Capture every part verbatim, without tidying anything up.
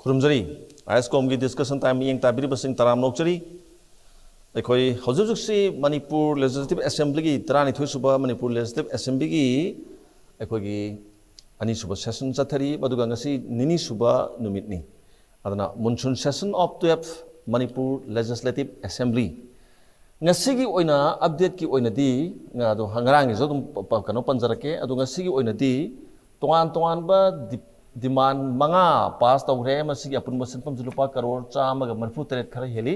ꯈꯨꯔꯨꯝꯖꯔꯤ꯫ ꯑꯥꯏ ꯑꯦꯁ ꯀꯣꯝꯒꯤ discussion time ꯃꯤꯠꯌꯦꯡ ꯇꯥꯕꯤꯔꯤꯕꯁꯤꯡ ꯇꯔꯥꯝꯅ ꯑꯣꯛꯆꯔꯤ꯫ ꯑꯩꯈꯣꯏ ꯍꯧꯖꯤꯛ ꯍꯧꯖꯤꯛꯁꯤ ꯃꯅꯤꯄꯨꯔ ꯂꯦꯖꯤꯁꯂꯦꯇꯤꯚ ꯑꯦꯁꯦꯝꯕ꯭ꯂꯤꯒꯤ, ꯇꯔꯥꯅꯤꯊꯣꯏ ꯁꯨꯕ ꯃꯅꯤꯄꯨꯔ ꯂꯦꯖꯤꯁꯂꯦꯇꯤꯚ ꯑꯦꯁꯦꯝꯕ꯭ꯂꯤꯒꯤ ꯑꯩꯈꯣꯏꯒꯤ ꯑꯅꯤꯁꯨꯕ ꯁꯦꯁꯟ ꯆꯠꯊꯔꯤ, ꯃꯗꯨꯒ ꯉꯁꯤ ꯅꯤꯅꯤ ꯁꯨꯕ ꯅꯨꯃꯤꯠꯅꯤ꯫ ꯑꯗꯨꯅ monsoon session of twelfth Manipur Legislative Assembly꯫ ꯉꯁꯤꯒꯤ ꯑꯣꯏꯅ ꯑꯞꯗꯦꯠꯀꯤ ꯑꯣꯏꯅꯗꯤ, ꯑꯗꯣ ꯉꯔꯥꯡꯒꯤꯁꯨ ꯑꯗꯨꯝ ꯄ-, ꯄ-, ꯀꯩꯅꯣ ꯄꯟꯖꯔꯛꯀꯦ꯫ ꯑꯗꯣ ꯉꯁꯤꯒꯤ ꯑꯣꯏꯅꯗꯤ ꯇꯣꯉꯥꯟ ꯇꯣꯉꯥꯟꯕ ꯗꯤ-, ꯗꯤꯃꯥꯟ ꯃꯉꯥ ꯄꯥꯁ ꯇꯧꯈ꯭ꯔꯦ꯫ ꯃꯁꯤꯒꯤ ꯑꯄꯨꯟꯕ ꯁꯦꯟꯐꯝꯁꯨ ꯂꯨꯄꯥ ꯀꯔꯣꯔ ꯆꯥꯝꯃꯒ ꯃꯔꯤꯐꯨ ꯇꯔꯦꯠ ꯈꯔ ꯍꯦꯜꯂꯤ꯫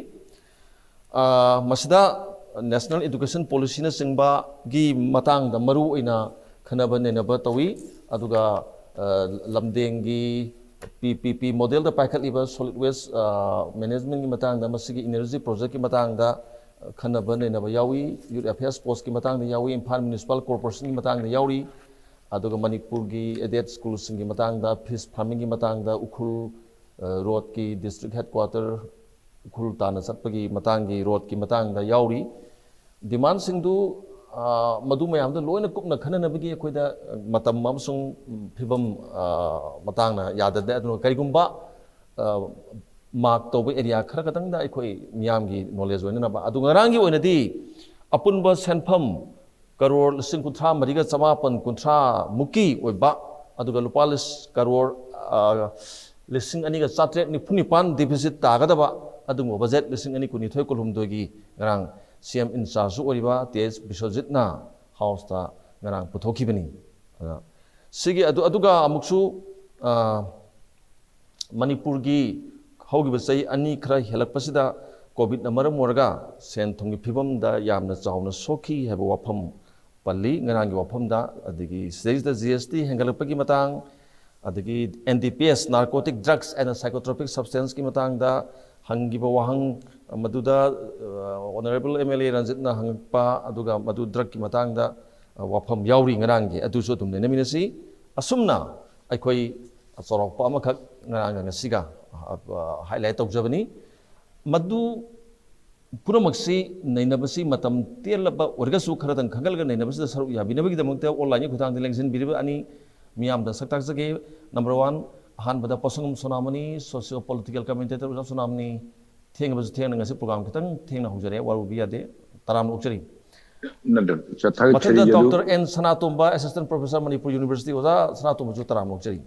ꯑ, ꯃꯁꯤꯗ ꯅꯦꯁꯅꯦꯜ ꯏꯗꯨꯀꯦꯁꯟ ꯄꯣꯂꯤꯁꯤꯅꯆꯤꯡꯕꯒꯤ ꯃꯇꯥꯡꯗ ꯃꯔꯨ ꯑꯣꯏꯅ ꯈꯟꯅꯕ ꯅꯩꯅꯕ ꯇꯧꯏ꯫ ꯑꯗꯨꯒ, ꯑ, ꯂꯝꯗꯦꯡꯒꯤ ꯄꯤ ꯄꯤ ꯄꯤ ꯃꯣꯗꯦꯜꯗ ꯄꯥꯏꯈꯠꯂꯤꯕ ꯁꯣꯂꯤꯗ ꯋꯦꯁ, ꯑ, ꯃꯦꯅꯦꯖꯃꯦꯟꯒꯤ ꯃꯇꯥꯡꯗ, ꯃꯁꯤꯒꯤ ꯏꯅꯔꯖꯤ ꯄ꯭ꯔꯣꯖꯦꯛꯀꯤ ꯃꯇꯥꯡꯗ ꯈꯟꯅꯕ ꯅꯩꯅꯕ ꯌꯥꯎꯏ꯫ ꯌꯨꯠ ꯑꯦꯐꯤꯌꯔꯁ ꯄꯣꯁꯀꯤ ꯃꯇꯥꯡꯗ ꯌꯥꯎꯏ, ꯏꯝꯐꯥꯜ ꯃ꯭ꯌꯨꯅꯤꯁꯤꯄꯥꯜ ꯀꯣꯔꯄꯣꯔꯦꯁꯟꯒꯤ ꯃꯇꯥꯡꯗ ꯌꯥꯎꯔꯤ꯫ ꯑꯗꯨꯒ ꯃꯅꯤꯄꯨꯔꯒꯤ ꯑꯦꯗꯦꯗ ꯁ꯭ꯀꯨꯜꯁꯤꯡꯒꯤ ꯃꯇꯥꯡꯗ, ꯐꯤꯁ ꯐꯥꯔꯃꯤꯡꯒꯤ ꯃꯇꯥꯡꯗ, ꯎꯈ꯭ꯔꯨꯜ, ꯑ, ꯔꯣꯗꯀꯤ ꯗꯤꯁꯇ꯭ꯔꯤꯛ ꯍꯦꯗꯀ꯭ꯋꯥꯇꯔ ꯎꯈ꯭ꯔꯨꯜ ꯇꯥꯟꯅ ꯆꯠꯄꯒꯤ ꯃꯇꯥꯡꯒꯤ, ꯔꯣꯗꯀꯤ ꯃꯇꯥꯡꯗ ꯌꯥꯎꯔꯤ꯫ ꯗꯤꯃꯥꯟꯁꯤꯡꯗꯨ, ꯑ, ꯃꯗꯨ ꯃꯌꯥꯝꯗꯨ ꯂꯣꯏꯅ ꯀꯨꯞꯅ ꯈꯟꯅꯅꯕꯒꯤ ꯑꯩꯈꯣꯏꯗ ꯃꯇꯝ ꯑꯃꯁꯨꯡ ꯐꯤꯕꯝ, ꯑ, ꯃꯇꯥꯡꯅ ꯌꯥꯗꯗꯦ꯫ ꯑꯗꯨꯅ ꯀꯔꯤꯒꯨꯝꯕ, ꯑ, ꯃꯥꯔꯛ ꯇꯧꯕ ꯑꯦꯔꯤꯌꯥ ꯈꯔ ꯈꯛꯇꯪꯗ ꯑꯩꯈꯣꯏ ꯃꯤꯌꯥꯝꯒꯤ ꯅꯣꯂꯦꯖ ꯑꯣꯏꯅꯅꯕ꯫ ꯑꯗꯨ ꯉꯔꯥꯡꯒꯤ ꯑꯣꯏꯅꯗꯤ ꯑꯄꯨꯟꯕ ꯁꯦꯟꯐꯝ ꯀꯔꯣꯔ ꯂꯤꯁꯤꯡ ꯀꯨꯟꯊ꯭ꯔꯥ ꯃꯔꯤꯒ ꯆꯃꯥꯄꯟ ꯀꯨꯟꯊ꯭ꯔꯥ ꯃꯨꯛꯀꯤ ꯑꯣꯏꯕ, ꯑꯗꯨꯒ ꯂꯨꯄꯥ ꯂꯤꯁ-, ꯀꯔꯣꯔ, ꯑ, ꯂꯤꯁꯤꯡ ꯑꯅꯤꯒ ꯆꯥꯇ꯭ꯔꯦꯠ ꯅꯤꯐꯨ ꯅꯤꯄꯥꯟ ꯗꯤꯐꯤꯁꯤꯠ ꯇꯥꯒꯗꯕ ꯑꯗꯨꯒꯨꯝꯕ ꯕꯖꯦꯠ ꯂꯤꯁꯤꯡ ꯑꯅꯤ ꯀꯨꯟꯅꯤꯊꯣꯏ ꯀꯨꯟꯍꯨꯝꯗꯣꯏꯒꯤ ꯉꯔꯥꯡ ꯁꯤ ꯑꯦꯝ ꯏꯟꯆꯥꯔꯖꯁꯨ ꯑꯣꯏꯔꯤꯕ ꯇꯤ ꯑꯩꯆ ꯕꯤꯁ꯭ꯋꯖꯤꯠꯅ ꯍꯥꯎꯁꯇ ꯉꯔꯥꯡ ꯄꯨꯊꯣꯛꯈꯤꯕꯅꯤ꯫ ꯑꯗ ꯁꯤꯒꯤ ꯑꯗꯨ-, ꯑꯗꯨꯒ ꯑꯃꯨꯛꯁꯨ, ꯑ, ꯃꯅꯤꯄꯨꯔꯒꯤ ꯍꯧꯈꯤꯕ ꯆꯍꯤ ꯑꯅꯤ ꯈꯔ ꯍꯦꯜꯂꯛꯄꯁꯤꯗ ꯀꯣꯚꯤꯗꯅ ꯃꯔꯝ ꯑꯣꯏꯔꯒ ꯁꯦꯟ ꯊꯨꯝꯒꯤ ꯐꯤꯕꯝꯗ ꯌꯥꯝꯅ ꯆꯥꯎꯅ ꯁꯣꯛꯈꯤ ꯍꯥꯏꯕ ꯋꯥꯐꯝ ꯄꯜꯂꯤ ꯉꯔꯥꯡꯒꯤ ꯋꯥꯐꯝꯗ꯫ ꯑꯗꯒꯤ ꯁꯤꯗꯩꯁꯤꯗ ꯖꯤ ꯑꯦꯁ ꯇꯤ ꯍꯦꯟꯒꯠꯂꯛꯄꯒꯤ ꯃꯇꯥꯡ, ꯑꯗꯒꯤ N D P S, Narcotic Drugs and Psychotropic Substanceꯀꯤ ꯃꯇꯥꯡꯗ ꯍꯪꯈꯤꯕ ꯋꯥꯍꯪ, ꯃꯗꯨꯗ, ꯑ, ꯑꯣꯅꯔꯦꯕꯜ ꯑꯦꯝ ꯑꯦꯜ ꯑꯦ ꯔꯟꯖꯤꯠꯅ ꯍꯪꯉꯛꯄ, ꯑꯗꯨꯒ ꯃꯗꯨ ꯗ꯭ꯔꯒꯀꯤ ꯃꯇꯥꯡꯗ, ꯑ, ꯋꯥꯐꯝ ꯌꯥꯎꯔꯤ ꯉꯔꯥꯡꯒꯤ, ꯑꯗꯨꯁꯨ ꯑꯗꯨꯝ ꯅꯩꯅꯃꯤꯟꯅꯁꯤ꯫ ꯑꯁꯨꯝꯅ ꯑꯩꯈꯣꯏ ꯆꯥꯎꯔꯥꯛꯄ ꯑꯃꯈꯛ ꯉꯔꯥꯡꯒ ꯉꯁꯤꯒ, ꯑ, ꯑ, ꯍꯥꯏꯂꯥꯏꯠ ꯇꯧꯖꯕꯅꯤ꯫ ꯃꯗꯨ ꯄꯨꯝꯅꯃꯛꯁꯤ ꯅꯩꯅꯕꯁꯤ ꯃꯇꯝ ꯇꯦꯜꯂꯕ ꯑꯣꯏꯔꯒꯁꯨ ꯈꯔꯗꯪ ꯈꯟꯒꯠꯂꯒ ꯅꯩꯅꯕꯁꯤꯗ ꯁꯔꯨꯛ ꯌꯥꯕꯤꯅꯕꯒꯤꯗꯃꯛꯇ ꯑꯣꯟꯂꯥꯏꯟꯒꯤ ꯈꯨꯠꯊꯥꯡꯗ ꯂꯦꯡꯁꯤꯟꯕꯤꯔꯤꯕ ꯑꯅꯤ ꯃꯤꯌꯥꯝꯗ ꯁꯛ ꯇꯥꯛꯆꯒꯦ꯫ ꯅꯝꯕꯔ ꯋꯥꯟ, ꯑꯍꯥꯟꯕꯗ ꯄꯣꯠꯁꯪꯕꯝ ꯁꯣꯅꯥꯃꯅꯤ, socio political commentator ꯑꯣꯖꯥ ꯁꯣꯅꯥꯃꯅꯤ, ꯊꯦꯡꯉꯕꯁꯨ ꯊꯦꯡꯅ ꯉꯁꯤ program ꯈꯤꯇꯪ ꯊꯦꯡꯅ ꯍꯧꯖꯔꯦ, ꯋꯥꯔꯧꯕꯤꯕ ꯌꯥꯗꯦ, ꯇꯔꯥꯝꯅ ꯑꯣꯛꯆꯔꯤ꯫ ꯅꯠꯇ꯭ꯔ, ꯆ-, ꯊꯥꯒꯠꯆꯔꯤ, ꯃꯊꯪꯗ ꯌꯥꯗꯨ꯫ Doctor N ꯁꯅꯥꯇꯣꯝꯕ, Assistant Professor, Manipur University, ꯑꯣꯖꯥ ꯁꯅꯥꯇꯣꯝꯕꯁꯨ ꯇꯔꯥꯝꯅ ꯑꯣꯛꯆꯔꯤ꯫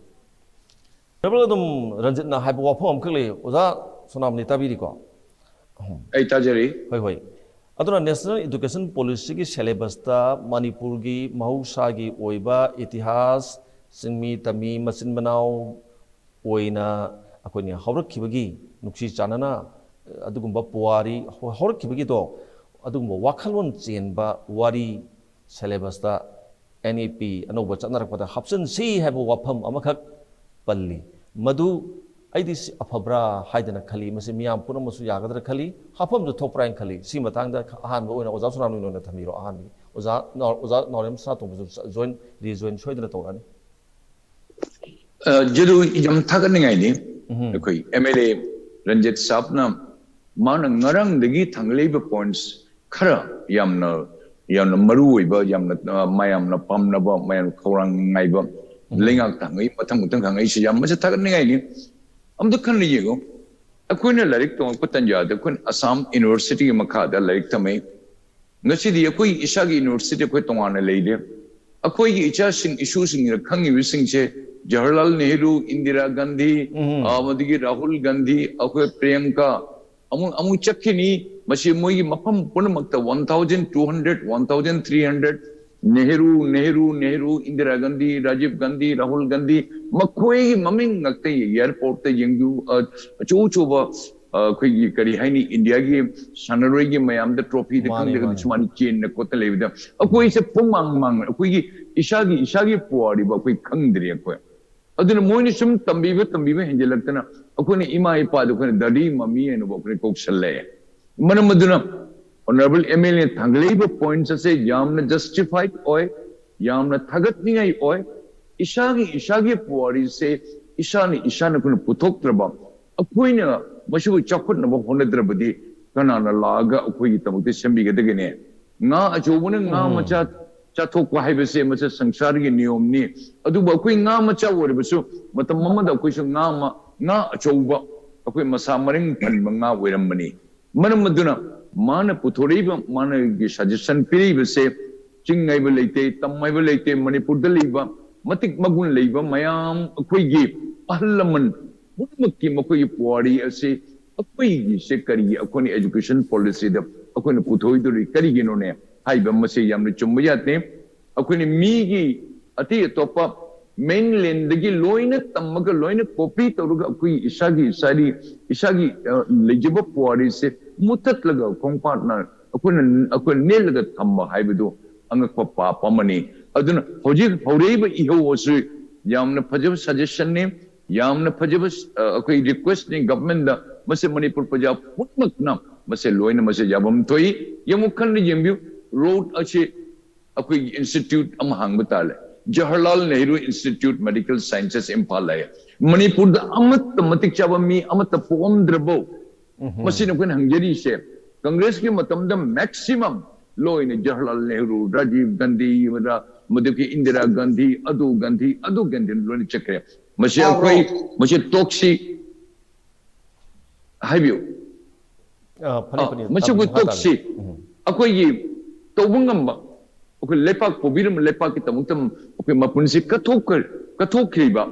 Reverend ꯑꯗꯨꯝ ꯔꯟꯖꯤꯠꯅ ꯍꯥꯏꯕ ꯋꯥꯐꯝ ꯑꯃꯈꯛ ꯂꯩ, ꯑꯣꯖꯥ ꯁꯣꯅꯥꯃꯅꯤ ꯇꯥꯕꯤꯔꯤꯀꯣ? ꯑꯩ ꯇꯥꯖꯔꯤ꯫ ꯍꯣꯏ, ꯍꯣꯏ꯫ ꯑꯗꯨꯅ National Education Policyꯒꯤ syllabusꯇ ꯃꯅꯤꯄꯨꯔꯒꯤ ꯃꯍꯧꯁꯥꯒꯤ ꯑꯣꯏꯕ ꯏꯇꯤꯍꯥꯁ, ꯆꯤꯡꯃꯤ ꯇꯝꯃꯤ ꯃꯆꯤꯟ ꯃꯅꯥꯎ ꯑꯣꯏꯅ ꯑꯩꯈꯣꯏꯅ ꯍꯧꯔꯛꯈꯤꯕꯒꯤ ꯅꯨꯡꯁꯤ ꯆꯥꯟꯅꯅ ꯑꯗꯨꯒꯨꯝꯕ ꯄꯨꯋꯥꯔꯤ ꯍꯧꯔꯛꯈꯤꯕꯒꯤꯗꯣ, ꯑꯗꯨꯒꯨꯝꯕ ꯋꯥꯈꯜꯂꯣꯟ ꯆꯦꯟꯕ ꯋꯥꯔꯤ syllabusꯇ N E P ꯑꯅꯧꯕ ꯆꯠꯅꯔꯛꯄꯗ ꯍꯥꯞꯆꯤꯟꯁꯤ ꯍꯥꯏꯕ ꯋꯥꯐꯝ ꯑꯃꯈꯛ ꯄꯜꯂꯤ꯫ ꯃꯗꯨ ꯑꯩꯗꯤ ꯁꯤ ꯑꯐꯕ꯭ꯔꯥ ꯍꯥꯏꯗꯅ ꯈꯜꯂꯤ꯫ ꯃꯁꯤ ꯃꯤꯌꯥꯝ ꯄꯨꯝꯅꯃꯛꯁꯨ ꯌꯥꯒꯗ꯭ꯔꯥ ꯈꯜꯂꯤ, ꯍꯥꯞꯐꯝꯁꯨ ꯊꯣꯛꯄ꯭ꯔꯥ ꯍꯥꯏꯅ ꯈꯜꯂꯤ꯫ ꯁꯤ ꯃꯇꯥꯡꯗ ꯑꯍꯥꯟꯕ ꯑꯣꯏꯅ ꯑꯣꯖꯥ ꯁꯣꯅꯥꯃꯅꯤ ꯑꯣꯏꯅ ꯊꯝꯕꯤꯔꯣ꯫ ꯑꯍꯥꯟꯕꯒꯤ ꯑꯣꯖꯥ ꯅꯥꯎ-, ꯑꯣꯖꯥ ꯅꯥꯎꯔꯦꯝ ꯁꯅꯥꯇꯣꯝꯕꯁꯨ join, rejoin ꯁꯣꯏꯗꯅ ꯇꯧꯔꯛꯑꯅꯤ꯫ ꯑ, ꯖꯦꯗꯨ, ꯌꯥꯝ ꯊꯥꯒꯠꯅꯤꯡꯉꯥꯏꯅꯤ꯫ ꯎꯝ꯫ ꯑꯩꯈꯣꯏ M L A ꯔꯟꯖꯤꯠ ꯁꯥꯕꯅ ꯃꯥꯅ ꯉꯔꯥꯡꯗꯒꯤ ꯊꯥꯡꯒꯠꯂꯛꯏꯕ points ꯈꯔ ꯌꯥꯝꯅ, ꯌꯥꯝꯅ ꯃꯔꯨ ꯑꯣꯏꯕ, ꯌꯥꯝꯅ, ꯑ, ꯃꯌꯥꯝꯅ ꯄꯥꯝꯅꯕ, ꯃꯌꯥꯝ ꯈꯧꯔꯥꯡ ꯉꯥꯏꯕ, ꯎꯝ꯫ ꯂꯩꯉꯥꯛꯇ ꯍꯪꯉꯛꯏ, ꯃꯊꯪ ꯃꯊꯪ ꯍꯪꯉꯛꯏꯁꯤ ꯌꯥꯝ ꯃꯁꯤ ꯊꯥꯒꯠꯅꯤꯡꯉꯥꯏꯅꯤ꯫ ꯑꯝꯇ ꯈꯟꯅ ꯌꯦꯡꯉꯨ, ꯑꯩꯈꯣꯏꯅ ꯂꯥꯏꯔꯤꯛ ꯇꯝꯃꯛꯄ ꯇꯥꯟꯖꯥꯗ ꯑꯩꯈꯣꯏꯅ ꯑꯁꯥꯝ Universityꯒꯤ ꯃꯈꯥꯗ ꯂꯥꯏꯔꯤꯛ ꯇꯝꯃꯛꯏ꯫ ꯉꯁꯤꯗꯤ ꯑꯩꯈꯣꯏ ꯏꯁꯥꯒꯤ university ꯑꯩꯈꯣꯏ ꯇꯣꯉꯥꯟꯅ ꯂꯩꯔꯦ꯫ ꯑꯩꯈꯣꯏꯒꯤ ꯏꯆꯥꯁꯤꯡ, ꯏꯁꯨꯁꯤꯡꯅ ꯈꯪꯉꯤꯕꯁꯤꯡꯁꯦ ꯖꯋꯥꯍꯔꯂꯥꯜ ꯅꯦꯍꯔꯨ, ꯏꯟꯗꯤꯔꯥ ꯒꯥꯟꯙꯤ, ꯎꯝ꯫ ꯑ, ꯑꯃꯗꯒꯤ ꯔꯥꯍꯨꯜ ꯒꯥꯟꯙꯤ, ꯑꯩꯈꯣꯏ ꯄ꯭ꯔꯤꯌꯪꯀꯥ, ꯑꯃꯨꯛ, ꯑꯃꯨꯛ ꯆꯠꯈꯤꯅꯤ꯫ ꯃꯁꯤ ꯃꯣꯏꯒꯤ ꯃꯐꯝ ꯄꯨꯝꯅꯃꯛꯇ one thousand two hundred, one thousand three hundred, Nehru, Nehru, Nehru, Indira Gandhi, Rajiv Gandhi, Rahul Gandhi, ꯃꯈꯣꯏꯒꯤ ꯃꯃꯤꯡ ꯉꯥꯛꯇ airportꯇ ꯌꯦꯡꯕꯤꯌꯨ꯫ ꯑ, ꯑꯆꯧ ꯑꯆꯧꯕ, ꯑ, ꯑꯩꯈꯣꯏꯒꯤ ꯀꯔꯤ ꯍꯥꯏꯅꯤ, ꯏꯟꯗꯤꯌꯥꯒꯤ ꯁꯥꯟꯅꯔꯣꯏꯒꯤ ꯃꯌꯥꯝꯗ trophyꯗ ꯃꯥꯅꯦ, ꯈꯪꯗꯦ, ꯃꯥꯅꯦ꯫ ꯁꯨꯃꯥꯏꯅ ꯆꯦꯟꯅ ꯈꯣꯠꯇ ꯂꯩꯕꯗ ꯑꯩꯈꯣꯏꯁꯦ ꯄꯨꯡꯃꯥꯡ ꯃꯥꯡ, ꯑꯩꯈꯣꯏꯒꯤ ꯏꯁꯥꯒꯤ, ꯏꯁꯥꯒꯤ ꯄꯨꯋꯥꯔꯤꯕꯨ ꯑꯩꯈꯣꯏ ꯈꯪꯗ꯭ꯔꯤ ꯑꯩꯈꯣꯏ꯫ ꯑꯗꯨꯅ ꯃꯣꯏꯅ ꯁꯨꯝ ꯇꯝꯕꯤꯕ, ꯇꯝꯕꯤꯕ ꯍꯦꯟꯖꯜꯂꯛꯇꯅ ꯑꯩꯈꯣꯏꯅ ꯏꯃꯥ ꯏꯄꯥꯗ ꯑꯩꯈꯣꯏꯅ ꯗꯥꯗꯤ ꯃꯃꯤ ꯍꯥꯏꯅꯕꯨ ꯑꯩꯈꯣꯏꯅ ꯀꯧꯁꯜꯂꯛꯑꯦ꯫ ꯃꯔꯝ ꯑꯗꯨꯅ Honourable M L Aꯅ ꯊꯥꯡꯒꯠꯂꯛꯏꯕ points ꯑꯁꯦ ꯌꯥꯝꯅ justified ꯑꯣꯏ, ꯌꯥꯝꯅ ꯊꯥꯒꯠꯅꯤꯡꯉꯥꯏ ꯑꯣꯏ꯫ ꯏꯁꯥꯒꯤ, ꯏꯁꯥꯒꯤ ꯄꯨꯋꯥꯔꯤꯁꯦ ꯏꯁꯥꯅ, ꯏꯁꯥꯅ ꯑꯩꯈꯣꯏꯅ ꯄꯨꯊꯣꯛꯇ꯭ꯔꯕ, ꯑꯩꯈꯣꯏꯅ ꯃꯁꯤꯕꯨ ꯆꯥꯎꯈꯠꯅꯕ ꯍꯣꯠꯅꯗ꯭ꯔꯕꯗꯤ ꯀꯅꯥꯅ ꯂꯥꯛꯑꯒ ꯑꯩꯈꯣꯏꯒꯤꯗꯃꯛꯇ ꯁꯦꯝꯕꯤꯒꯗꯒꯦꯅꯦ? ꯉꯥ ꯑꯆꯧꯕꯅ ꯉꯥ ꯎꯝ꯫ ꯃꯆꯥ ꯆꯥꯊꯣꯛꯄ ꯍꯥꯏꯕꯁꯦ ꯃꯁꯤ ꯁꯪꯁꯥꯔꯒꯤ ꯅꯤꯌꯣꯝꯅꯤ꯫ ꯑꯗꯨꯕꯨ ꯑꯩꯈꯣꯏ ꯉꯥ ꯃꯆꯥ ꯑꯣꯏꯔꯕꯁꯨ ꯃꯇꯝ ꯑꯃꯗ ꯑꯩꯈꯣꯏꯁꯨ ꯉꯥ ꯑꯃ, ꯉꯥ ꯑꯆꯧꯕ, ꯑꯩꯈꯣꯏ ꯃꯁꯥ ꯃꯔꯦꯡ ꯐꯟꯕ ꯉꯥ ꯑꯣꯏꯔꯝꯕꯅꯤ꯫ ꯃꯔꯝ ꯑꯗꯨꯅ ꯃꯥꯅ ꯄꯨꯊꯣꯔꯛꯏꯕ, ꯃꯥꯅꯒꯤ suggestion ꯄꯤꯔꯛꯏꯕꯁꯦ ꯆꯤꯡ ꯍꯥꯏꯕ ꯂꯩꯇꯦ, ꯇꯝ ꯍꯥꯏꯕ ꯂꯩꯇꯦ, ꯃꯅꯤꯄꯨꯔꯗ ꯂꯩꯕ ꯃꯇꯤꯛ ꯃꯒꯨꯟ ꯂꯩꯕ ꯃꯌꯥꯝ ꯑꯩꯈꯣꯏꯒꯤ ꯑꯍꯜ ꯂꯃꯟ ꯄꯨꯝꯅꯃꯛꯀꯤ ꯃꯈꯣꯏꯒꯤ ꯄꯨꯋꯥꯔꯤ ꯑꯁꯤ ꯑꯩꯈꯣꯏꯒꯤꯁꯦ ꯀꯔꯤꯒꯤ ꯑꯩꯈꯣꯏꯅ education policyꯗ ꯑꯩꯈꯣꯏꯅ ꯄꯨꯊꯣꯛꯏꯗꯧꯔꯤ ꯀꯔꯤꯒꯤꯅꯣꯅꯦ ꯍꯥꯏꯕ ꯃꯁꯤ ꯌꯥꯝꯅ ꯆꯨꯝꯕ ꯌꯥꯠꯅꯤ꯫ ꯑꯩꯈꯣꯏꯅ ꯃꯤꯒꯤ ꯑꯇꯩ ꯑꯇꯣꯞꯄ mainlandꯗꯒꯤ ꯂꯣꯏꯅ ꯇꯝꯃꯒ ꯂꯣꯏꯅ copy ꯇꯧꯔꯒ ꯑꯩꯈꯣꯏ ꯏꯁꯥꯒꯤ ꯏꯁꯥꯒꯤ ꯏꯁꯥꯒꯤ ꯑ, ꯂꯩꯖꯕ ꯄꯨꯋꯥꯔꯤꯁꯦ ꯃꯨꯊꯠꯂꯒ ꯈꯣꯡꯄꯥꯛꯅ ꯑꯩꯈꯣꯏꯅ ꯑꯩꯈꯣꯏꯅ ꯅꯦꯠꯂꯒ ꯊꯝꯕ ꯍꯥꯏꯕꯗꯨ ꯑꯉꯛꯄ ꯄꯥꯞ ꯑꯃꯅꯤ꯫ ꯑꯗꯨꯅ ꯍꯧꯖꯤꯛ ꯍꯧꯔꯛꯏꯕ ꯏꯍꯧ ꯑꯁꯤ ꯌꯥꯝꯅ ꯐꯖꯕ suggestionꯅꯤ, ꯌꯥꯝꯅ ꯐꯖꯕ ꯑ, ꯑꯩꯈꯣꯏ requestꯅꯤ governmentꯗ꯫ ꯃꯁꯤ ꯃꯅꯤꯄꯨꯔ ꯄ꯭ꯔꯖꯥ ꯄꯨꯝꯅꯃꯛꯅ ꯃꯁꯤ ꯂꯣꯏꯅ ꯃꯁꯤ ꯌꯥꯐꯝ ꯊꯣꯛꯏ꯫ ꯌꯦꯡꯉꯨ, ꯈꯟꯅ ꯌꯦꯡꯕꯤꯌꯨ, road ꯑꯁꯤ ꯑꯩꯈꯣꯏꯒꯤ institute ꯑꯃ ꯍꯥꯡꯕ ꯇꯥꯔꯦ, Jawaharlal Nehru Institute Medical Sciences Imphal ꯍꯥꯏ꯫ ꯃꯅꯤꯄꯨꯔꯗ ꯑꯃꯠꯇ ꯃꯇꯤꯛ ꯆꯥꯕ ꯃꯤ ꯑꯃꯠꯇ ꯄꯣꯛꯑꯝꯗ꯭ꯔꯕꯣ? ꯃꯁꯤꯅ ꯑꯩꯈꯣꯏꯅ ꯍꯪꯖꯔꯤꯁꯦ꯫ ꯀꯪꯒ꯭ꯔꯦꯁꯀꯤ ꯃꯇꯝꯗ maximum ꯂꯣꯏꯅ ꯖꯋꯥꯍꯔꯂꯥꯜ ꯅꯦꯍꯔꯨ, ꯔꯥꯖꯤꯕ ꯒꯥꯟꯙꯤ, ꯃꯗꯨꯒꯤ ꯏꯟꯗꯤꯔꯥ ꯒꯥꯟꯙꯤ, ꯑꯗꯨ ꯒꯥꯟꯙꯤ, ꯑꯗꯨ ꯒꯥꯟꯙꯤ ꯂꯣꯏꯅ ꯆꯠꯈ꯭ꯔꯦ꯫ ꯃꯁꯤ ꯑꯩꯈꯣꯏ, ꯃꯁꯤ ꯇꯣꯛꯁꯤ꯫ ꯍꯥꯏꯕꯤꯌꯨ꯫ ꯑ, ꯐꯅꯤ, ꯑ, ꯐꯅꯤ, ꯃꯁꯤꯕꯨ ꯇꯥꯕꯤꯌꯨ, ꯃꯈꯥ ꯇꯥꯕꯤꯌꯨ꯫ ꯇꯣꯛꯁꯤ꯫ ꯎꯝ꯫ ꯑꯩꯈꯣꯏꯒꯤ ꯇꯧꯕ ꯉꯝꯕ, ꯑꯩꯈꯣꯏ ꯂꯩꯄꯥꯛ ꯄꯨꯕꯤꯔꯝꯕ ꯂꯩꯄꯥꯛꯀꯤꯗꯃꯛꯇ ꯑꯩꯈꯣꯏ ꯃꯄꯨꯟꯁꯤ ꯀꯠꯊꯣꯛꯈ-, ꯀꯠꯊꯣꯛꯈ꯭ꯔꯤꯕ,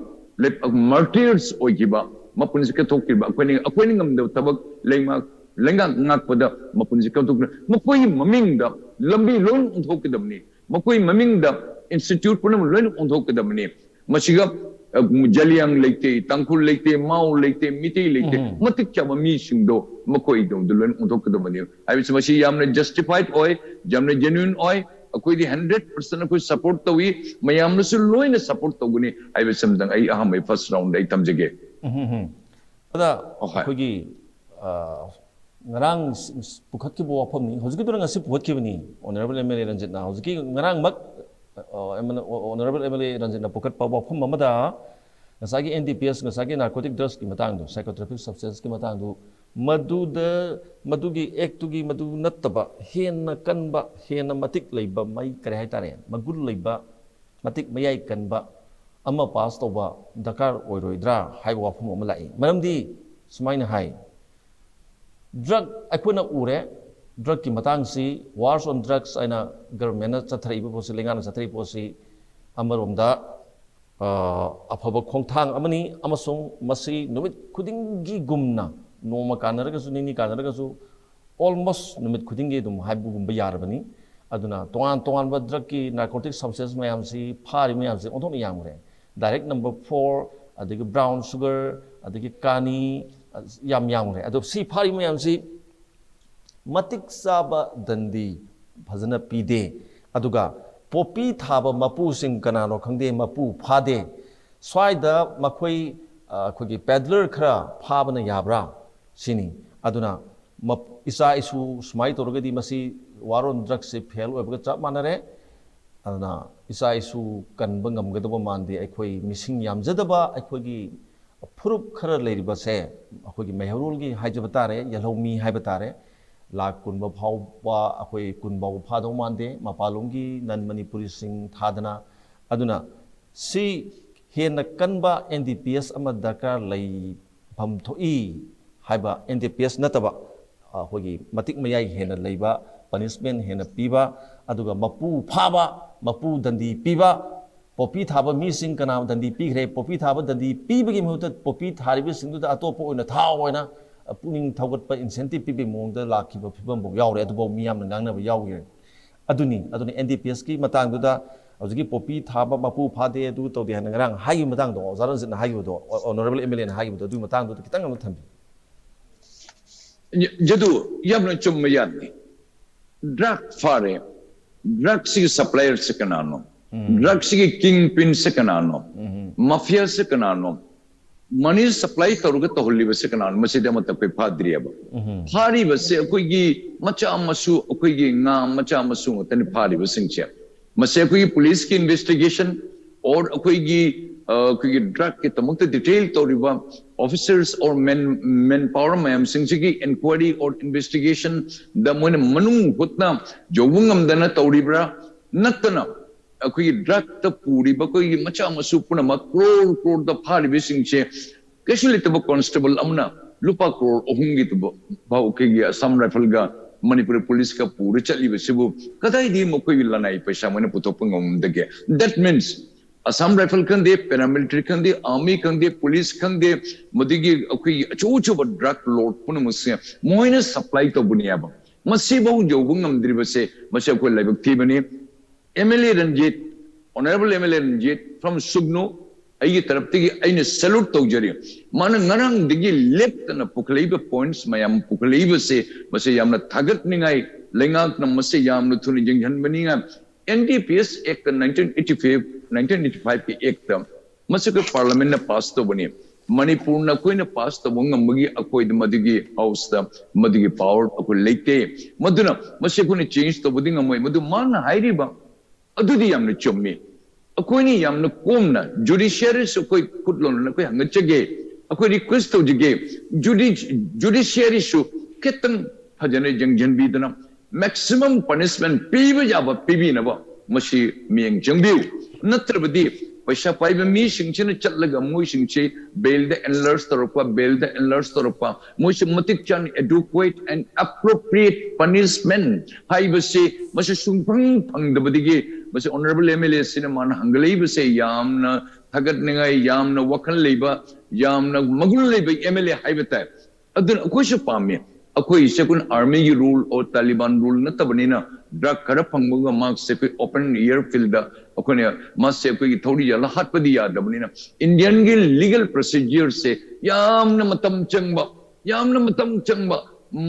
ꯂꯩ-, martyrs ꯑꯣꯏꯈꯤꯕ, ꯃꯄꯨꯟꯁꯤ ꯀꯠꯊꯣꯛꯈꯤꯕ, ꯑꯩꯈꯣꯏꯅ, ꯑꯩꯈꯣꯏꯅ ꯉꯝꯗꯕ ꯊꯕꯛ ꯂꯩꯉꯥꯛ, ꯂꯩꯉꯥꯛ ꯉꯥꯛꯄꯗ ꯃꯄꯨꯟꯁꯤ ꯀꯠꯊꯣꯛꯈ꯭ꯔꯤꯕ, ꯃꯈꯣꯏꯒꯤ ꯃꯃꯤꯡꯗ ꯂꯝꯕꯤ ꯂꯣꯏꯅ ꯑꯣꯟꯊꯣꯛꯀꯗꯕꯅꯤ, ꯃꯈꯣꯏ ꯃꯃꯤꯡꯗ institute ꯄꯨꯝꯅꯃꯛ ꯂꯣꯏꯅ ꯑꯣꯟꯊꯣꯛꯀꯗꯕꯅꯤ꯫ ꯃꯁꯤꯒ, ꯑ, ꯖꯂꯤꯌꯥꯡ ꯂꯩꯇꯦ, ꯇꯥꯡꯈꯨꯜ ꯂꯩꯇꯦ, ꯃꯥꯎ ꯂꯩꯇꯦ, ꯃꯤꯇꯩ ꯂꯩꯇꯦ, ꯎꯝ꯫ ꯃꯇꯤꯛ ꯆꯥꯕ ꯃꯤꯁꯤꯡꯗꯣ ꯃꯈꯣꯏꯗꯣꯝꯗ ꯂꯣꯏꯅ ꯑꯣꯟꯊꯣꯛꯀꯗꯕꯅꯤ ꯍꯥꯏꯕꯁꯤ ꯃꯁꯤ ꯌꯥꯝꯅ justified ꯑꯣꯏ, ꯌꯥꯝꯅ genuine ꯑꯣꯏ꯫ ꯑꯩꯈꯣꯏꯗꯤ hundred percent ꯑꯩꯈꯣꯏ support ꯇꯧꯏ, ꯃꯌꯥꯝꯅꯁꯨ ꯂꯣꯏꯅ support ꯇꯧꯒꯅꯤ ꯍꯥꯏꯕꯁꯤꯃꯇꯪ ꯑꯩ ꯑꯍꯥꯟꯕꯒꯤ first roundꯗ ꯑꯩ ꯊꯝꯖꯒꯦ꯫ ꯎꯝ, ꯎꯝ, ꯎꯝ꯫ ꯑꯗ ꯑꯍꯣꯏ꯫ ꯑꯩꯈꯣꯏꯒꯤ, ꯑ, ꯉꯔꯥꯡ ꯁ-, ꯁ-, ꯄꯨꯈꯠꯈꯤꯕ ꯋꯥꯐꯝꯅꯤ, ꯍꯧꯖꯤꯛꯀꯤꯗꯨꯅ ꯉꯁꯤ ꯄꯨꯈꯠꯈꯤꯕꯅꯤ, Honourable M L A ꯔꯟꯖꯤꯠꯅ꯫ ꯍꯧꯖꯤꯛꯀꯤ ꯉꯔꯥꯡꯃꯛ, ꯑ, ꯑ, Honourable M L A ꯔꯟꯖꯤꯠꯅ ꯄꯨꯈꯠꯄ ꯋꯥꯐꯝ ꯑꯃꯗ ꯉꯁꯥꯏꯒꯤ N D P S, ꯉꯁꯥꯏꯒꯤ narcotic drugsꯀꯤ ꯃꯇꯥꯡꯗꯣ, psychotropic substanceꯀꯤ ꯃꯇꯥꯡꯗꯨ ꯃꯗꯨꯗ, ꯃꯗꯨꯒꯤ ꯑꯦꯛꯇꯨꯒꯤ ꯃꯗꯨ ꯅꯠꯇꯕ ꯍꯦꯟꯅ ꯀꯟꯕ, ꯍꯦꯟꯅ ꯃꯇꯤꯛ ꯂꯩꯕ, ꯃꯩ, ꯀꯔꯤ ꯍꯥꯏꯇꯥꯔꯦ, ꯃꯒꯨꯟ ꯂꯩꯕ, ꯃꯇꯤꯛ ꯃꯌꯥꯏ ꯀꯟꯕ ꯑꯃ ꯄꯥꯁ ꯇꯧꯕ ꯗꯔꯀꯥꯔ ꯑꯣꯏꯔꯣꯏꯗ꯭ꯔꯥ ꯍꯥꯏꯕ ꯋꯥꯐꯝ ꯑꯃ ꯂꯥꯛꯏ꯫ ꯃꯔꯝꯗꯤ ꯁꯨꯃꯥꯏꯅ ꯍꯥꯏ, ꯗ꯭ꯔꯒ ꯑꯩꯈꯣꯏꯅ ꯎꯔꯦ, ꯗ꯭ꯔꯒꯀꯤ ꯃꯇꯥꯡꯁꯤ, Wars on Drugs ꯍꯥꯏꯅ ꯒꯚꯔꯟꯃꯦꯟꯅ ꯆꯠꯊꯔꯛꯏꯕ ꯄꯣꯠꯁꯤ, ꯂꯩꯉꯥꯛꯅ ꯆꯠꯊꯔꯛꯏꯕ ꯄꯣꯠꯁꯤ ꯑꯃꯔꯣꯝꯗ ꯑ, ꯑꯐꯕ ꯈꯣꯡꯊꯥꯡ ꯑꯃꯅꯤ, ꯑꯃꯁꯨꯡ ꯃꯁꯤ ꯅꯨꯃꯤꯠ ꯈꯨꯗꯤꯡꯒꯤꯒꯨꯝꯅ, ꯅꯣꯡꯃ ꯀꯥꯟꯅꯔꯒꯁꯨ, ꯅꯤꯅꯤ ꯀꯥꯟꯅꯔꯒꯁꯨ, almost ꯅꯨꯃꯤꯠ ꯈꯨꯗꯤꯡꯒꯤ ꯑꯗꯨꯝ ꯍꯥꯏꯕꯒꯨꯝꯕ ꯌꯥꯔꯕꯅꯤ꯫ ꯑꯗꯨꯅ ꯇꯣꯉꯥꯟ ꯇꯣꯉꯥꯟꯕ ꯗ꯭ꯔꯒꯀꯤ, ꯅꯥꯔꯀꯣꯇꯤꯛ ꯁꯕꯁꯇꯦꯟꯁ ꯃꯌꯥꯝꯁꯤ, ꯐꯥꯔꯤꯕ ꯃꯌꯥꯝꯁꯤ ꯑꯣꯟꯊꯣꯛꯅ ꯌꯥꯝꯈ꯭ꯔꯦ꯫ ꯗꯥꯏꯔꯦꯛ ꯅꯝꯕꯔ ꯐꯣꯔ, ꯑꯗꯒꯤ ꯕ꯭ꯔꯥꯎꯟ ꯁꯨꯒꯔ, ꯑꯗꯒꯤ ꯀꯥꯅꯤ, ꯑ, ꯌꯥꯝ ꯌꯥꯝꯈ꯭ꯔꯦ꯫ ꯑꯗꯣ ꯁꯤ ꯐꯥꯔꯤꯕ ꯃꯌꯥꯝꯁꯤ ꯃꯇꯤꯛ ꯆꯥꯕ ꯗꯟꯗꯤ ꯐꯖꯅ ꯄꯤꯗꯦ꯫ ꯑꯗꯨꯒ ꯄꯣꯄꯤ ꯊꯥꯕ ꯃꯄꯨꯁꯤꯡ ꯀꯅꯥꯅꯣ ꯈꯪꯗꯦ, ꯃꯄꯨ ꯐꯥꯗꯦ꯫ ꯁ꯭ꯋꯥꯏꯗ ꯃꯈꯣꯏ, ꯑ, ꯑꯩꯈꯣꯏꯒꯤ ꯄꯦꯗꯂꯔ ꯈꯔ ꯐꯥꯕꯅ ꯌꯥꯕ꯭ꯔꯥ ꯁꯤꯅꯤ꯫ ꯑꯗꯨꯅ ꯃꯞ-, ꯏꯆꯥ ꯏꯁꯨ ꯁꯨꯃꯥꯏꯅ ꯇꯧꯔꯒꯗꯤ ꯃꯁꯤ War on Drugsꯁꯦ ꯐꯦꯜ ꯑꯣꯏꯕꯒ ꯆꯞ ꯃꯥꯟꯅꯔꯦ꯫ ꯑꯗꯨꯅ ꯏꯆꯥ ꯏꯁꯨ ꯀꯟꯕ ꯉꯝꯒꯗꯕ ꯃꯥꯟꯗꯦ꯫ ꯑꯩꯈꯣꯏ ꯃꯤꯁꯤꯡ ꯌꯥꯝꯖꯗꯕ ꯑꯩꯈꯣꯏꯒꯤ ꯐꯨꯔꯨꯞ ꯈꯔ ꯂꯩꯔꯤꯕꯁꯦ, ꯑꯩꯈꯣꯏꯒꯤ ꯃꯩꯍꯧꯔꯣꯜꯒꯤ ꯍꯥꯏꯖꯕ ꯇꯥꯔꯦ, ꯌꯦꯜꯍꯧꯃꯤ ꯍꯥꯏꯕ ꯇꯥꯔꯦ, ꯂꯥꯈ ꯀꯨꯟ ꯐꯥꯎꯕ, ꯑꯩꯈꯣꯏ ꯀꯨꯟ ꯐꯥꯎꯕ ꯐꯥꯗꯧ ꯃꯥꯟꯗꯦ, ꯃꯄꯥꯟꯂꯣꯝꯒꯤ ꯅꯟ ꯃꯅꯤꯄꯨꯔꯤꯁꯤꯡ ꯊꯥꯗꯅ꯫ ꯑꯗꯨꯅ ꯁꯤ ꯍꯦꯟꯅ ꯀꯟꯕ N D P S ꯑꯃ ꯗꯔꯀꯥꯔ ꯂꯩꯐꯝ ꯊꯣꯛꯏ ꯍꯥꯏꯕ, N D P S ꯅꯠꯇꯕ ꯑꯩꯈꯣꯏꯒꯤ ꯃꯇꯤꯛ ꯃꯌꯥꯏ ꯍꯦꯟꯅ ꯂꯩꯕ, ꯄꯅꯤꯁꯃꯦꯟ ꯍꯦꯟꯅ ꯄꯤꯕ, ꯑꯗꯨꯒ ꯃꯄꯨ ꯐꯥꯕ, ꯃꯄꯨ ꯗꯟꯗꯤ ꯄꯤꯕ, ꯄꯣꯄꯤ ꯊꯥꯕ ꯃꯤꯁꯤꯡ ꯀꯅꯥ ꯗꯟꯗꯤ ꯄꯤꯈ꯭ꯔꯦ, ꯄꯣꯄꯤ ꯊꯥꯕ ꯗꯟꯗꯤ ꯄꯤꯕꯒꯤ ꯃꯍꯨꯠꯇ ꯄꯣꯄꯤ ꯊꯥꯔꯤꯕꯁꯤꯡꯗꯨꯗ ꯑꯇꯣꯞꯄ ꯑꯣꯏꯅ ꯊꯥꯎ ꯍꯥꯏꯅ ꯄꯨꯛꯅꯤꯡ ꯊꯧꯒꯠꯄ, incentive ꯄꯤꯕꯒꯤ ꯃꯑꯣꯡꯗ ꯂꯥꯛꯈꯤꯕ ꯐꯤꯕꯝꯐꯥꯎ ꯌꯥꯎꯔꯦ꯫ ꯑꯗꯨꯐꯥꯎ ꯃꯤꯌꯥꯝꯅ ꯉꯥꯡꯅꯕ ꯌꯥꯎꯈ꯭ꯔꯦ꯫ ꯑꯗꯨꯅꯤ, ꯑꯗꯨꯅ N D P Sꯀꯤ ꯃꯇꯥꯡꯗꯨꯗ ꯍꯧꯖꯤꯛꯀꯤ ꯄꯣꯄꯤ ꯊꯥꯕ ꯃꯄꯨ ꯐꯥꯗꯦ, ꯑꯗꯨ ꯇꯧꯗꯦ ꯍꯥꯏꯅ ꯉꯔꯥꯡ ꯍꯥꯏꯈꯤꯕ ꯃꯇꯥꯡꯗꯣ, ꯑꯣꯖꯥ ꯔꯟꯖꯤꯠꯅ ꯍꯥꯏꯈꯤꯕꯗꯣ, Honourable M L Aꯅ ꯍꯥꯏꯈꯤꯕꯗꯣ, ꯑꯗꯨꯒꯤ ꯃꯇꯥꯡꯗꯨꯗ ꯈꯤꯇꯪ ꯑꯃ ꯊꯝꯕꯤꯌꯨ꯫ ꯖꯗꯨ, ꯌꯥꯝꯅ ꯆꯨꯝꯕ ꯌꯥꯠꯅꯤ꯫ ꯗ꯭ꯔꯒ ꯐꯥꯔꯦ, ꯗ꯭ꯔꯒꯁꯤꯒꯤ ꯁꯄ꯭ꯂꯥꯏꯌꯔꯁꯦ ꯀꯅꯥꯅꯣ? ꯗ꯭ꯔꯒꯁꯤꯒꯤ ꯀꯤꯡ ꯄꯤꯟꯁꯦ ꯀꯅꯥꯅꯣ? ꯃꯥꯐꯤꯌꯥꯁꯦ ꯀꯅꯥꯅꯣ? ꯃꯅꯤ ꯁꯄ꯭ꯂꯥꯏ ꯇꯧꯔꯒ ꯇꯧꯍꯜꯂꯤꯕꯁꯦ ꯀꯅꯥꯅꯣ? ꯃꯁꯤꯗꯤ ꯑꯃꯠꯇ ꯑꯩꯈꯣꯏ ꯐꯥꯗ꯭ꯔꯤꯑꯕ꯫ ꯐꯥꯔꯤꯕꯁꯦ ꯑꯩꯈꯣꯏꯒꯤ ꯃꯆꯥ ꯃꯁꯨ, ꯑꯩꯈꯣꯏꯒꯤ ꯉꯥ ꯃꯆꯥ ꯃꯁꯨ ꯉꯥꯛꯇꯅꯤ ꯐꯥꯔꯤꯕꯁꯤꯡꯁꯦ꯫ ꯃꯁꯤ ꯑꯩꯈꯣꯏꯒꯤ ꯄꯨꯂꯤꯁꯀꯤ ꯏꯟꯚꯦꯁꯇꯤꯒꯦꯁꯟ ꯑꯣꯔ ꯑꯩꯈꯣꯏꯒꯤ ꯑꯩꯈꯣꯏꯒꯤ ꯗ꯭ꯔꯒꯀꯤꯗꯃꯛꯇ ꯗꯤꯇꯦꯜ ꯇꯧꯔꯤꯕ officers or men, men power ꯃꯌꯥꯝꯁꯤꯡꯁꯤꯒꯤ inquiry or investigationꯗ ꯃꯣꯏꯅ ꯃꯅꯨꯡ ꯍꯨꯠꯅ ꯌꯧꯕ ꯉꯝꯗꯅ ꯇꯧꯔꯤꯕ꯭ꯔꯥ? ꯅꯠꯇꯅ ꯑꯩꯈꯣꯏꯒꯤ ꯗ꯭ꯔꯒꯇ ꯄꯨꯔꯤꯕ ꯑꯩꯈꯣꯏꯒꯤ ꯃꯆꯥ ꯃꯁꯨ ꯄꯨꯝꯅꯃꯛ ꯀ꯭ꯔꯣꯔ ꯀ꯭ꯔꯣꯔꯗ ꯐꯥꯔꯤꯕꯁꯤꯡꯁꯦ ꯀꯩꯁꯨ ꯂꯩꯇꯕ ꯀꯣꯟꯁꯇꯦꯕꯜ ꯑꯃꯅ ꯂꯨꯄꯥ ꯀ꯭ꯔꯣꯔ ꯑꯍꯨꯝꯒꯤ ꯐꯥꯎ ꯑꯩꯈꯣꯏꯒꯤ ꯑꯁꯥꯝ ꯔꯥꯏꯐꯜꯒ ꯃꯅꯤꯄꯨꯔ ꯄꯨꯂꯤꯁꯀ ꯄꯨꯔ ꯆꯠꯂꯤꯕꯁꯤꯕꯨ ꯀꯗꯥꯏꯗꯒꯤ ꯃꯈꯣꯏꯒꯤ ꯂꯅꯥꯏ ꯄꯩꯁꯥ ꯃꯣꯏꯅ ꯄꯨꯊꯣꯛꯄ ꯉꯝꯗꯒꯦ? That means ꯑꯁꯥꯝ ꯔꯥꯏꯐꯜ ꯈꯪꯗꯦ, ꯄꯦꯔꯥꯃꯤꯂꯤꯇꯔꯤ ꯈꯪꯗꯦ, ꯑꯥꯔꯃꯤ ꯈꯪꯗꯦ, ꯄꯨꯂꯤꯁ ꯈꯪꯗꯦ, ꯃꯗꯨꯒꯤ ꯑꯩꯈꯣꯏꯒꯤ ꯑꯆꯧ ꯑꯆꯧꯕ ꯗ꯭ꯔꯒ ꯂꯣꯔꯗ ꯄꯨꯝꯅꯃꯛꯁꯦ ꯃꯣꯏꯅ ꯁꯄ꯭ꯂꯥꯏ ꯇꯧꯕꯅꯦꯕ꯫ ꯃꯁꯤꯐꯥꯎ ꯌꯧꯕ ꯉꯝꯗ꯭ꯔꯤꯕꯁꯦ ꯃꯁꯤ ꯑꯩꯈꯣꯏ ꯂꯥꯏꯕꯛ ꯊꯤꯕꯅꯤ꯫ M L A Ranjit, Honourable M L A Ranjit from Sugnu, ꯑꯩꯒꯤ ꯇꯔꯞꯇꯒꯤ ꯑꯩꯅ ꯁꯦꯂꯨꯠ ꯇꯧꯖꯔꯤ꯫ ꯃꯥꯅ ꯉꯔꯥꯡꯗꯒꯤ ꯂꯦꯞꯇꯅ ꯄꯨꯈꯠꯂꯛꯏꯕ ꯄꯣꯏꯟꯠꯁ ꯃꯌꯥꯝ ꯄꯨꯈꯠꯂꯛꯏꯕꯁꯦ ꯃꯁꯤ ꯌꯥꯝꯅ ꯊꯥꯒꯠꯅꯤꯡꯉꯥꯏ, ꯂꯩꯉꯥꯛꯅ ꯃꯁꯤ ꯌꯥꯝꯅ ꯊꯨꯅ ꯌꯦꯡꯁꯤꯟꯕꯅꯤꯉꯥꯏ꯫ N D P S Act nineteen eighty five, nineteen eighty five ꯀꯤ ꯑꯦꯛꯇ ꯃꯁꯤ ꯑꯩꯈꯣꯏ ꯄꯥꯔꯂꯤꯌꯥꯃꯦꯟꯠꯅ ꯄꯥꯁ ꯇꯧꯕꯅꯤ꯫ ꯃꯅꯤꯄꯨꯔꯅ ꯑꯩꯈꯣꯏꯅ ꯄꯥꯁ ꯇꯧꯕ ꯉꯝꯕꯒꯤ ꯑꯩꯈꯣꯏꯗ ꯃꯗꯨꯒꯤ ꯍꯥꯎꯁꯇ ꯃꯗꯨꯒꯤ ꯄꯥꯋꯔ ꯑꯩꯈꯣꯏ ꯂꯩꯇꯦ꯫ ꯃꯗꯨꯅ ꯃꯁꯤ ꯑꯩꯈꯣꯏꯅ ꯆꯦꯟꯖ ꯇꯧꯕꯗꯤ ꯉꯝꯃꯣꯏ꯫ ꯃꯗꯨ ꯃꯥꯅ ꯍꯥꯏꯔꯤꯕ ꯑꯗꯨꯗꯤ ꯌꯥꯝꯅ ꯆꯨꯝꯃꯤ꯫ ꯑꯩꯈꯣꯏꯅ ꯌꯥꯝꯅ ꯀꯣꯝꯅ ꯖꯨꯗꯤꯁꯤꯌꯔꯤꯁꯨ ꯑꯩꯈꯣꯏ ꯈꯨꯠ ꯂꯣꯟꯅ ꯑꯩꯈꯣꯏ ꯍꯪꯒꯠꯆꯒꯦ, ꯑꯩꯈꯣꯏ ꯔꯤꯀ꯭ꯋꯦꯁ ꯇꯧꯖꯒꯦ, ꯖꯨꯗꯤ ꯖꯨꯗꯤꯁꯤꯌꯔꯤꯁꯨ ꯈꯤꯇꯪ ꯐꯖꯅ ꯌꯦꯡꯁꯤꯟꯕꯤꯗꯅ ꯃꯦꯛꯁꯤꯃꯝ ꯄꯅꯤꯁꯃꯦꯟꯠ ꯄꯤꯕ ꯌꯥꯕ ꯄꯤꯕꯤꯅꯕ ꯃꯁꯤ ꯃꯤꯠꯌꯦꯡ ꯆꯪꯕꯤꯌꯨ꯫ ꯅꯠꯇ꯭ꯔꯕꯗꯤ ꯄꯩꯁꯥ ꯄꯥꯏꯕ ꯃꯤꯁꯤꯡꯁꯤꯅ ꯆꯠꯂꯒ ꯃꯣꯏꯁꯤꯡꯁꯤ ꯕꯦꯜꯗ ꯑꯦꯟꯂꯔꯁ ꯇꯧꯔꯛꯄ, ꯕꯦꯜꯗ ꯑꯦꯟꯂꯔꯁ ꯇꯧꯔꯛꯄ, ꯃꯣꯏꯁꯤ ꯃꯇꯤꯛ ꯆꯥꯅ adequate and appropriate punishment ꯍꯥꯏꯕꯁꯤ ꯃꯁꯤ ꯁꯨꯡꯐꯪ ꯐꯪꯗꯕꯗꯒꯤ ꯃꯁꯤ Honourable M L A ꯁꯤꯅ ꯃꯥꯅ ꯍꯪꯒꯠꯂꯛꯏꯕꯁꯦ ꯌꯥꯝꯅ ꯊꯥꯒꯠꯅꯤꯡꯉꯥꯏ, ꯌꯥꯝꯅ ꯋꯥꯈꯜ ꯂꯩꯕ, ꯌꯥꯝꯅ ꯃꯒꯨꯟ ꯂꯩꯕ M L A ꯍꯥꯏꯕ ꯇꯥꯏ꯫ ꯑꯗꯨꯅ ꯑꯩꯈꯣꯏꯁꯨ ꯄꯥꯝꯃꯤ꯫ ꯑꯩꯈꯣꯏꯁꯦ ꯑꯩꯈꯣꯏꯅ ꯑꯥꯔꯃꯤꯒꯤ ꯔꯨꯜ ꯑꯣꯔ ꯇꯥꯂꯤꯕꯥꯟ ꯔꯨꯜ ꯅꯠꯇꯕꯅꯤꯅ ꯗ꯭ꯔꯒ ꯈꯔ ꯐꯪꯕꯒ ꯃꯍꯥꯛꯁꯦ ꯑꯩꯈꯣꯏ ꯑꯣꯄꯟ ꯑꯦꯌꯔ ꯐꯤꯜꯗ ꯑꯩꯈꯣꯏꯅ ꯃꯥꯁꯦ ꯑꯩꯈꯣꯏꯒꯤ ꯊꯧꯔꯤ ꯌꯥꯜꯂ ꯍꯥꯠꯄꯗꯤ ꯌꯥꯗꯕꯅꯤꯅ ꯏꯟꯗꯤꯌꯟꯒꯤ ꯂꯤꯒꯦꯜ ꯄ꯭ꯔꯣꯁꯤꯗ꯭ꯌꯔꯁꯦ ꯌꯥꯝꯅ ꯃꯇꯝ ꯆꯪꯕ, ꯌꯥꯝꯅ ꯃꯇꯝ ꯆꯪꯕ꯫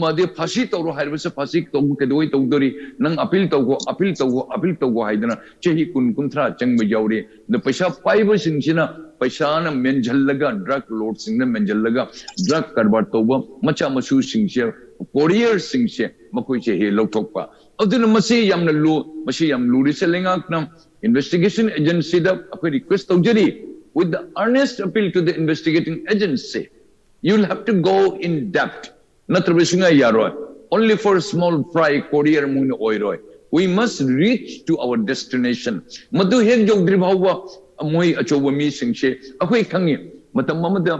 ꯃꯗꯤ ꯐꯥꯁꯤ ꯇꯧꯔꯣ ꯍꯥꯏꯔꯕꯁꯨ ꯐꯥꯁꯤ ꯇꯧꯕ ꯀꯩꯗꯧꯉꯩ ꯇꯧꯗꯣꯔꯤ? ꯅꯪ ꯑꯄꯤꯜ ꯇꯧꯈꯣ, ꯑꯄꯤꯜ ꯇꯧꯈꯣ, ꯑꯄꯤꯜ ꯇꯧꯈꯣ ꯍꯥꯏꯗꯅ ꯆꯍꯤ ꯀꯨꯟ, ꯀꯨꯟꯊ꯭ꯔꯥ ꯆꯪꯕ ꯌꯥꯎꯔꯤ꯫ ꯑꯗ ꯄꯩꯁꯥ ꯄꯥꯏꯕꯁꯤꯡꯁꯤꯅ ꯄꯩꯁꯥꯅ ꯃꯦꯟꯁꯤꯜꯂꯒ, ꯗ꯭ꯔꯒ ꯂꯣꯔꯗꯁꯤꯡꯅ ꯃꯦꯟꯁꯤꯜꯂꯒ ꯗ꯭ꯔꯒ ꯀꯔꯕꯥꯔ ꯇꯧꯕ ꯃꯆꯥ ꯃꯁꯨꯁꯤꯡꯁꯦ, ꯀꯣꯔꯤꯌꯔꯁꯤꯡꯁꯦ ꯃꯈꯣꯏꯁꯦ ꯍꯦꯛ ꯂꯧꯊꯣꯛꯄ꯫ ꯑꯗꯨꯅ ꯃꯁꯤ ꯌꯥꯝꯅ ꯂꯨ, ꯃꯁꯤ ꯌꯥꯝ ꯂꯨꯔꯤꯁꯦ ꯂꯩꯉꯥꯛꯅ ꯏꯟꯚꯦꯁꯇꯤꯒꯦꯁꯟ ꯑꯦꯖꯦꯟꯁꯤꯗ ꯑꯩꯈꯣꯏ ꯔꯤꯀ꯭ꯋꯦꯁ ꯇꯧꯖꯔꯤ꯫ With the earnest appeal to the investigating agency, you'll have to go in depth. ꯅꯠꯇ꯭ꯔꯕ ꯁꯨꯡꯌꯥ ꯌꯥꯔꯣꯏ꯫ Only for small fry courier ꯃꯣꯏꯅ ꯑꯣꯏꯔꯣꯏ꯫ We must reach to our destination. ꯃꯗꯨ ꯍꯦꯛ ꯌꯧꯗ꯭ꯔꯤ ꯐꯥꯎꯕ ꯃꯣꯏ ꯑꯆꯧꯕ ꯃꯤꯁꯤꯡꯁꯦ ꯑꯩꯈꯣꯏ ꯈꯪꯉꯤ꯫ ꯃꯇꯝ ꯑꯃꯗ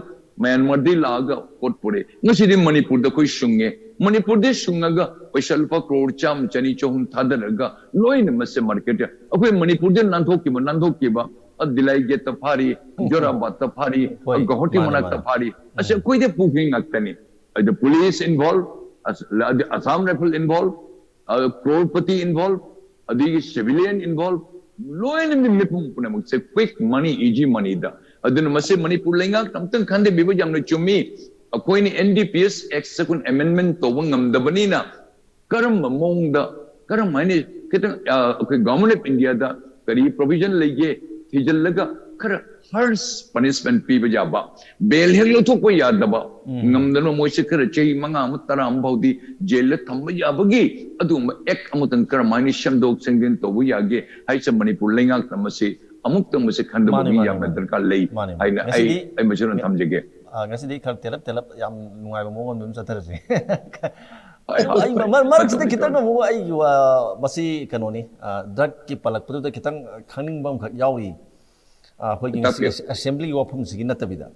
ꯃ꯭ꯌꯥꯟꯃꯥꯔꯗꯒꯤ ꯂꯥꯛꯑꯒ ꯄꯣꯠ ꯄꯨꯔꯛꯑꯦ꯫ ꯉꯁꯤꯗꯤ ꯃꯅꯤꯄꯨꯔꯗ ꯑꯩꯈꯣꯏ ꯁꯨꯡꯉꯦ꯫ ꯃꯅꯤꯄꯨꯔꯗ ꯁꯨꯡꯉꯒ ꯄꯩꯁꯥ ꯂꯨꯄꯥ ꯀ꯭ꯔꯣꯔ ꯆꯥꯝꯃ, ꯆꯅꯤ, ꯆꯍꯨꯝ ꯊꯥꯗꯔꯒ ꯂꯣꯏꯅ ꯃꯁꯦ ꯃꯥꯔꯀꯦꯠꯇ ꯑꯩꯈꯣꯏ ꯃꯅꯤꯄꯨꯔꯗ ꯅꯥꯟꯊꯣꯛꯈꯤꯕ, ꯅꯥꯟꯊꯣꯛꯈꯤꯕ, ꯑ, ꯗꯤꯂꯥꯏ ꯒꯦꯠꯇ ꯐꯥꯔꯤ, ꯖꯣꯔꯥꯕꯥꯠꯇ ꯐꯥꯔꯤ, ꯍꯣꯏ, ꯒꯧꯍꯥꯇꯤ ꯃꯥꯅꯦ, ꯃꯅꯥꯛꯇ ꯃꯥꯅꯦ꯫ ꯐꯥꯔꯤ꯫ ꯑꯁꯤ ꯎꯝ꯫ ꯑꯩꯈꯣꯏꯗ ꯄꯨꯈ꯭ꯔꯤ ꯉꯥꯛꯇꯅꯤ꯫ ꯑꯗ ꯄꯨꯂꯤꯁ ꯏꯟꯚꯣꯜꯚ, ꯑꯁ-, ꯑꯗ ꯑꯁꯥꯝ ꯔꯥꯏꯐꯜ ꯏꯟꯚꯣꯜꯚ, ꯑ, ꯀ꯭ꯔꯣꯔꯄꯇꯤ ꯏꯟꯚꯣꯜꯚ, ꯑꯗꯒꯤ ꯁꯤꯚꯤꯂꯤꯌꯟ ꯏꯟꯚꯣꯜꯚ, ꯂꯣꯏꯅ ꯃꯤ ꯃꯤꯄꯨꯝ ꯄꯨꯝꯅꯃꯛꯁꯦ quick money, easy moneyꯗ꯫ ꯑꯗꯨꯅ ꯃꯁꯤ ꯃꯅꯤꯄꯨꯔ ꯂꯩꯉꯥꯛꯅ ꯑꯝꯇꯪ ꯈꯟꯊꯕꯤꯕ ꯌꯥꯝꯅ ꯆꯨꯝꯃꯤ꯫ ꯑꯩꯈꯣꯏꯅ N D P S Act ꯑꯩꯈꯣꯏꯅ amendment ꯇꯧꯕ ꯉꯝꯗꯕꯅꯤꯅ ꯀꯔꯝꯕ ꯃꯑꯣꯡꯗ, ꯀꯔꯝ ꯍꯥꯏꯅ ꯈꯤꯇꯪ, ꯑ, ꯑꯩꯈꯣꯏ Government of Indiaꯗ ꯀꯔꯤ provision ꯂꯩꯒꯦ ꯊꯤꯖꯤꯜꯂꯒ ꯈꯔ harsh punishment ꯄꯤꯕ ꯌꯥꯕ, ꯕꯦꯜ ꯍꯦꯛ ꯂꯧꯊꯣꯛꯄ ꯌꯥꯗꯕ, ꯎꯝ꯫ ꯉꯝꯗꯅ ꯃꯣꯏꯁꯦ ꯈꯔ ꯆꯍꯤ ꯃꯉꯥ ꯑꯃ, ꯇꯔꯥ ꯑꯃ ꯐꯥꯎꯗꯤ ꯖꯦꯜꯗ ꯊꯝꯕ ꯌꯥꯕꯒꯤ ꯑꯗꯨꯒꯨꯝꯕ act ꯑꯃꯇꯪ ꯀꯔꯝꯍꯥꯏꯅ ꯁꯦꯝꯗꯣꯛ ꯁꯦꯝꯖꯤꯟ ꯇꯧꯕ ꯌꯥꯒꯦ ꯍꯥꯏꯁꯦ ꯃꯅꯤꯄꯨꯔ ꯂꯩꯉꯥꯛꯅ ꯃꯁꯤ ꯑꯃꯨꯛꯇꯪ ꯃꯁꯤ ꯈꯟꯗꯕꯒꯤ ꯃꯥꯅꯤ, ꯃꯥꯅꯤ, ꯌꯥꯝꯅ ꯃꯥꯅꯤ꯫ ꯗꯔꯀꯥꯔ ꯂꯩ ꯃꯥꯅꯤ, ꯃꯥꯅꯤ꯫ ꯍꯥꯏꯅ ꯑꯩ, ꯉꯁꯤꯗꯤ ꯑꯩ ꯃꯁꯤꯗ ꯉ-, ꯊꯝꯖꯒꯦ꯫ ꯑ, ꯉꯁꯤꯗꯤ ꯈꯔ ꯇꯦꯜꯂꯞ ꯇꯦꯜꯂꯞ ꯌꯥꯝ ꯅꯨꯡꯉꯥꯏꯕ ꯃꯑꯣꯡ ꯑꯃ ꯑꯗꯨꯝ ꯆꯠꯊꯔꯁꯦ꯫ ꯍꯣꯏ, ꯑꯩ, ꯍꯣꯏ, ꯑꯩ ꯍꯣꯏ꯫ ꯃꯔ-, ꯃꯔꯛꯁꯤꯗ ꯇꯧꯕꯤꯌꯨ, ꯈꯤꯇꯪ ꯇꯧꯕꯤꯌꯨ꯫ ꯑꯃꯨꯛ ꯑꯩ, ꯑ, ꯃꯁꯤ ꯀꯩꯅꯣꯅꯤ, ꯑ, drugꯀꯤ ꯄꯜꯂꯛꯄꯗꯨꯗ ꯈꯤꯇꯪ ꯈꯪꯅꯤꯡꯕ ꯑꯃꯈꯛ ꯌꯥꯎꯔꯤ꯫ ꯑ, ꯑꯩꯈꯣꯏꯒꯤ ꯉꯁꯤ ꯇꯥꯛꯄꯤꯌꯨ꯫ ꯑꯦꯁ-, assemblyꯒꯤ ꯋꯥꯐꯝꯁꯤꯒꯤ ꯅꯠꯇꯕꯤꯗ,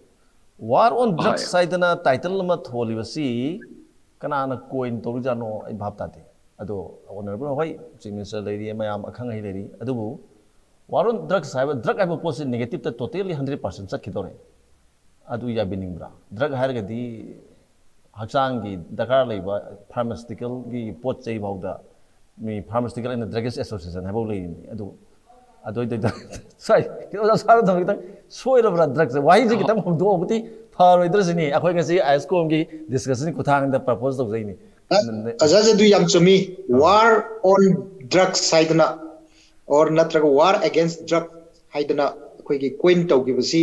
War on Drugs ꯍꯣꯏ꯫ ꯍꯥꯏꯗꯅ title ꯑꯃ ꯊꯣꯜꯂꯤꯕꯁꯤ ꯀꯅꯥꯅ coin ꯇꯧꯔꯤꯖꯥꯠꯅꯣ ꯑꯩ ꯚꯥꯞ ꯇꯥꯗꯦ꯫ ꯑꯗꯣ honourable ꯍꯣꯏ chief minister ꯂꯩꯔꯤ, ꯃꯌꯥꯝ ꯑꯈꯪ ꯑꯍꯩ ꯂꯩꯔꯤ, ꯑꯗꯨꯕꯨ War on Drugs ꯍꯥꯏꯕ, drug ꯍꯥꯏꯕ ꯄꯣꯠꯁꯤ negative ꯇ totally hundred percent ꯆꯠꯈꯤꯗꯧꯔꯦ꯫ ꯑꯗꯨ ꯌꯥꯕꯤꯅꯤꯡꯕ꯭ꯔꯥ? Drug ꯍꯥꯏꯔꯒꯗꯤ ꯍꯛꯆꯥꯡꯒꯤ ꯗꯔꯀꯥꯔ ꯂꯩꯕ pharmaceuticalꯒꯤ ꯄꯣꯠ ꯆꯩ ꯐꯥꯎꯗ ꯃꯤ pharmaceutical and drugs association ꯍꯥꯏꯐꯥꯎ ꯂꯩꯔꯤꯅꯤ꯫ ꯑꯗꯨ, ꯑꯗꯨ, ꯑꯗꯨ, ꯑꯗꯨ, ꯁ꯭ꯋꯥꯏ, ꯑꯣꯖꯥ ꯁꯥꯔ ꯊꯝꯃ ꯈꯤꯇꯪ ꯁꯣꯏꯔꯕ꯭ꯔꯥ? Drugꯁꯦ, ꯋꯥꯍꯩꯁꯦ ꯈꯤꯇꯪ ꯍꯣꯡꯗꯣꯛꯑꯕꯗꯤ ꯐꯔꯣꯏꯗ꯭ꯔꯁꯤꯅꯤ꯫ ꯑꯩꯈꯣꯏ ꯉꯁꯤ ISCOMꯒꯤ discussionꯒꯤ ꯈꯨꯠꯊꯥꯡꯗ propose ꯇꯧꯖꯩꯅꯤ꯫ ꯑ-, ꯑꯣꯖꯥ ꯖꯗꯨ ꯌꯥꯝ ꯆꯨꯝꯃꯤ꯫ ꯑꯥ꯫ War on Drugs ꯍꯥꯏꯗꯅ, or ꯅꯠꯇ꯭ꯔꯒ War Against Drug ꯍꯥꯏꯗꯅ ꯑꯩꯈꯣꯏꯒꯤ coin ꯇꯧꯈꯤꯕꯁꯤ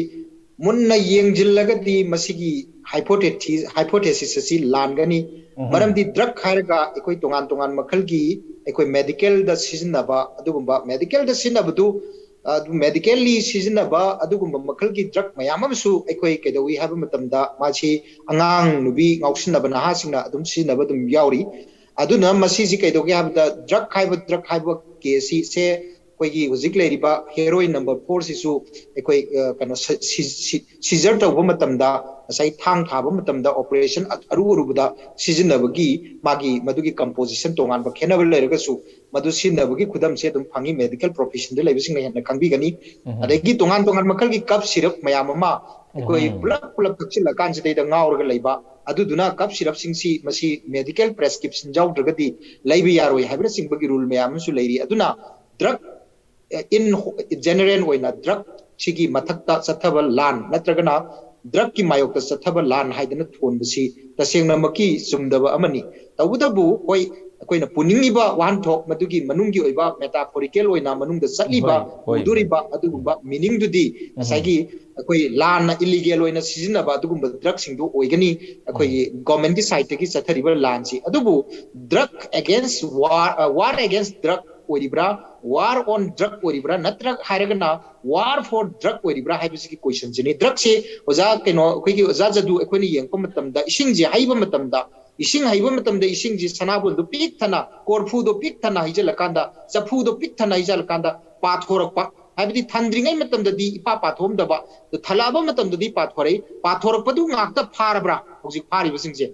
ꯃꯨꯟꯅ ꯌꯦꯡꯁꯤꯜꯂꯒꯗꯤ ꯃꯁꯤꯒꯤ hypothesis, hypothesis ꯑꯁꯤ ꯂꯥꯟꯒꯅꯤ꯫ ꯎꯝꯍꯨꯝ꯫ ꯃꯔꯝꯗꯤ drug ꯍꯥꯏꯔꯒ ꯑꯩꯈꯣꯏ ꯇꯣꯉꯥꯟ ꯇꯣꯉꯥꯟ ꯃꯈꯜꯒꯤ ꯑꯩꯈꯣꯏ medicalꯗ ꯁꯤꯖꯤꯟꯅꯕ, ꯑꯗꯨꯒꯨꯝꯕ medicalꯗ ꯁꯤꯖꯤꯟꯅꯕꯗꯨ ꯑꯗꯨ medically ꯁꯤꯖꯤꯟꯅꯕ ꯑꯗꯨꯒꯨꯝꯕ ꯃꯈꯜꯒꯤ drug ꯃꯌꯥꯝ ꯑꯃꯁꯨ ꯑꯩꯈꯣꯏ ꯀꯩꯗꯧꯏ ꯍꯥꯏꯕ ꯃꯇꯝꯗ, ꯃꯁꯤ ꯑꯉꯥꯡ ꯅꯨꯕꯤ ꯉꯥꯎꯁꯤꯟꯅꯕ ꯅꯍꯥꯁꯤꯡꯅ ꯑꯗꯨꯝ ꯁꯤꯖꯤꯟꯅꯕ ꯑꯗꯨꯝ ꯌꯥꯎꯔꯤ꯫ ꯑꯗꯨꯅ ꯃꯁꯤꯁꯤ ꯀꯩꯗꯧꯒꯦ ꯍꯥꯏꯕꯗ, drug ꯍꯥꯏꯕ drug ꯍꯥꯏꯕ caseꯁꯦ ꯑꯩꯈꯣꯏꯒꯤ ꯍꯧꯖꯤꯛ ꯂꯩꯔꯤꯕ heroin number fourꯁꯤꯁꯨ ꯑꯩꯈꯣꯏ, ꯑ, ꯀꯩꯅꯣ, ꯁ-, ꯁꯤ-, ꯁꯤ-, seizure ꯇꯧꯕ ꯃꯇꯝꯗ ꯉꯁꯥꯏ ꯊꯥꯡ ꯊꯥꯕ ꯃꯇꯝꯗ operation ꯑꯔꯨ ꯑꯔꯨꯕꯗ ꯁꯤꯖꯤꯟꯅꯕꯒꯤ ꯃꯥꯒꯤ ꯃꯗꯨꯒꯤ composition ꯇꯣꯉꯥꯟꯕ ꯈꯦꯠꯅꯕ ꯂꯩꯔꯒꯁꯨ, ꯃꯗꯨ ꯁꯤꯖꯤꯟꯅꯕꯒꯤ ꯈꯨꯗꯝꯁꯦ ꯑꯗꯨꯝ ꯐꯪꯉꯤ꯫ Medical professionꯗ ꯂꯩꯕꯁꯤꯡꯅ ꯍꯦꯟꯅ ꯈꯪꯕꯤꯒꯅꯤ꯫ ꯑꯗꯒꯤ ꯇꯣꯉꯥꯟ ꯇꯣꯉꯥꯟ ꯃꯈꯜꯒꯤ cough syrup ꯃꯌꯥꯝ ꯑꯃ ꯑꯩꯈꯣꯏ ꯄꯨꯂꯞ ꯄꯨꯂꯞ ꯊꯛꯆꯤꯜꯂꯀꯥꯟꯁꯤꯗꯩꯗ ꯉꯥꯎꯔꯒ ꯂꯩꯕ, ꯑꯗꯨꯗꯨꯅ cough syrupꯁꯤꯡꯁꯤ ꯃꯁꯤ medical prescription ꯌꯥꯎꯗ꯭ꯔꯒꯗꯤ ꯂꯩꯕ ꯌꯥꯔꯣꯏ ꯍꯥꯏꯕꯅꯆꯤꯡꯕꯒꯤ rule ꯃꯌꯥꯝ ꯑꯃꯁꯨ ꯂꯩꯔꯤ꯫ ꯑꯗꯨꯅ drug, ꯑ, in general ꯑꯣꯏꯅ drugꯁꯤꯒꯤ ꯃꯊꯛꯇ ꯆꯠꯊꯕ ꯂꯥꯟ ꯅꯠꯇ꯭ꯔꯒꯅ drugꯀꯤ ꯃꯥꯌꯣꯛꯇ ꯆꯠꯊꯕ ꯂꯥꯟ ꯍꯥꯏꯗꯅ ꯊꯣꯟꯕꯁꯤ ꯇꯁꯦꯡꯅꯃꯛꯀꯤ ꯆꯨꯝꯗꯕ ꯑꯃꯅꯤ꯫ ꯇꯧꯕꯇꯕꯨ, ꯍꯣꯏ, ꯑꯩꯈꯣꯏꯅ ꯄꯨꯅꯤꯡꯉꯤꯕ ꯋꯥꯍꯟꯊꯣꯛ ꯃꯗꯨꯒꯤ ꯃꯅꯨꯡꯒꯤ ꯑꯣꯏꯕ metaphorical ꯑꯣꯏꯅ ꯃꯅꯨꯡꯗ ꯆꯠꯂꯤꯕ, ꯄꯨꯗꯣꯔꯤꯕ ꯑꯗꯨꯒꯨꯝꯕ meaningꯗꯨꯗꯤ ꯉꯁꯥꯏꯒꯤ ꯑꯩꯈꯣꯏ ꯂꯥꯟꯅ illegal ꯑꯣꯏꯅ ꯁꯤꯖꯤꯟꯅꯕ ꯑꯗꯨꯒꯨꯝꯕ drugꯁꯤꯡꯗꯨ ꯑꯣꯏꯒꯅꯤ꯫ ꯑꯩꯈꯣꯏꯒꯤ governmentꯀꯤ sideꯇꯒꯤ ꯆꯠꯊꯔꯤꯕ ꯂꯥꯟꯁꯤ꯫ ꯑꯗꯨꯕꯨ drug against war, ꯑ, war against drug ꯑꯣꯏꯔꯤꯕ꯭ꯔꯥ, war on drug ꯑꯣꯏꯔꯤꯕ꯭ꯔꯥ, ꯅꯠꯇ꯭ꯔꯒ ꯍꯥꯏꯔꯒꯅ war for drug ꯑꯣꯏꯔꯤꯕ꯭ꯔꯥ ꯍꯥꯏꯕꯁꯤꯒꯤ questionꯁꯤꯅꯤ꯫ Drugꯁꯤ ꯑꯣꯖꯥ, ꯀꯩꯅꯣ, ꯑꯩꯈꯣꯏꯒꯤ ꯑꯣꯖꯥ ꯖꯗꯨ, ꯑꯩꯈꯣꯏꯅ ꯌꯦꯡꯉꯛꯄ ꯃꯇꯝꯗ, ꯏꯁꯤꯡꯁꯦ ꯍꯩꯕ ꯃꯇꯝꯗ, ꯏꯁꯤꯡ ꯍꯩꯕ ꯃꯇꯝꯗ ꯏꯁꯤꯡꯁꯤ ꯁꯅꯥꯕꯨꯟꯗꯣ ꯄꯤꯛ ꯊꯟꯅ, ꯀꯣꯔꯐꯨꯗꯣ ꯄꯤꯛ ꯊꯟꯅ ꯍꯩꯖꯤꯜꯂꯀꯥꯟꯗ, ꯆꯐꯨꯗꯣ ꯄꯤꯛ ꯊꯟꯅ ꯍꯩꯖꯤꯜꯂꯀꯥꯟꯗ ꯄꯥꯊꯣꯔꯛꯄ, ꯍꯥꯏꯕꯗꯤ ꯊꯟꯗ꯭ꯔꯤꯉꯩ ꯃꯇꯝꯗꯗꯤ ꯏꯄꯥ ꯄꯥꯊꯣꯛꯑꯝꯗꯕ, ꯑꯗꯨ ꯊꯜꯂꯛꯑꯕ ꯃꯇꯝꯗꯗꯤ ꯄꯥꯊꯣꯔꯛꯏ꯫ ꯄꯥꯊꯣꯔꯛꯄꯗꯨ ꯉꯥꯛꯇ ꯐꯥꯔꯕ꯭ꯔꯥ ꯍꯧꯖꯤꯛ ꯐꯥꯔꯤꯕꯁꯤꯡꯁꯦ?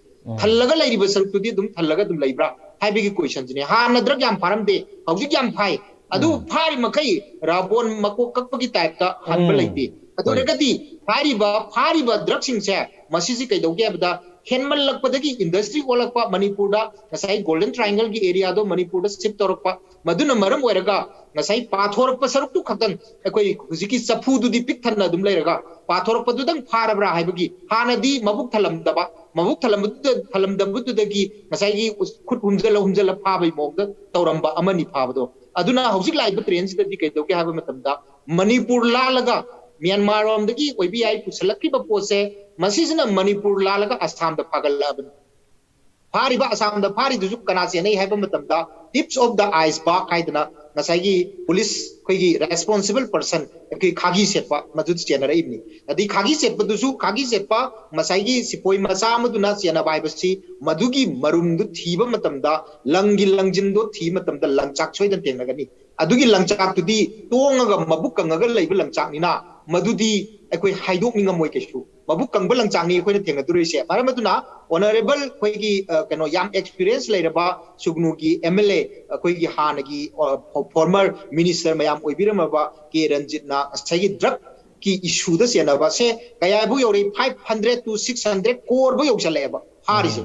ꯊꯜꯂꯒ ꯂꯩꯔꯤꯕ ꯁꯔꯨꯛꯇꯨꯗꯤ ꯑꯗꯨꯝ ꯊꯜꯂꯒ ꯑꯗꯨꯝ ꯂꯩꯕ꯭ꯔꯥ ꯍꯥꯏꯕꯒꯤ questionꯁꯤꯅꯤ꯫ ꯍꯥꯟꯅ drug ꯌꯥꯝ ꯐꯥꯔꯝꯗꯦ, ꯍꯧꯖꯤꯛ ꯌꯥꯝ ꯐꯥꯏ꯫ ꯑꯗꯨ ꯐꯥꯔꯤ ꯃꯈꯩ ꯔꯥꯕꯣꯟ ꯃꯀꯣꯛ ꯀꯛꯄꯒꯤ typeꯇ ꯍꯟꯕ ꯂꯩꯇꯦ꯫ ꯑꯗꯨ ꯑꯣꯏꯔꯒꯗꯤ ꯐꯥꯔꯤꯕ, ꯐꯥꯔꯤꯕ drugꯁꯤꯡꯁꯦ ꯃꯁꯤꯁꯤ ꯀꯩꯗꯧꯒꯦ ꯍꯥꯏꯕꯗ, ꯍꯦꯟꯃꯜꯂꯛꯄꯗꯒꯤ industry ꯑꯣꯜꯂꯛꯄ, ꯃꯅꯤꯄꯨꯔꯗ ꯉꯁꯥꯏ Golden Triangleꯒꯤ areaꯗꯣ ꯃꯅꯤꯄꯨꯔꯗ shift ꯇꯧꯔꯛꯄ, ꯃꯗꯨꯅ ꯃꯔꯝ ꯑꯣꯏꯔꯒ ꯉꯁꯥꯏ ꯄꯥꯊꯣꯔꯛꯄ ꯁꯔꯨꯛꯇꯨ ꯈꯛꯇꯪ, ꯑꯩꯈꯣꯏ ꯍꯧꯖꯤꯛꯀꯤ ꯆꯐꯨꯗꯨꯗꯤ ꯄꯤꯛ ꯊꯟꯅ ꯑꯗꯨꯝ ꯂꯩꯔꯒ ꯄꯥꯊꯣꯔꯛꯄꯗꯨꯗꯪ ꯐꯥꯔꯕ꯭ꯔꯥ ꯍꯥꯏꯕꯒꯤ, ꯍꯥꯟꯅꯗꯤ ꯃꯕꯨꯛ ꯊꯜꯂꯝꯗꯕ, ꯃꯕꯨꯛ ꯊꯜꯂꯝꯕꯗꯨꯗ, ꯊꯜꯂꯝꯗꯕꯗꯨꯗꯒꯤ ꯉꯁꯥꯏꯒꯤ ꯈꯨꯠ ꯍꯨꯝꯖꯜꯂ ꯍꯨꯝꯖꯜꯂ ꯐꯥꯕꯒꯤ ꯃꯑꯣꯡꯗ ꯇꯧꯔꯝꯕ ꯑꯃꯅꯤ ꯐꯥꯕꯗꯣ꯫ ꯑꯗꯨꯅ ꯍꯧꯖꯤꯛ ꯂꯥꯛꯏꯕ trendꯁꯤꯗꯗꯤ ꯀꯩꯗꯧꯒꯦ ꯍꯥꯏꯕ ꯃꯇꯝꯗ, ꯃꯅꯤꯄꯨꯔ ꯂꯥꯜꯂꯒ ꯃ꯭ꯌꯥꯟꯃꯥꯔ ꯂꯣꯝꯗꯒꯤ ꯑꯣꯏꯕ ꯌꯥꯏ ꯄꯨꯁꯜꯂꯛꯈꯤꯕ ꯄꯣꯠꯁꯦ, ꯃꯁꯤꯁꯤꯅ ꯃꯅꯤꯄꯨꯔ ꯂꯥꯜꯂꯒ ꯑꯁꯥꯝꯗ ꯐꯥꯒꯠꯂꯛꯑꯕꯅꯤ꯫ ꯐꯥꯔꯤꯕ ꯑꯁꯥꯝꯗ ꯐꯥꯔꯤꯗꯨꯁꯨ ꯀꯅꯥ ꯆꯦꯟꯅꯩ ꯍꯥꯏꯕ ꯃꯇꯝꯗ, tips of the iceberg ꯍꯥꯏꯗꯅ ꯉꯁꯥꯏꯒꯤ ꯄꯨꯂꯤꯁ ꯑꯩꯈꯣꯏꯒꯤ ꯔꯦꯁꯄꯣꯟꯁꯤꯕꯜ ꯄꯔꯁꯟ ꯑꯩꯈꯣꯏ ꯈꯥꯒꯤ ꯁꯦꯠꯄ ꯃꯗꯨꯗ ꯆꯦꯟꯅꯔꯛꯏꯕꯅꯤ꯫ ꯑꯗꯩ ꯈꯥꯒꯤ ꯁꯦꯠꯄꯗꯨꯁꯨ, ꯈꯥꯒꯤ ꯁꯦꯠꯄ ꯉꯁꯥꯏꯒꯤ ꯁꯤꯄꯣꯏ ꯃꯆꯥ ꯑꯃꯗꯨꯅ ꯆꯦꯟꯅꯕ ꯍꯥꯏꯕꯁꯤ ꯃꯗꯨꯒꯤ ꯃꯔꯨꯝꯗꯨ ꯊꯤꯕ ꯃꯇꯝꯗ, ꯂꯪꯒꯤ ꯂꯪꯖꯤꯟꯗꯣ ꯊꯤꯕ ꯃꯇꯝꯗ ꯂꯪꯆꯥꯛ ꯁꯣꯏꯗꯅ ꯊꯦꯡꯅꯒꯅꯤ꯫ ꯑꯗꯨꯒꯤ ꯂꯪꯆꯥꯛꯇꯨꯗꯤ ꯇꯣꯡꯉꯒ ꯃꯕꯨꯛ ꯀꯪꯉꯒ ꯂꯩꯕ ꯂꯪꯆꯥꯛꯅꯤꯅ ꯃꯗꯨꯗꯤ ꯑꯩꯈꯣꯏ ꯍꯥꯏꯗꯣꯛꯅꯤꯡꯉꯝꯃꯣꯏ ꯀꯩꯁꯨ꯫ ꯃꯕꯨꯛ ꯀꯪꯕ ꯂꯪꯆꯥꯛꯅꯤ ꯑꯩꯈꯣꯏꯅ ꯊꯦꯡꯅꯗꯣꯔꯤꯁꯦ꯫ ꯃꯔꯝ ꯑꯗꯨꯅ ꯑꯣꯅꯔꯦꯕꯜ ꯑꯩꯈꯣꯏꯒꯤ, ꯑ, ꯀꯩꯅꯣ, ꯌꯥꯝ ꯑꯦꯛꯁꯄꯤꯔꯤꯌꯦꯟꯁ ꯂꯩꯔꯕ ꯁꯨꯒꯅꯨꯒꯤ ꯑꯦꯝ ꯑꯦꯜ ꯑꯦ, ꯑꯩꯈꯣꯏꯒꯤ ꯍꯥꯟꯅꯒꯤ, ꯑ, ꯐꯣ-, ꯐꯣꯔꯃꯔ ꯃꯤꯅꯤꯁꯇꯔ ꯃꯌꯥꯝ ꯑꯣꯏꯕꯤꯔꯝꯃꯕ ꯀꯦ ꯔꯟꯖꯤꯠꯅ ꯉꯁꯥꯏꯒꯤ ꯗ꯭ꯔꯒꯀꯤ ꯏꯁꯨꯗ ꯆꯦꯟꯅꯕ ꯁꯦ ꯀꯌꯥꯕꯨ ꯌꯧꯔꯛꯏ? Five hundred to six hundred ꯀ꯭ꯔꯣꯔꯕꯨ ꯌꯧꯁꯜꯂꯛꯑꯦꯕ ꯐꯥꯔꯤꯁꯦ꯫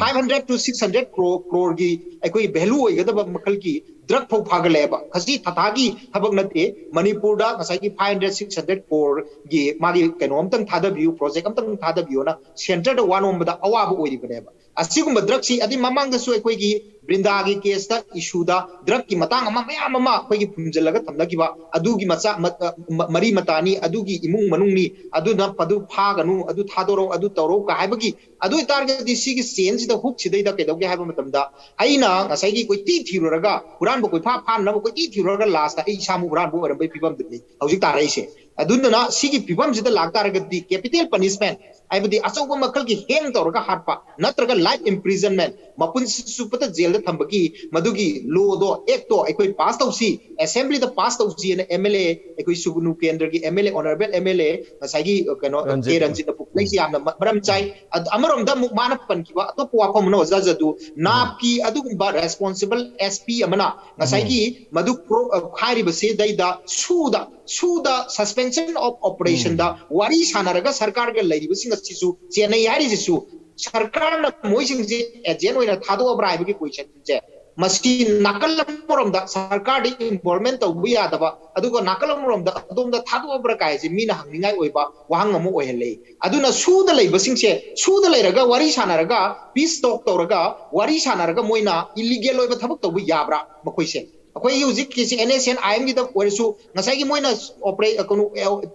Five hundred to six hundred crore, ꯀ꯭ꯔꯣꯔꯒꯤ ꯑꯩꯈꯣꯏ ꯚꯦꯂꯨ ꯑꯣꯏꯒꯗꯕ ꯃꯈꯜꯒꯤ ꯗ꯭ꯔꯒ ꯐꯥꯎ ꯐꯥꯒꯠꯂꯛꯑꯦꯕ꯫ ꯈꯖꯤꯛ ꯊꯥꯊꯥꯒꯤ ꯊꯕꯛ ꯅꯠꯇꯦ꯫ ꯃꯅꯤꯄꯨꯔꯗ ꯉꯁꯥꯏꯒꯤ ꯐꯥꯏꯚ ꯍꯟꯗ꯭ꯔꯦꯠ ꯁꯤꯛꯁ ꯍꯟꯗ꯭ꯔꯦꯠ ꯀ꯭ꯔꯣꯔꯒꯤ ꯃꯥꯒꯤ ꯀꯩꯅꯣ ꯑꯝꯇꯪ ꯊꯥꯗꯕꯤꯌꯨ, ꯄ꯭ꯔꯣꯖꯦꯛ ꯑꯝꯇꯪ ꯊꯥꯗꯕꯤꯌꯨꯅ ꯁꯦꯟꯇꯔꯗ ꯋꯥ ꯅꯣꯝꯕꯗ ꯑꯋꯥꯕ ꯑꯣꯏꯔꯤꯕꯅꯦꯕ꯫ ꯑꯁꯤꯒꯨꯝꯕ ꯗ꯭ꯔꯒꯁꯤ ꯑꯗꯩ ꯃꯃꯥꯡꯗꯁꯨ ꯑꯩꯈꯣꯏꯒꯤ ꯕ꯭ꯔꯤꯟꯗꯥꯒꯤ ꯀꯦꯁꯇ ꯏꯁꯨꯗ ꯗ꯭ꯔꯒꯀꯤ ꯃꯇꯥꯡ ꯑꯃ ꯃꯌꯥꯝ ꯑꯃ ꯑꯩꯈꯣꯏꯒꯤ ꯐꯨꯝꯖꯤꯜꯂꯒ ꯊꯝꯅꯈꯤꯕ, ꯑꯗꯨꯒꯤ ꯃꯆꯥ ꯃ-, ꯑ, ꯃ-, ꯃꯔꯤ ꯃꯇꯥꯅꯤ, ꯑꯗꯨꯒꯤ ꯏꯃꯨꯡ ꯃꯅꯨꯡꯅꯤ, ꯑꯗꯨꯅ ꯑꯗꯨ ꯐꯥꯒꯅꯨ, ꯑꯗꯨ ꯊꯥꯗꯣꯔꯛꯎ, ꯑꯗꯨ ꯇꯧꯔꯛꯎ ꯀ ꯍꯥꯏꯕꯒꯤ꯫ ꯑꯗꯨ ꯑꯣꯏꯇꯥꯔꯒꯗꯤ ꯁꯤꯒꯤ ꯆꯦꯟꯁꯤꯗ, ꯍꯨꯛꯁꯤꯗꯩꯗ ꯀꯩꯗꯧꯒꯦ ꯍꯥꯏꯕ ꯃꯇꯝꯗ, ꯑꯩꯅ ꯉꯁꯥꯏꯒꯤ ꯀꯣꯏꯊꯤ ꯊꯤꯔꯨꯔꯒ, ꯍꯨꯔꯥꯟꯕ ꯀꯣꯏꯐꯥ ꯐꯥꯅꯅꯕ ꯀꯣꯏꯊꯤ ꯊꯤꯔꯨꯔꯒ ꯂꯥꯁꯇ ꯑꯩ ꯏꯁꯥꯃꯛ ꯍꯨꯔꯥꯟꯕ ꯑꯣꯏꯔꯝꯕꯒꯤ ꯐꯤꯕꯝꯗꯨꯅꯤ ꯍꯧꯖꯤꯛ ꯇꯥꯔꯛꯏꯁꯦ꯫ ꯑꯗꯨꯗꯨꯅ ꯁꯤꯒꯤ ꯐꯤꯕꯝꯁꯤꯗ ꯂꯥꯛꯇꯥꯔꯒꯗꯤ ꯀꯦꯄꯤꯇꯦꯜ ꯄꯅꯤꯁꯃꯦꯟ, ꯍꯥꯏꯕꯗꯤ ꯑꯆꯧꯕ ꯃꯈꯜꯒꯤ ꯍꯦꯡ ꯇꯧꯔꯒ ꯍꯥꯠꯄ ꯅꯠꯇ꯭ꯔꯒ ꯂꯥꯏꯐ ꯏꯝꯄ꯭ꯔꯤꯖꯟꯃꯦꯟ, ꯃꯄꯨꯟꯁꯤ ꯆꯨꯞꯄꯗ ꯖꯦꯜꯗ ꯊꯝꯕꯒꯤ ꯃꯗꯨꯒꯤ ꯂꯣꯗꯣ, ꯑꯦꯛꯇꯣ ꯑꯩꯈꯣꯏ ꯄꯥꯁ ꯇꯧꯁꯤ, ꯑꯦꯁꯦꯝꯕ꯭ꯂꯤꯗ ꯄꯥꯁ ꯇꯧꯁꯤꯅ ꯑꯦꯝ ꯑꯦꯜ ꯑꯦ, ꯑꯩꯈꯣꯏ ꯁꯨꯒꯅꯨ ꯀꯦꯟꯗ꯭ꯔꯒꯤ ꯑꯦꯝ ꯑꯦꯜ ꯑꯦ, ꯑꯣꯅꯔꯦꯕꯜ ꯑꯦꯝ ꯑꯦꯜ ꯑꯦ ꯉꯁꯥꯏꯒꯤ, ꯑ, ꯀꯩꯅꯣ, ꯔꯟꯖꯤꯠ꯫ ꯀꯦ ꯔꯟꯖꯤꯠꯅ ꯄꯨꯈꯠꯂꯛꯏꯁꯦ ꯌꯥꯝꯅ ꯃ-, ꯃꯔꯝ ꯆꯥꯏ꯫ ꯑꯗ ꯑꯃꯔꯣꯝꯗ ꯑꯃꯨꯛ ꯃꯥꯅ ꯄꯟꯈꯤꯕ ꯑꯇꯣꯞꯄ ꯋꯥꯐꯝ ꯑꯃꯅ, ꯑꯣꯖꯥ ꯖꯗꯨ, ꯅꯥꯞꯀꯤ ꯑꯗꯨꯒꯨꯝꯕ ꯔꯦꯁꯄꯣꯟꯁꯤꯕꯜ ꯑꯦꯁ ꯄꯤ ꯑꯃꯅ ꯉꯁꯥꯏꯒꯤ ꯃꯗꯨ ꯀ꯭ꯔꯣ-, ꯑ, ꯍꯥꯏꯔꯤꯕꯁꯤꯗꯩꯗ ꯁꯨꯗ, ꯁꯨꯗ ꯁꯁꯄꯦꯟꯁꯟ ꯑꯣꯐ ꯑꯣꯄꯔꯦꯁꯟꯗ ꯋꯥꯔꯤ ꯁꯥꯟꯅꯔꯒ ꯁꯔꯀꯥꯔꯒ ꯂꯩꯔꯤꯕꯁꯤꯡ ꯑꯁꯤꯁꯨ ꯆꯦꯟꯅꯩ ꯍꯥꯏꯔꯤꯁꯤꯁꯨ ꯁꯔꯀꯥꯔꯅ ꯃꯣꯏꯁꯤꯡꯁꯦ ꯑꯦꯖꯦꯟ ꯑꯣꯏꯅ ꯊꯥꯗꯣꯛꯑꯕ꯭ꯔꯥ ꯍꯥꯏꯕꯒꯤ ꯀꯣꯏꯁꯟꯁꯦ, ꯃꯁꯤ ꯅꯥꯀꯜ ꯑꯃꯔꯣꯝꯗ ꯁꯔꯀꯥꯔꯗ ꯏꯟꯚꯣꯜꯚꯃꯦꯟ ꯇꯧꯕ ꯌꯥꯗꯕ, ꯑꯗꯨꯒ ꯅꯥꯀꯜ ꯑꯃꯔꯣꯝꯗ ꯑꯗꯣꯝꯗ ꯊꯥꯗꯣꯛꯑꯕ꯭ꯔꯥ ꯀꯥꯏꯁꯦ ꯃꯤꯅ ꯍꯪꯅꯤꯡꯉꯥꯏ ꯑꯣꯏꯕ ꯋꯥꯍꯪ ꯑꯃ ꯑꯣꯏꯍꯜꯂꯛꯏ꯫ ꯑꯗꯨꯅ ꯁꯨꯗ ꯂꯩꯕꯁꯤꯡꯁꯦ ꯁꯨꯗ ꯂꯩꯔꯒ ꯋꯥꯔꯤ ꯁꯥꯟꯅꯔꯒ, ꯄꯤꯁ ꯇꯣꯛ ꯇꯧꯔꯒ ꯋꯥꯔꯤ ꯁꯥꯟꯅꯔꯒ ꯃꯣꯏꯅ ꯏꯂꯤꯒꯦꯜ ꯑꯣꯏꯕ ꯊꯕꯛ ꯇꯧꯕ ꯌꯥꯕ꯭ꯔꯥ ꯃꯈꯣꯏꯁꯦ? ꯑꯩꯈꯣꯏꯒꯤ ꯍꯧꯖꯤꯛꯀꯤꯁꯤ ꯑꯦꯟ ꯑꯦꯁ ꯑꯦꯟ ꯑꯥꯏ ꯑꯦꯝꯒꯤꯗ ꯑꯣꯏꯔꯁꯨ, ꯉꯁꯥꯏꯒꯤ ꯃꯣꯏꯅ ꯑꯣꯄꯔꯦ ꯀꯩꯅꯣ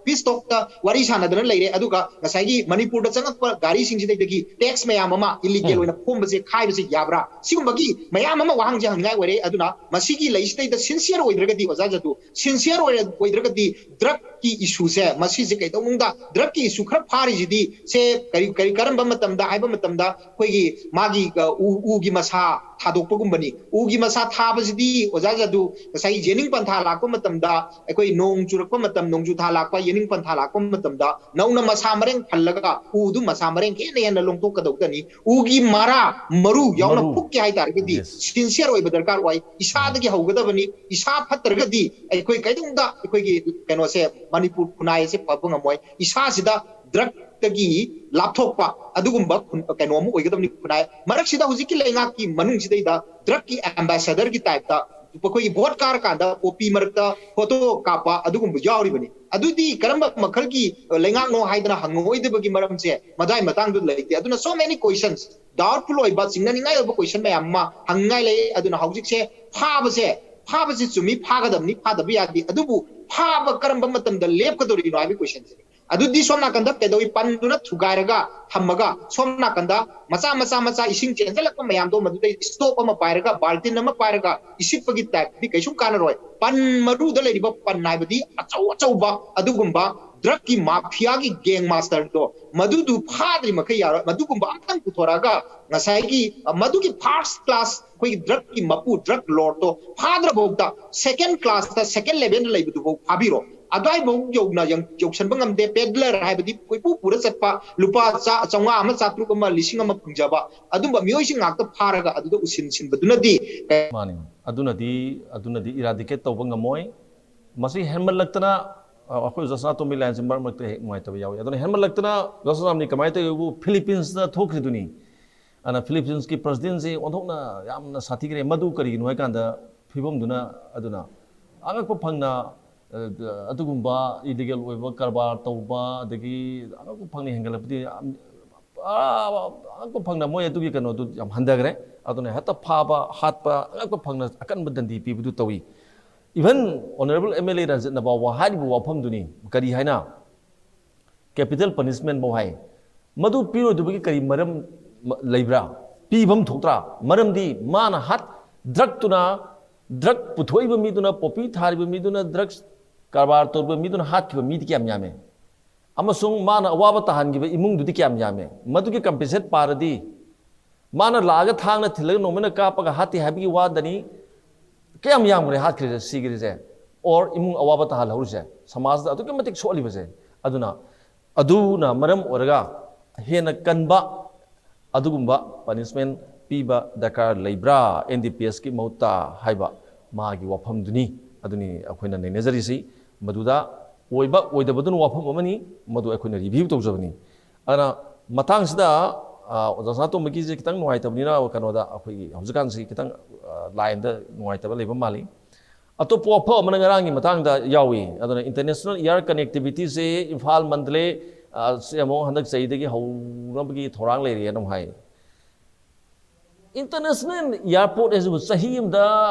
ꯄꯤꯁ ꯇꯣꯛꯇ ꯋꯥꯔꯤ ꯁꯥꯟꯅꯗꯅ ꯂꯩꯔꯦ꯫ ꯑꯗꯨꯒ ꯉꯁꯥꯏꯒꯤ ꯃꯅꯤꯄꯨꯔꯗ ꯆꯪꯉꯛꯄ ꯒꯥꯔꯤꯁꯤꯡꯁꯤꯗꯒꯤ ꯇꯦꯛꯁ ꯃꯌꯥꯝ ꯑꯃ ꯏꯂꯤꯒꯦꯜ ꯑꯣꯏꯅ ꯈꯣꯝꯕꯁꯦ, ꯈꯥꯏꯕꯁꯦ ꯌꯥꯕ꯭ꯔꯥ? ꯁꯤꯒꯨꯝꯕꯒꯤ ꯃꯌꯥꯝ ꯑꯃ ꯋꯥꯍꯪꯁꯦ ꯍꯪꯅꯤꯡꯉꯥꯏ ꯑꯣꯏꯔꯦ꯫ ꯑꯗꯨꯅ ꯃꯁꯤꯒꯤ ꯂꯩꯁꯤꯗꯩꯗ ꯁꯤꯟꯁꯤꯌꯔ ꯑꯣꯏꯗ꯭ꯔꯒꯗꯤ, ꯑꯣꯖꯥ ꯖꯗꯨ, ꯁꯤꯟꯁꯤꯌꯔ ꯑꯣꯏꯔ ꯑꯣꯏꯗ꯭ꯔꯒꯗꯤ ꯗ꯭ꯔꯒꯀꯤ ꯏꯁꯨꯁꯦ, ꯃꯁꯤꯁꯦ ꯀꯩꯗꯧꯅꯨꯡꯗ ꯗ꯭ꯔꯒꯀꯤ ꯏꯁꯨ ꯈꯔ ꯐꯥꯔꯤꯁꯤꯗꯤ ꯁꯦ ꯀꯔꯤ ꯀꯔꯤ ꯀꯔꯝꯕ ꯃꯇꯝꯗ ꯍꯥꯏꯕ ꯃꯇꯝꯗ, ꯑꯩꯈꯣꯏꯒꯤ ꯃꯥꯒꯤ ꯎ, ꯎꯒꯤ ꯃꯁꯥ ꯊꯥꯗꯣꯛꯄꯒꯨꯝꯕꯅꯤ꯫ ꯎꯒꯤ ꯃꯁꯥ ꯊꯥꯕꯁꯤꯗꯤ, ꯑꯣꯖꯥ ꯖꯗꯨ, ꯉꯁꯥꯏ ꯌꯦꯅꯤꯡ ꯄꯟꯊꯥ ꯂꯥꯛꯄ ꯃꯇꯝꯗ, ꯑꯩꯈꯣꯏ ꯅꯣꯡ ꯆꯨꯔꯛꯄ ꯃꯇꯝ, ꯅꯣꯡꯖꯨ ꯊꯥ ꯂꯥꯛꯄ, ꯌꯦꯅꯤꯡ ꯄꯟꯊꯥ ꯂꯥꯛꯄ ꯃꯇꯝꯗ ꯅꯧꯅ ꯃꯁꯥ ꯃꯔꯦꯡ ꯐꯜꯂꯒ ꯎꯗꯨ ꯃꯁꯥ ꯃꯔꯦꯡ ꯍꯦꯟꯅ ꯍꯦꯟꯅ ꯂꯣꯡꯊꯣꯛꯀꯗꯧꯗꯅꯤ꯫ ꯎꯒꯤ ꯃꯔꯥ, ꯃꯔꯨ ꯌꯥꯎꯅ ꯃꯔꯨ꯫ ꯐꯨꯛꯀꯦ ꯍꯥꯏꯇꯥꯔꯒꯗꯤ ꯁꯤꯟꯁꯤꯌꯔ ꯑꯣꯏꯕ ꯗꯔꯀꯥꯔ ꯑꯣꯏ꯫ ꯏꯁꯥꯗꯒꯤ ꯍꯧꯒꯗꯕꯅꯤ꯫ ꯏꯁꯥ ꯐꯠꯇ꯭ꯔꯒꯗꯤ ꯑꯩꯈꯣꯏ ꯀꯩꯗꯧꯅꯨꯡꯗ ꯑꯩꯈꯣꯏꯒꯤ ꯀꯩꯅꯣꯁꯦ, ꯃꯅꯤꯄꯨꯔ ꯈꯨꯟꯅꯥꯏ ꯑꯁꯦ ꯐꯕ ꯉꯝꯃꯣꯏ꯫ ꯏꯁꯥꯁꯤꯗ ꯗ꯭ꯔꯒꯇꯒꯤ ꯂꯥꯞꯊꯣꯛꯄ ꯑꯗꯨꯒꯨꯝꯕ ꯈꯨꯟ-, ꯀꯩꯅꯣ ꯑꯃ ꯑꯣꯏꯒꯗꯕꯅꯤ ꯈꯨꯟꯅꯥꯏ꯫ ꯃꯔꯛꯁꯤꯗ ꯍꯧꯖꯤꯛꯀꯤ ꯂꯩꯉꯥꯛꯀꯤ ꯃꯅꯨꯡꯁꯤꯗꯩꯗ ꯗ꯭ꯔꯒꯀꯤ ꯑꯦꯝꯕꯦꯁꯦꯗꯔꯒꯤ ꯇꯥꯏꯞꯇ ꯑꯩꯈꯣꯏꯒꯤ ꯚꯣꯠ ꯀꯥꯔꯀꯥꯟꯗ ꯄꯣꯄꯤ ꯃꯔꯛꯇ ꯐꯣꯇꯣ ꯀꯥꯞꯄ ꯑꯗꯨꯒꯨꯝꯕ ꯌꯥꯎꯔꯤꯕꯅꯤ꯫ ꯑꯗꯨꯗꯤ ꯀꯔꯝꯕ ꯃꯈꯜꯒꯤ ꯂꯩꯉꯥꯛꯅꯣ ꯍꯥꯏꯗꯅ ꯍꯪꯉꯛꯑꯣꯏꯗꯕꯒꯤ ꯃꯔꯝꯁꯦ ꯃꯗꯥꯏ ꯃꯇꯥꯡꯗꯨ ꯂꯩꯇꯦ꯫ ꯑꯗꯨꯅ so many questions, doubtful ꯑꯣꯏꯕ, ꯆꯤꯡꯅꯅꯤꯡꯉꯥꯏ ꯑꯣꯏꯕ ꯀꯣꯏꯁꯟ ꯃꯌꯥꯝ ꯑꯃ ꯍꯪꯅꯤꯡꯉꯥꯏ ꯂꯩ꯫ ꯑꯗꯨꯅ ꯍꯧꯖꯤꯛꯁꯦ ꯐꯥꯕꯁꯦ, ꯐꯥꯕꯁꯦ ꯆꯨꯝꯃꯤ, ꯐꯥꯒꯗꯕꯅꯤ, ꯐꯥꯗꯕ ꯌꯥꯗꯦ꯫ ꯑꯗꯨꯕꯨ ꯐꯥꯕ ꯀꯔꯝꯕ ꯃꯇꯝꯗ ꯂꯦꯞꯀꯗꯧꯔꯤꯅꯣ ꯍꯥꯏꯕꯒꯤ ꯀꯣꯏꯁꯟꯁꯤꯅꯤ꯫ ꯑꯗꯨꯗꯤ ꯁꯣꯝ ꯅꯥꯀꯟꯗ ꯀꯩꯗꯧꯏ? ꯄꯟꯗꯨꯅ ꯊꯨꯒꯥꯏꯔꯒ ꯊꯝꯃꯒ ꯁꯣꯝ ꯅꯥꯀꯟꯗ ꯃꯆꯥ ꯃꯆꯥ ꯃꯆꯥ ꯏꯁꯤꯡ ꯆꯦꯟꯁꯤꯜꯂꯛꯄ ꯃꯌꯥꯝꯗꯣ ꯃꯗꯨꯗꯩ ꯁ꯭ꯇꯣꯞ ꯑꯃ ꯄꯥꯏꯔꯒ, ꯕꯥꯜꯇꯤꯟ ꯑꯃ ꯄꯥꯏꯔꯒ ꯏꯁꯤꯠꯄꯒꯤ ꯇꯥꯏꯞꯇꯗꯤ ꯀꯩꯁꯨꯝ ꯀꯥꯟꯅꯔꯣꯏ꯫ ꯄꯟ ꯃꯔꯨꯗ ꯂꯩꯔꯤꯕ ꯄꯟ ꯍꯥꯏꯕꯗꯤ ꯑꯆꯧ ꯑꯆꯧꯕ ꯑꯗꯨꯒꯨꯝꯕ ꯗ꯭ꯔꯒꯀꯤ ꯃꯥꯐꯤꯌꯥꯒꯤ ꯒꯦꯡ ꯃꯥꯁꯇꯔꯗꯣ, ꯃꯗꯨꯗꯨ ꯐꯥꯗ꯭ꯔꯤ ꯃꯈꯩ ꯌꯥꯔꯣꯏ꯫ ꯃꯗꯨꯒꯨꯝꯕ ꯑꯝꯇꯪ ꯄꯨꯊꯣꯔꯛꯑꯒ ꯉꯁꯥꯏꯒꯤ, ꯑ, ꯃꯗꯨꯒꯤ ꯐꯥꯔꯁ ꯀ꯭ꯂꯥꯁ ꯑꯩꯈꯣꯏꯒꯤ ꯗ꯭ꯔꯒꯀꯤ ꯃꯄꯨ, ꯗ꯭ꯔꯒ ꯂꯣꯔꯗꯇꯣ ꯐꯥꯗ꯭ꯔꯐꯥꯎꯗ ꯁꯦꯀꯦꯟ ꯀ꯭ꯂꯥꯁꯇ, ꯁꯦꯀꯦꯟ ꯂꯦꯚꯦꯜꯗ ꯂꯩꯕꯗꯨꯐꯥꯎ ꯐꯥꯕꯤꯔꯣ꯫ ꯑꯗꯨꯋꯥꯏꯐꯥꯎ ꯌꯧꯅ ꯌꯧ-, ꯌꯧꯁꯟꯕ ꯉꯝꯗꯦ꯫ ꯄꯦꯗꯂꯔ ꯍꯥꯏꯕꯗꯤ ꯀꯣꯏꯄꯨ ꯄꯨꯔ ꯆꯠꯄ, ꯂꯨꯄꯥ ꯆꯥ-, ꯆꯥꯝꯃꯉꯥ ꯑꯃ, ꯆꯥꯇ꯭ꯔꯨꯛ ꯑꯃ, ꯂꯤꯁꯤꯡ ꯑꯃ ꯐꯪꯖꯕ, ꯑꯗꯨꯝꯕ ꯃꯤꯑꯣꯏꯁꯤꯡ ꯉꯥꯛꯇ ꯐꯥꯔꯒ ꯑꯗꯨꯗ ꯎꯁꯤꯟ ꯁꯤꯟꯕꯗꯨꯅꯗꯤ ꯀꯩ- ꯃꯥꯅꯤ꯫ ꯑꯗꯨꯅꯗꯤ, ꯑꯗꯨꯅꯗꯤ ꯏꯔꯥꯗꯤꯀꯦꯠ ꯇꯧꯕ ꯉꯝꯃꯣꯏ꯫ ꯃꯁꯤ ꯍꯦꯟꯃꯜꯂꯛꯇꯅ, ꯑ, ꯑꯩꯈꯣꯏ ꯑꯣꯖꯥ ꯁꯅꯥꯇꯣꯝꯕꯤ ꯂꯥꯏꯟꯁꯦ ꯃꯔꯛ ꯃꯔꯛꯇ ꯍꯦꯛ ꯅꯨꯡꯉꯥꯏꯇꯕ ꯌꯥꯎꯏ꯫ ꯑꯗꯨꯅ ꯍꯦꯟꯃꯜꯂꯛꯇꯅ ꯑꯣꯖꯥ ꯁꯅꯥꯇꯣꯝꯕꯤ ꯀꯃꯥꯏꯅ ꯇꯧꯏꯕꯨ, ꯐꯤꯂꯤꯄꯤꯟꯁꯇ ꯊꯣꯛꯈ꯭ꯔꯤꯗꯨꯅꯤ꯫ ꯑꯗꯨꯅ ꯐꯤꯂꯤꯄꯤꯟꯁꯀꯤ ꯄ꯭ꯔꯁꯤꯗꯦꯟꯁꯤ ꯑꯣꯟꯊꯣꯛꯅ ꯌꯥꯝꯅ ꯁꯥꯊꯤꯈ꯭ꯔꯦ꯫ ꯃꯗꯨ ꯀꯔꯤꯒꯤꯅꯣ ꯍꯥꯏꯀꯥꯟꯗ ꯐꯤꯕꯝꯗꯨꯅ, ꯑꯗꯨꯅ ꯑꯉꯛꯄ ꯐꯪꯅ, ꯑ, ꯑꯗꯨꯒꯨꯝꯕ ꯏꯂꯤꯒꯦꯜ ꯑꯣꯏꯕ ꯀꯔꯕꯥꯔ ꯇꯧꯕ, ꯑꯗꯒꯤ ꯑꯉꯛꯄ ꯐꯪꯅ ꯍꯦꯟꯒꯠꯂꯛꯄꯗꯤ ꯌꯥꯝ ꯑꯉꯛꯄ ꯐꯪꯅ ꯃꯣꯏ ꯑꯗꯨꯒꯤ ꯀꯩꯅꯣꯗꯨ ꯌꯥꯝ ꯍꯟꯊꯈ꯭ꯔꯦ꯫ ꯑꯗꯨꯅ ꯍꯦꯛꯇ ꯐꯥꯕ, ꯍꯥꯠꯄ, ꯑꯉꯛꯄ ꯐꯪꯅ ꯑꯀꯟꯕ ꯗꯟꯗꯤ ꯄꯤꯕꯗꯨ ꯇꯧꯏ꯫ Even Honourable M L A ꯔꯟꯖꯤꯠꯅ ꯐꯥꯎꯕ ꯍꯥꯏꯔꯤꯕ ꯋꯥꯐꯝꯗꯨꯅꯤ꯫ ꯀꯔꯤ ꯍꯥꯏꯅ? Capital punishment ꯐꯥꯎ ꯍꯥꯏ꯫ ꯃꯗꯨ ꯄꯤꯔꯣꯏꯗꯕꯒꯤ ꯀꯔꯤ ꯃꯔꯝ ꯂꯩꯕ꯭ꯔꯥ? ꯄꯤꯐꯝ ꯊꯣꯛꯇ꯭ꯔꯥ? ꯃꯔꯝꯗꯤ ꯃꯥꯅ ꯍꯥꯠ ꯗ꯭ꯔꯛꯇꯨꯅ, ꯗ꯭ꯔꯛ ꯄꯨꯊꯣꯛꯏꯕ ꯃꯤꯗꯨꯅ, ꯄꯣꯄꯤ ꯊꯥꯔꯤꯕ ꯃꯤꯗꯨꯅ, ꯗ꯭ꯔꯛꯁ ꯀꯔꯕꯥꯔ ꯇꯧꯔꯤꯕ ꯃꯤꯗꯨꯅ ꯍꯥꯠꯈꯤꯕ ꯃꯤꯗꯤ ꯀꯌꯥꯝ ꯌꯥꯝꯃꯦ? ꯑꯃꯁꯨꯡ ꯃꯥꯅ ꯑꯋꯥꯕ ꯇꯥꯍꯟꯈꯤꯕ ꯏꯃꯨꯡꯗꯨꯗꯤ ꯀꯌꯥꯝ ꯌꯥꯝꯃꯦ? ꯃꯗꯨꯒꯤ ꯀꯝꯄꯦꯟꯁꯦꯠ ꯄꯥꯔꯗꯤ, ꯃꯥꯅ ꯂꯥꯛꯑꯒ ꯊꯥꯡꯅ ꯊꯤꯜꯂꯒ ꯅꯣꯡꯃꯩꯅ ꯀꯥꯞꯄꯒ ꯍꯥꯠꯇꯦ ꯍꯥꯏꯕꯒꯤ ꯋꯥꯗꯅꯤ꯫ ꯀꯌꯥꯝ ꯌꯥꯝꯈ꯭ꯔꯦ ꯍꯥꯠꯈ꯭ꯔꯤꯁꯦ, ꯁꯤꯈ꯭ꯔꯤꯁꯦ, ꯑꯣꯔ ꯏꯃꯨꯡ ꯑꯋꯥꯕ ꯇꯥꯍꯜꯍꯧꯔꯤꯁꯦ, ꯁꯃꯥꯖꯇ ꯑꯗꯨꯛꯀꯤ ꯃꯇꯤꯛ ꯁꯣꯛꯍꯜꯂꯤꯕꯁꯦ? ꯑꯗꯨꯅ, ꯑꯗꯨꯅ ꯃꯔꯝ ꯑꯣꯏꯔꯒ ꯍꯦꯟꯅ ꯀꯟꯕ ꯑꯗꯨꯒꯨꯝꯕ ꯄꯅꯤꯁꯃꯦꯟ ꯄꯤꯕ ꯗꯔꯀꯥꯔ ꯂꯩꯕ꯭ꯔꯥ ꯑꯦꯟ ꯗꯤ ꯄꯤ ꯑꯦꯁꯀꯤ ꯃꯍꯨꯠꯇ ꯍꯥꯏꯕ ꯃꯥꯒꯤ ꯋꯥꯐꯝꯗꯨꯅꯤ꯫ ꯑꯗꯨꯅꯤ ꯑꯩꯈꯣꯏꯅ ꯅꯩꯅꯖꯔꯤꯁꯤ꯫ ꯃꯗꯨꯗ ꯑꯣꯏꯕ ꯑꯣꯏꯗꯕꯗꯨꯅ ꯋꯥꯐꯝ ꯑꯃꯅꯤ, ꯃꯗꯨ ꯑꯩꯈꯣꯏꯅ ꯔꯤꯚ꯭ꯌꯨ ꯇꯧꯖꯕꯅꯤ꯫ ꯑꯗꯨꯅ ꯃꯇꯥꯡꯁꯤꯗ, ꯑ, ꯑꯣꯖꯥ ꯁꯅꯥꯇꯣꯝꯕꯒꯤꯁꯦ ꯈꯤꯇꯪ ꯅꯨꯡꯉꯥꯏꯇꯕꯅꯤꯅ, ꯀꯩꯅꯣꯗ ꯑꯩꯈꯣꯏꯒꯤ ꯍꯧꯖꯤꯛꯀꯥꯟꯁꯤ ꯈꯤꯇꯪ, ꯑ, ꯂꯥꯏꯟꯗ ꯅꯨꯡꯉꯥꯏꯇꯕ ꯂꯩꯕ ꯃꯥꯜꯂꯤ꯫ ꯑꯇꯣꯞꯄ ꯋꯥꯐꯝ ꯑꯃꯅ ꯉꯔꯥꯡꯒꯤ ꯃꯇꯥꯡꯗ ꯌꯥꯎꯏ꯫ ꯑꯗꯨꯅ ꯏꯟꯇꯔꯅꯦꯁꯅꯦꯜ ꯏꯌꯥꯔ ꯀꯅꯦꯛꯇꯤꯚꯤꯇꯤꯁꯦ ꯏꯝꯐꯥꯜ ꯃꯟꯗꯂꯦ, ꯑ, ꯁꯤ ꯑꯃꯨꯛ ꯍꯟꯗꯛ ꯆꯍꯤꯗꯒꯤ ꯍꯧꯅꯕꯒꯤ ꯊꯧꯔꯥꯡ ꯂꯩꯔꯦꯅ ꯑꯃꯨꯛ ꯍꯥꯏ꯫ ꯏꯟꯇꯔꯅꯦꯁꯅꯦꯜ ꯏꯌꯥꯔꯄꯣꯔꯠ ꯍꯥꯏꯁꯤꯕꯨ ꯆꯍꯤ ꯑꯃꯗ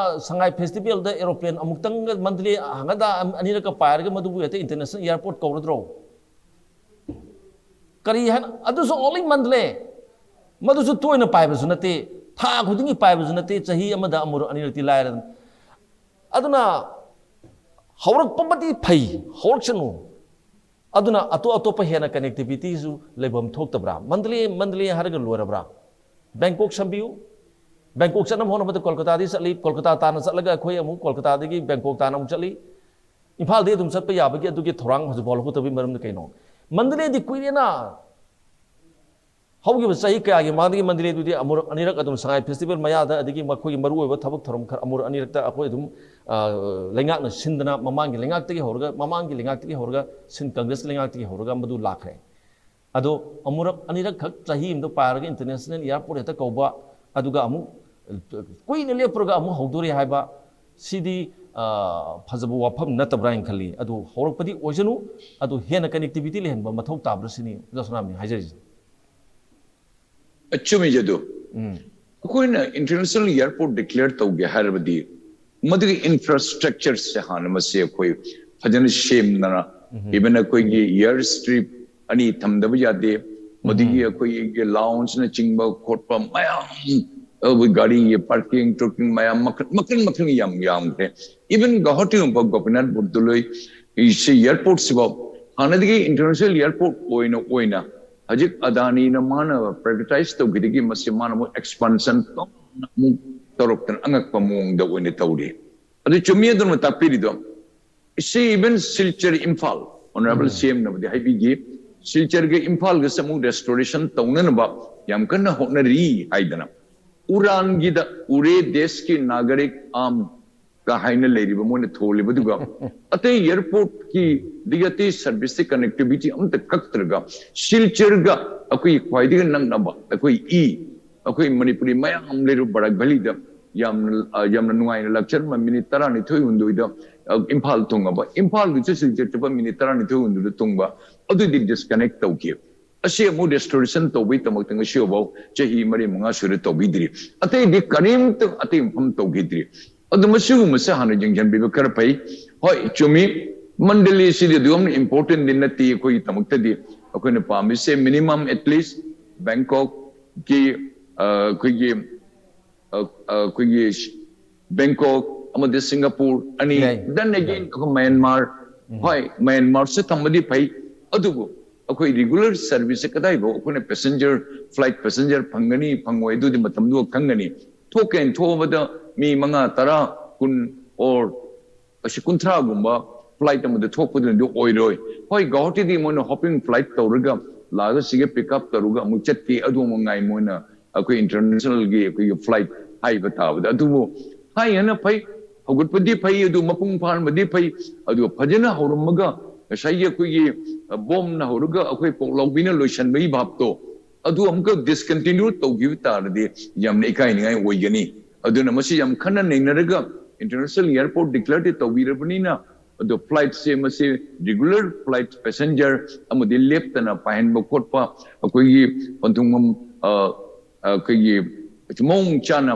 ꯁꯉꯥꯏ ꯐꯦꯁꯇꯤꯚꯦꯜꯗ ꯑꯦꯔꯣꯄ꯭ꯂꯦꯟ ꯑꯃꯨꯛꯇꯪꯒ ꯃꯟꯗꯂꯦ ꯍꯪꯒꯠ ꯍꯟꯗ ꯑꯅꯤꯔꯛꯀ ꯄꯥꯏꯔꯒ ꯃꯗꯨꯕꯨ ꯍꯦꯛꯇ ꯏꯟꯇꯔꯅꯦꯁꯅꯦꯜ ꯏꯌꯥꯔꯄꯣꯔꯠ ꯀꯧꯔꯗ꯭ꯔꯣ? ꯀꯔꯤ ꯍꯥꯏꯅ? ꯑꯗꯨꯁꯨ ꯑꯣꯡꯂꯤ ꯃꯟꯗꯂꯦ꯫ ꯃꯗꯨꯁꯨ ꯇꯣꯏꯅ ꯄꯥꯏꯕꯁꯨ ꯅꯠꯇꯦ, ꯊꯥ ꯈꯨꯗꯤꯡꯒꯤ ꯄꯥꯏꯕꯁꯨ ꯅꯠꯇꯦ, ꯆꯍꯤ ꯑꯃꯗ ꯑꯃꯨꯔꯛ ꯑꯅꯤꯔꯛꯇꯤ ꯂꯥꯏꯔꯗꯅ꯫ ꯑꯗꯨꯅ ꯍꯧꯔꯛꯄꯃꯗꯤ ꯐꯩ, ꯍꯧꯔꯛꯁꯅꯨ꯫ ꯑꯗꯨꯅ ꯑꯇꯣꯞ ꯑꯇꯣꯞꯄ ꯍꯦꯟꯅ ꯀꯅꯦꯛꯇꯤꯚꯤꯇꯤꯁꯨ ꯂꯩꯐꯝ ꯊꯣꯛꯇꯕ꯭ꯔꯥ? ꯃꯟꯗꯂꯦ, ꯃꯟꯗꯂꯦ ꯍꯥꯏꯔꯒ ꯂꯣꯏꯔꯕ꯭ꯔꯥ? ꯕꯦꯡꯀꯣꯛ ꯁꯦꯝꯕꯤꯌꯨ꯫ ꯕꯦꯡꯀꯣꯛ ꯆꯠꯅꯕ ꯍꯣꯠꯅꯕꯗ ꯀꯣꯜꯀꯇꯥꯗꯒꯤ ꯆꯠꯂꯤ, ꯀꯣꯜꯀꯇꯥ ꯇꯥꯟꯅ ꯆꯠꯂꯒ ꯑꯩꯈꯣꯏ ꯑꯃꯨꯛ ꯀꯣꯜꯀꯇꯥꯗꯒꯤ ꯕꯦꯡꯀꯣꯛ ꯇꯥꯟꯅ ꯑꯃꯨꯛ ꯆꯠꯂꯤ꯫ ꯏꯝꯐꯥꯜꯗꯒꯤ ꯑꯗꯨꯝ ꯆꯠꯄ ꯌꯥꯕꯒꯤ ꯑꯗꯨꯒꯤ ꯊꯧꯔꯥꯡ ꯍꯧꯖꯤꯛꯐꯥꯎ ꯂꯧꯈꯠꯇꯕꯒꯤ ꯃꯔꯝꯗꯤ ꯀꯩꯅꯣ? ꯃꯟꯗꯂꯦꯗꯤ ꯀꯨꯏꯔꯦꯅ꯫ ꯍꯧꯈꯤꯕ ꯆꯍꯤ ꯀꯌꯥꯒꯤ ꯃꯃꯥꯡꯗꯒꯤ ꯃꯟꯗꯂꯦꯗꯨꯗꯤ ꯑꯃꯨꯔꯛ ꯑꯅꯤꯔꯛ ꯑꯗꯨꯝ ꯁꯉꯥꯏ ꯐꯦꯁꯇꯤꯚꯦꯜ ꯃꯌꯥꯗ, ꯑꯗꯒꯤ ꯃꯈꯣꯏꯒꯤ ꯃꯔꯨꯑꯣꯏꯕ ꯊꯕꯛ ꯊꯧꯔꯝ ꯈꯔ ꯑꯃꯨꯔꯛ ꯑꯅꯤꯔꯛꯇ ꯑꯩꯈꯣꯏ ꯑꯗꯨꯝ, ꯑ, ꯂꯩꯉꯥꯛꯅ ꯁꯤꯟꯗꯅ, ꯃꯃꯥꯡꯒꯤ ꯂꯩꯉꯥꯛꯇꯒꯤ ꯍꯧꯔꯒ, ꯃꯃꯥꯡꯒꯤ ꯂꯩꯉꯥꯛꯇꯒꯤ ꯍꯧꯔꯒ, ꯁꯤꯟ ꯀꯪꯒ꯭ꯔꯦꯁꯀꯤ ꯂꯩꯉꯥꯛꯇꯒꯤ ꯍꯧꯔꯒ ꯃꯗꯨ ꯂꯥꯛꯈ꯭ꯔꯦ꯫ ꯑꯗꯣ ꯑꯃꯨꯔꯛ ꯑꯅꯤꯔꯛ ꯈꯛ ꯆꯍꯤ ꯑꯃꯗ ꯄꯥꯏꯔꯒ ꯏꯟꯇꯔꯅꯦꯁꯅꯦꯜ ꯏꯌꯥꯔꯄꯣꯔꯠ ꯍꯦꯛꯇ ꯀꯧꯕ, ꯑꯗꯨꯒ ꯑꯃꯨꯛ ꯀꯨꯏꯅ ꯂꯦꯞꯄꯨꯔꯒ ꯑꯃꯨꯛ ꯍꯧꯗꯣꯔꯦ ꯍꯥꯏꯕ, ꯁꯤꯗꯤ, ꯑ, ꯐꯖꯕ ꯋꯥꯐꯝ ꯅꯠꯇꯕ꯭ꯔꯥ ꯍꯥꯏꯅ ꯈꯜꯂꯤ꯫ ꯑꯗꯨ ꯍꯧꯔꯛꯄꯗꯤ ꯑꯣꯏꯁꯅꯨ, ꯑꯗꯨ ꯍꯦꯟꯅ ꯀꯅꯦꯛꯇꯤꯚꯤꯇꯤ ꯂꯩꯍꯟꯕ ꯃꯊꯧ ꯇꯥꯕ꯭ꯔꯥ ꯁꯤꯅꯤ ꯑꯣꯖꯥ ꯁꯣꯅꯥꯝꯅ ꯍꯥꯏꯖꯔꯤꯁꯦ꯫ ꯑꯆꯨꯝꯃꯤ ꯑꯗꯨ꯫ ꯑꯩꯈꯣꯏꯅ international airport declare ꯇꯧꯒꯦ ꯍꯥꯏꯔꯕꯗꯤ ꯃꯗꯨꯒꯤ infrastructure ꯁꯦ ꯍꯥꯟꯅ ꯃꯁꯤ ꯑꯩꯈꯣꯏ ꯐꯖꯅ ꯁꯦꯝꯗꯅ, even ꯑꯩꯈꯣꯏꯒꯤ air strip ꯑꯅꯤ ꯊꯝꯗꯕ ꯌꯥꯗꯦ꯫ ꯃꯗꯨꯒꯤ ꯑꯩꯈꯣꯏꯒꯤ lounge ꯅꯆꯤꯡꯕ ꯈꯣꯠꯄ ꯃꯌꯥꯝ, ꯑꯩꯈꯣꯏ ꯒꯥꯔꯤꯒꯤ parking ꯇꯥꯔꯀꯤꯡ ꯃꯌꯥꯝ ꯃꯈꯜ ꯃꯈꯜ ꯃꯈꯜ ꯌꯥꯝ ꯌꯥꯝꯈ꯭ꯔꯦ꯫ Even ꯒꯧꯍꯥꯇꯤ ꯐꯥꯎ ꯒꯣꯄꯤꯅꯥꯊ ꯕꯔꯗꯣꯂꯣꯏ ꯁꯤ airport ꯁꯤꯐꯥꯎ ꯍꯥꯟꯅꯗꯒꯤ international airport ꯑꯣꯏꯅ ꯑꯣꯏꯅ ꯍꯧꯖꯤꯛ ꯑꯗꯥꯅꯤꯅ ꯃꯥꯅ privatise ꯇꯧꯈꯤꯗꯒꯤ ꯃꯁꯤ ꯃꯥꯅ ꯑꯃꯨꯛ expansion ꯇꯧꯅ ꯑꯃꯨꯛ ꯇꯧꯔꯛꯇꯅ ꯑꯉꯛꯄ ꯃꯑꯣꯡꯗ ꯑꯣꯏꯅ ꯇꯧꯔꯤ꯫ ꯑꯗꯨ ꯆꯨꯝꯃꯤ ꯑꯗꯨꯅ ꯇꯥꯛꯄꯤꯔꯤꯗꯣ꯫ ꯁꯤ even Silchar Imphal, Honourable C M ꯅꯕꯨꯗꯤ ꯍꯥꯏꯕꯤꯈꯤ, ꯁꯤꯜꯆꯔꯒ ꯏꯝꯐꯥꯜꯒꯁꯦ ꯑꯃꯨꯛ restoration ꯇꯧꯅꯅꯕ ꯌꯥꯝ ꯀꯟꯅ ꯍꯣꯠꯅꯔꯤ ꯍꯥꯏꯗꯅ꯫ ꯎꯔꯥꯟꯒꯤꯗ ꯎꯔꯦ ꯗꯦꯁꯀꯤ ꯅꯥꯒꯔꯤꯛ ꯑꯥꯝ ꯀ ꯍꯥꯏꯅ ꯂꯩꯔꯤꯕ ꯃꯣꯏꯅ ꯊꯣꯜꯂꯤꯕꯗꯨꯒ ꯑꯇꯩ airport ꯀꯤ ꯑꯗꯒꯤ ꯑꯇꯩ service ꯀꯤ connectivity ꯑꯝꯇ ꯀꯛꯇ꯭ꯔꯒ ꯁꯤꯜꯆꯔꯒ ꯑꯩꯈꯣꯏ ꯈ꯭ꯋꯥꯏꯗꯒꯤ ꯅꯛꯅꯕ ꯑꯩꯈꯣꯏ ꯏ ꯑꯩꯈꯣꯏ ꯃꯅꯤꯄꯨꯔꯤ ꯃꯌꯥꯝ ꯂꯩꯔꯨ ꯕꯔꯥꯛ ꯚꯦꯂꯤꯗ ꯌꯥꯝꯅ, ꯑ, ꯌꯥꯝꯅ ꯅꯨꯡꯉꯥꯏꯅ ꯂꯥꯛꯆꯔꯝꯕ ꯃꯤꯅꯤꯠ ꯇꯔꯥꯅꯤꯊꯣꯏ ꯍꯨꯝꯗꯣꯏꯗ, ꯑ, ꯏꯝꯐꯥꯜ ꯊꯨꯡꯉꯕ, ꯏꯝꯐꯥꯜꯗꯨ ꯆꯠꯁꯨ ꯆꯠꯆꯕ ꯃꯤꯅꯤꯠ ꯇꯔꯥꯅꯤꯊꯣꯏ ꯍꯨꯝꯗꯣꯏꯗ ꯊꯨꯡꯕ, ꯑꯗꯨꯗꯤ disconnect ꯇꯧꯈꯤ꯫ ꯑꯁꯤ ꯑꯃꯨꯛ restoration ꯇꯧꯕꯒꯤꯗꯃꯛꯇ ꯉꯁꯤ ꯐꯥꯎ ꯆꯍꯤ ꯃꯔꯤ ꯃꯉꯥ ꯁꯨꯔꯦ ꯇꯧꯕꯤꯗ꯭ꯔꯤ꯫ ꯑꯇꯩꯗꯤ ꯀꯔꯤꯝꯇ ꯑꯇꯩ ꯃꯐꯝ ꯇꯧꯈꯤꯗ꯭ꯔꯤ꯫ ꯑꯗꯨ ꯃꯁꯤꯒꯨꯝꯕꯁꯦ ꯍꯥꯟꯅ ꯌꯦꯡꯁꯤꯟꯕꯤꯕ ꯈꯔ ꯐꯩ꯫ ꯍꯣꯏ, ꯆꯨꯝꯃꯤ, ꯃꯟꯗꯂꯤꯁꯤꯗꯤ ꯑꯗꯨꯝ important ꯗꯤ ꯅꯠꯇꯦ ꯑꯩꯈꯣꯏꯒꯤꯗꯃꯛꯇꯗꯤ꯫ ꯑꯩꯈꯣꯏꯅ ꯄꯥꯝꯃꯤꯁꯦ minimum at least ꯕꯦꯡꯀꯣꯛꯀꯤ, ꯑ, ꯑꯩꯈꯣꯏꯒꯤ, ꯑ, ꯑ, ꯑꯩꯈꯣꯏꯒꯤ ꯕꯦꯡꯀꯣꯛ ꯑꯃꯗꯤ ꯁꯤꯡꯒꯥꯄꯨꯔ ꯑꯅꯤ, ꯌꯥꯏ. Then again ꯑꯩꯈꯣꯏ ꯃꯌꯥꯟꯃꯥꯔ, ꯍꯣꯏ, ꯃꯌꯥꯟꯃꯥꯔꯁꯨ ꯊꯝꯕꯗꯤ ꯐꯩ, ꯑꯗꯨꯕꯨ ꯑꯩꯈꯣꯏ regular service ꯁꯦ ꯀꯗꯥꯏꯐꯥꯎ ꯑꯩꯈꯣꯏꯅ passenger, flight passenger ꯐꯪꯒꯅꯤ ꯐꯪꯉꯣꯏ ꯑꯗꯨꯗꯤ ꯃꯇꯝꯗꯨꯒ ꯈꯪꯒꯅꯤ꯫ ꯊꯣꯛꯀꯦꯅ ꯊꯣꯛꯑꯕꯗ ꯃꯤ ꯃꯉꯥ, ꯇꯔꯥ, ꯀꯨꯟ or ꯑꯁꯤ ꯀꯨꯟꯊ꯭ꯔꯥꯒꯨꯝꯕ flight ꯑꯃꯗ ꯊꯣꯛꯄꯗꯨꯅꯗꯤ ꯑꯣꯏꯔꯣꯏ꯫ ꯍꯣꯏ, ꯒꯧꯍꯥꯇꯤꯗꯤ ꯃꯣꯏꯅ hopping flight ꯇꯧꯔꯒ ꯂꯥꯛꯑꯒ ꯁꯤꯒ pick up ꯇꯧꯔꯒ ꯑꯃꯨꯛ ꯆꯠꯈꯤ, ꯑꯗꯨ ꯑꯃꯨꯛ ꯉꯥꯏ ꯃꯣꯏꯅ ꯑꯩꯈꯣꯏ international ꯒꯤ ꯑꯩꯈꯣꯏꯒꯤ flight ꯍꯥꯏꯕ ꯇꯥꯕꯗ꯫ ꯑꯗꯨꯕꯨ ꯍꯥꯏ ꯍꯥꯏꯅ ꯐꯩ, ꯍꯧꯒꯠꯄꯗꯤ ꯐꯩ, ꯑꯗꯨ ꯃꯄꯨꯡ ꯐꯥꯍꯟꯕꯗꯤ ꯐꯩ, ꯑꯗꯨꯒ ꯐꯖꯅ ꯍꯧꯔꯝꯃꯒ ꯉꯁꯥꯏꯒꯤ ꯑꯩꯈꯣꯏꯒꯤ, ꯑ, ꯕꯣꯝꯅ ꯍꯧꯔꯒ ꯑꯩꯈꯣꯏ ꯄꯣꯛꯂꯥꯎꯕꯤꯅ ꯂꯣꯏꯁꯟꯕꯒꯤ ꯚꯥꯞꯇꯣ ꯑꯗꯨ ꯑꯃꯨꯛꯀ discontinue ꯇꯧꯈꯤꯕ ꯇꯥꯔꯗꯤ ꯌꯥꯝꯅ ꯏꯀꯥꯏꯅꯤꯡꯉꯥꯏ ꯑꯣꯏꯒꯅꯤ꯫ ꯑꯗꯨꯅ ꯃꯁꯤ ꯌꯥꯝ ꯈꯟꯅ ꯅꯩꯅꯔꯒ international airport declare ꯗꯤ ꯇꯧꯕꯤꯔꯕꯅꯤꯅ, ꯑꯗꯣ flight ꯁꯦ ꯃꯁꯤ regular flight passenger ꯑꯃꯗꯤ ꯂꯦꯞꯇꯅ ꯄꯥꯏꯍꯟꯕ ꯈꯣꯠꯄ, ꯑꯩꯈꯣꯏꯒꯤ ꯄꯟꯊꯨꯡꯐꯝ, ꯑ, ꯑꯩꯈꯣꯏꯒꯤ ꯃꯑꯣꯡ ꯆꯥꯅ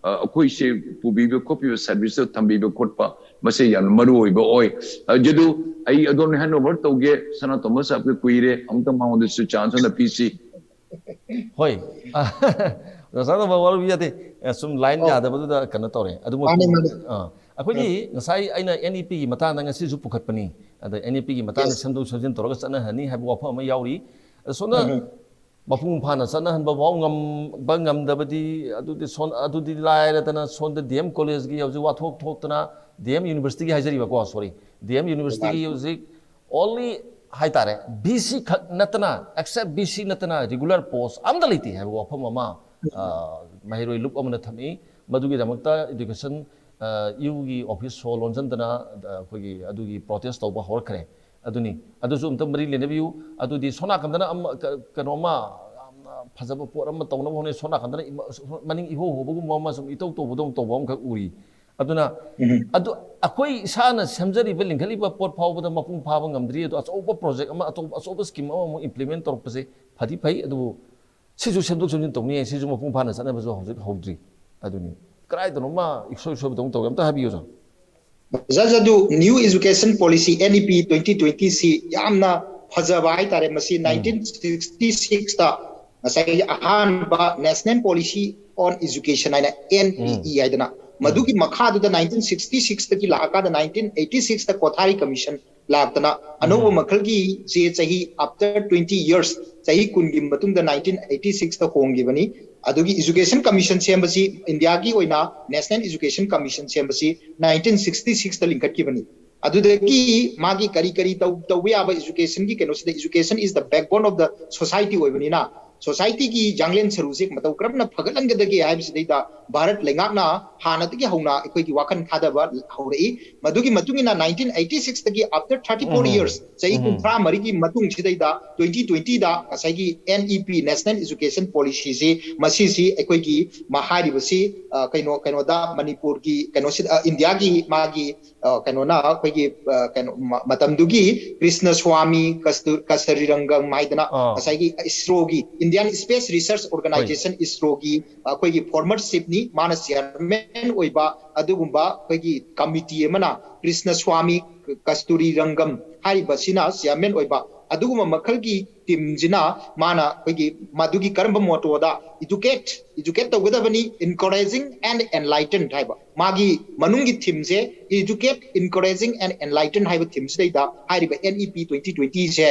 ꯑꯩꯈꯣꯏꯁꯦ ꯄꯨꯕꯤꯕ ꯈꯣꯠꯄꯤꯕ, ꯁꯔꯚꯤꯁꯇ ꯊꯝꯕꯤꯕ ꯈꯣꯠꯄ, ꯃꯁꯤ ꯌꯥꯝꯅ ꯃꯔꯨ ꯑꯣꯏꯕ ꯑꯣꯏ꯫ ꯖꯗꯨ, ꯑꯩ ꯑꯗꯣꯝꯅ ꯍꯦꯟ ꯑꯣꯚꯔ ꯇꯧꯒꯦ꯫ ꯁꯅꯥ ꯇꯣꯝꯕ ꯁꯥꯍꯕꯀ ꯀꯨꯏꯔꯦ, ꯑꯃꯨꯛꯇ ꯃꯉꯣꯟꯗꯁꯨ ꯆꯥꯟꯁ ꯑꯃ ꯄꯤꯁꯤ꯫ ꯍꯣꯏ꯫ ꯑꯣꯖꯥ ꯇꯣꯝꯕ, ꯋꯥꯔꯧꯕꯤꯕ ꯌꯥꯗꯦ꯫ ꯁꯨꯝ ꯂꯥꯏꯟ ꯌꯥꯗꯕꯗꯨꯗ ꯀꯩꯅꯣ ꯇꯧꯔꯦ꯫ ꯑꯗꯨꯃꯛ ꯑꯩꯈꯣꯏꯒꯤ ꯉꯁꯥꯏ ꯑꯩꯅ NEPꯒꯤ ꯃꯇꯥꯡꯗ ꯉꯁꯤꯁꯨ ꯄꯨꯈꯠꯄꯅꯤ꯫ ꯑꯗ NEPꯒꯤ ꯃꯇꯥꯡꯗ ꯁꯦꯝꯗꯣꯛ ꯁꯦꯝꯖꯤꯟ ꯇꯧꯔꯒ ꯆꯠꯅꯍꯟꯅꯤ ꯍꯥꯏꯕ ꯋꯥꯐꯝ ꯑꯃ ꯌꯥꯎꯔꯤ꯫ ꯑꯗ ꯁꯣꯝꯗ ꯃꯄꯨꯡ ꯐꯥꯅ ꯆꯠꯅꯍꯟꯕ ꯐꯥꯎ ꯉꯝꯕ ꯉꯝꯗꯕꯗꯤ ꯑꯗꯨꯗꯤ ꯁꯣꯟ-, ꯑꯗꯨꯗꯤ ꯂꯥꯏꯔꯗꯅ, ꯁꯣꯝꯗ DM collegeꯀꯤ ꯍꯧꯖꯤꯛ ꯋꯥꯊꯣꯛ ꯊꯣꯛꯇꯅ, DM Universityꯒꯤ ꯍꯥꯏꯖꯔꯤꯕꯀꯣ, sorry, DM Universityꯒꯤ ꯍꯧꯖꯤꯛ only ꯍꯥꯏꯇꯥꯔꯦ, BC ꯈꯛ ꯅꯠꯇꯅ, except BC ꯅꯠꯇꯅ regular post ꯑꯝꯇ ꯂꯩꯇꯦ ꯍꯥꯏꯕ ꯋꯥꯐꯝ ꯑꯃ, ꯑ, ꯃꯍꯩꯔꯣꯏ ꯂꯨꯞ ꯑꯃꯅ ꯊꯝꯃꯤ꯫ ꯃꯗꯨꯒꯤꯗꯃꯛꯇ education, ꯑ, ꯏꯌꯨꯒꯤ office ꯁꯣ ꯂꯣꯟꯁꯤꯟꯗꯅ, ꯑ, ꯑꯩꯈꯣꯏꯒꯤ ꯑꯗꯨꯒꯤ protest ꯇꯧꯕ ꯍꯧꯔꯛꯈ꯭ꯔꯦ꯫ ꯑꯗꯨꯅꯤ꯫ ꯑꯗꯨꯁꯨ ꯑꯝꯇ ꯃꯔꯤ ꯂꯩꯅꯕꯤꯌꯨ꯫ ꯑꯗꯨꯗꯤ ꯁꯣꯝ ꯅꯥꯀꯟꯗꯅ ꯑꯃ, ꯀ-, ꯀꯩꯅꯣꯝꯃ ꯌꯥꯝꯅ ꯐꯖꯕ ꯄꯣꯠ ꯑꯃ ꯇꯧꯅꯕ ꯍꯣꯠꯅꯩ, ꯁꯣꯝ ꯅꯥꯀꯟꯗꯅ ꯏꯃ-, ꯃꯅꯤꯡ ꯏꯍꯣ ꯍꯣꯕꯒꯨꯝꯕ ꯑꯃ ꯁꯨꯝ ꯏꯇꯧ ꯇꯧꯕꯗꯧꯅ ꯇꯧꯕ ꯑꯃꯈꯛ ꯎꯔꯤ꯫ ꯑꯗꯨꯅ ꯑꯗꯨ ꯑꯩꯈꯣꯏ ꯏꯁꯥꯅ ꯁꯦꯝꯖꯔꯤꯕ, ꯂꯤꯡꯈꯠꯂꯤꯕ ꯄꯣꯠ ꯐꯥꯎꯕꯗ ꯃꯄꯨꯡ ꯐꯥꯕ ꯉꯝꯗ꯭ꯔꯤ꯫ ꯑꯗꯣ ꯑꯆꯧꯕ project ꯑꯃ, ꯑꯆꯧꯕ, ꯑꯆꯧꯕ scheme ꯑꯃꯃꯨꯛ implement ꯇꯧꯔꯛꯄꯁꯦ ꯐꯗꯤ ꯐꯩ, ꯑꯗꯨꯕꯨ ꯁꯤꯁꯨ ꯁꯦꯝꯗꯣꯛ ꯁꯦꯝꯖꯤꯟ ꯇꯧꯅꯤ ꯍꯥꯏ, ꯁꯤꯁꯨ ꯃꯄꯨꯡ ꯐꯥꯅ ꯆꯠꯅꯕꯁꯨ ꯍꯧꯖꯤꯛ ꯍꯧꯗ꯭ꯔꯤ꯫ ꯑꯗꯨꯅꯤ, ꯀꯗꯥꯏꯗꯅꯣꯃ ꯏꯁꯣꯏ ꯁꯣꯏꯕꯗꯧꯅ ꯇꯧꯋꯦ꯫ ꯑꯝꯇ ꯍꯥꯏꯕꯤꯌꯨ, ꯁꯥꯔ꯫ ꯖꯁ ꯑꯗꯨ new education policy, NEP twenty twenty ꯁꯤ ꯌꯥꯝꯅ ꯐꯖꯕ ꯍꯥꯏꯇꯥꯔꯦ꯫ ꯃꯁꯤ nineteen sixty six ꯇ ꯉꯁꯥꯏꯒꯤ ꯑꯍꯥꯟꯕ National Policy on Education ꯍꯥꯏꯅ, NEE ꯍꯥꯏꯗꯅ, ꯃꯗꯨꯒꯤ ꯃꯈꯥꯗꯨꯗ nineteen sixty six ꯇꯒꯤ ꯂꯥꯛꯑꯀꯥꯟꯗ nineteen eighty six ꯇ Kothari Commission ꯂꯥꯛꯇꯅ ꯑꯅꯧꯕ ꯃꯈꯜꯒꯤ ꯆꯦ, ꯆꯍꯤ after twenty years, ꯆꯍꯤ ꯀꯨꯟꯒꯤ ꯃꯇꯨꯡꯗ nineteen eighty six ꯇ ꯍꯣꯡꯈꯤꯕꯅꯤ꯫ ꯑꯗꯨꯒꯤ Education Commission ꯁꯦꯝꯕꯁꯤ, ꯏꯟꯗꯤꯌꯥꯒꯤ ꯑꯣꯏꯅ National Education Commission ꯁꯦꯝꯕꯁꯤ nineteen sixty six ꯇ ꯂꯤꯡꯈꯠꯈꯤꯕꯅꯤ꯫ ꯑꯗꯨꯗꯒꯤ ꯃꯥꯒꯤ ꯀꯔꯤ ꯀꯔꯤ ꯇꯧ-, ꯇꯧꯕ ꯌꯥꯕ education ꯒꯤ ꯀꯩꯅꯣꯁꯤꯗ, education is the backbone of the society ꯑꯣꯏꯕꯅꯤꯅ, society ꯒꯤ ꯌꯥꯡꯂꯦꯟ ꯁꯔꯨꯁꯦ ꯃꯇꯧ ꯀꯔꯝꯅ ꯐꯒꯠꯍꯟꯒꯗꯒꯦ ꯍꯥꯏꯕꯁꯤꯗꯩꯗ ꯚꯥꯔꯠ ꯂꯩꯉꯥꯛꯅ ꯍꯥꯟꯅꯗꯒꯤ ꯍꯧꯅ ꯑꯩꯈꯣꯏꯒꯤ ꯋꯥꯈꯜ ꯊꯥꯗꯕ ꯍꯧꯔꯛꯏ꯫ ꯃꯗꯨꯒꯤ ꯃꯇꯨꯡ ꯏꯟꯅ nineteen eighty six ꯇꯒꯤ, after thirty four years, ꯆꯍꯤ ꯀꯨꯟꯊ꯭ꯔꯥ ꯃꯔꯤꯒꯤ ꯃꯇꯨꯡꯁꯤꯗꯩꯗ twenty twenty ꯗ ꯉꯁꯥꯏꯒꯤ NEP, National Education Policy ꯁꯤ, ꯃꯁꯤꯁꯤ ꯑꯩꯈꯣꯏꯒꯤ ꯃ-, ꯍꯥꯏꯔꯤꯕꯁꯤ, ꯑ, ꯀꯩꯅꯣ, ꯀꯩꯅꯣꯗ, ꯃꯅꯤꯄꯨꯔꯒꯤ ꯀꯩꯅꯣꯁꯤꯗ, ꯑ, ꯏꯟꯗꯤꯌꯥꯒꯤ ꯃꯥꯒꯤ, ꯑ, ꯀꯩꯅꯣꯅ ꯑꯩꯈꯣꯏꯒꯤ, ꯑ, ꯀꯩꯅꯣ, ꯃ-, ꯃꯇꯝꯗꯨꯒꯤ ꯀ꯭ꯔꯤꯁꯅ ꯁ꯭ꯋꯥꯃꯤ ꯀꯁꯇꯨ-, ꯀꯁꯔꯤꯔꯪꯒꯝ ꯍꯥꯏꯗꯅ, ꯑꯥ꯫ ꯉꯁꯥꯏꯒꯤ ISRO ꯒꯤ, Indian Space Research Organization, ISROꯒꯤ ꯑꯩꯈꯣꯏꯒꯤ former chiefꯅꯤ꯫ ꯃꯥꯅ chairman ꯑꯣꯏꯕ ꯑꯗꯨꯒꯨꯝꯕ ꯑꯩꯈꯣꯏꯒꯤ committee ꯑꯃꯅ ꯀ꯭ꯔꯤꯁꯅ ꯁ꯭ꯋꯥꯃꯤ, ꯀꯁꯇꯨꯔꯤ ꯔꯪꯒꯝ ꯍꯥꯏꯔꯤꯕꯁꯤꯅ chairman ꯑꯣꯏꯕ ꯑꯗꯨꯒꯨꯝꯕ ꯃꯈꯜꯒꯤ teamꯁꯤꯅ ꯃꯥꯅ ꯑꯩꯈꯣꯏꯒꯤ ꯃꯗꯨꯒꯤ ꯀꯔꯝꯕ mottoꯗ educate, educate ꯇꯧꯒꯗꯕꯅꯤ, encouraging and enlightened ꯍꯥꯏꯕ ꯃꯥꯒꯤ ꯃꯅꯨꯡꯒꯤ themeꯁꯦ educate, encouraging and enlighten ꯍꯥꯏꯕ themeꯁꯤꯗꯩꯗ ꯍꯥꯏꯔꯤꯕ NEP twenty twentyꯁꯦ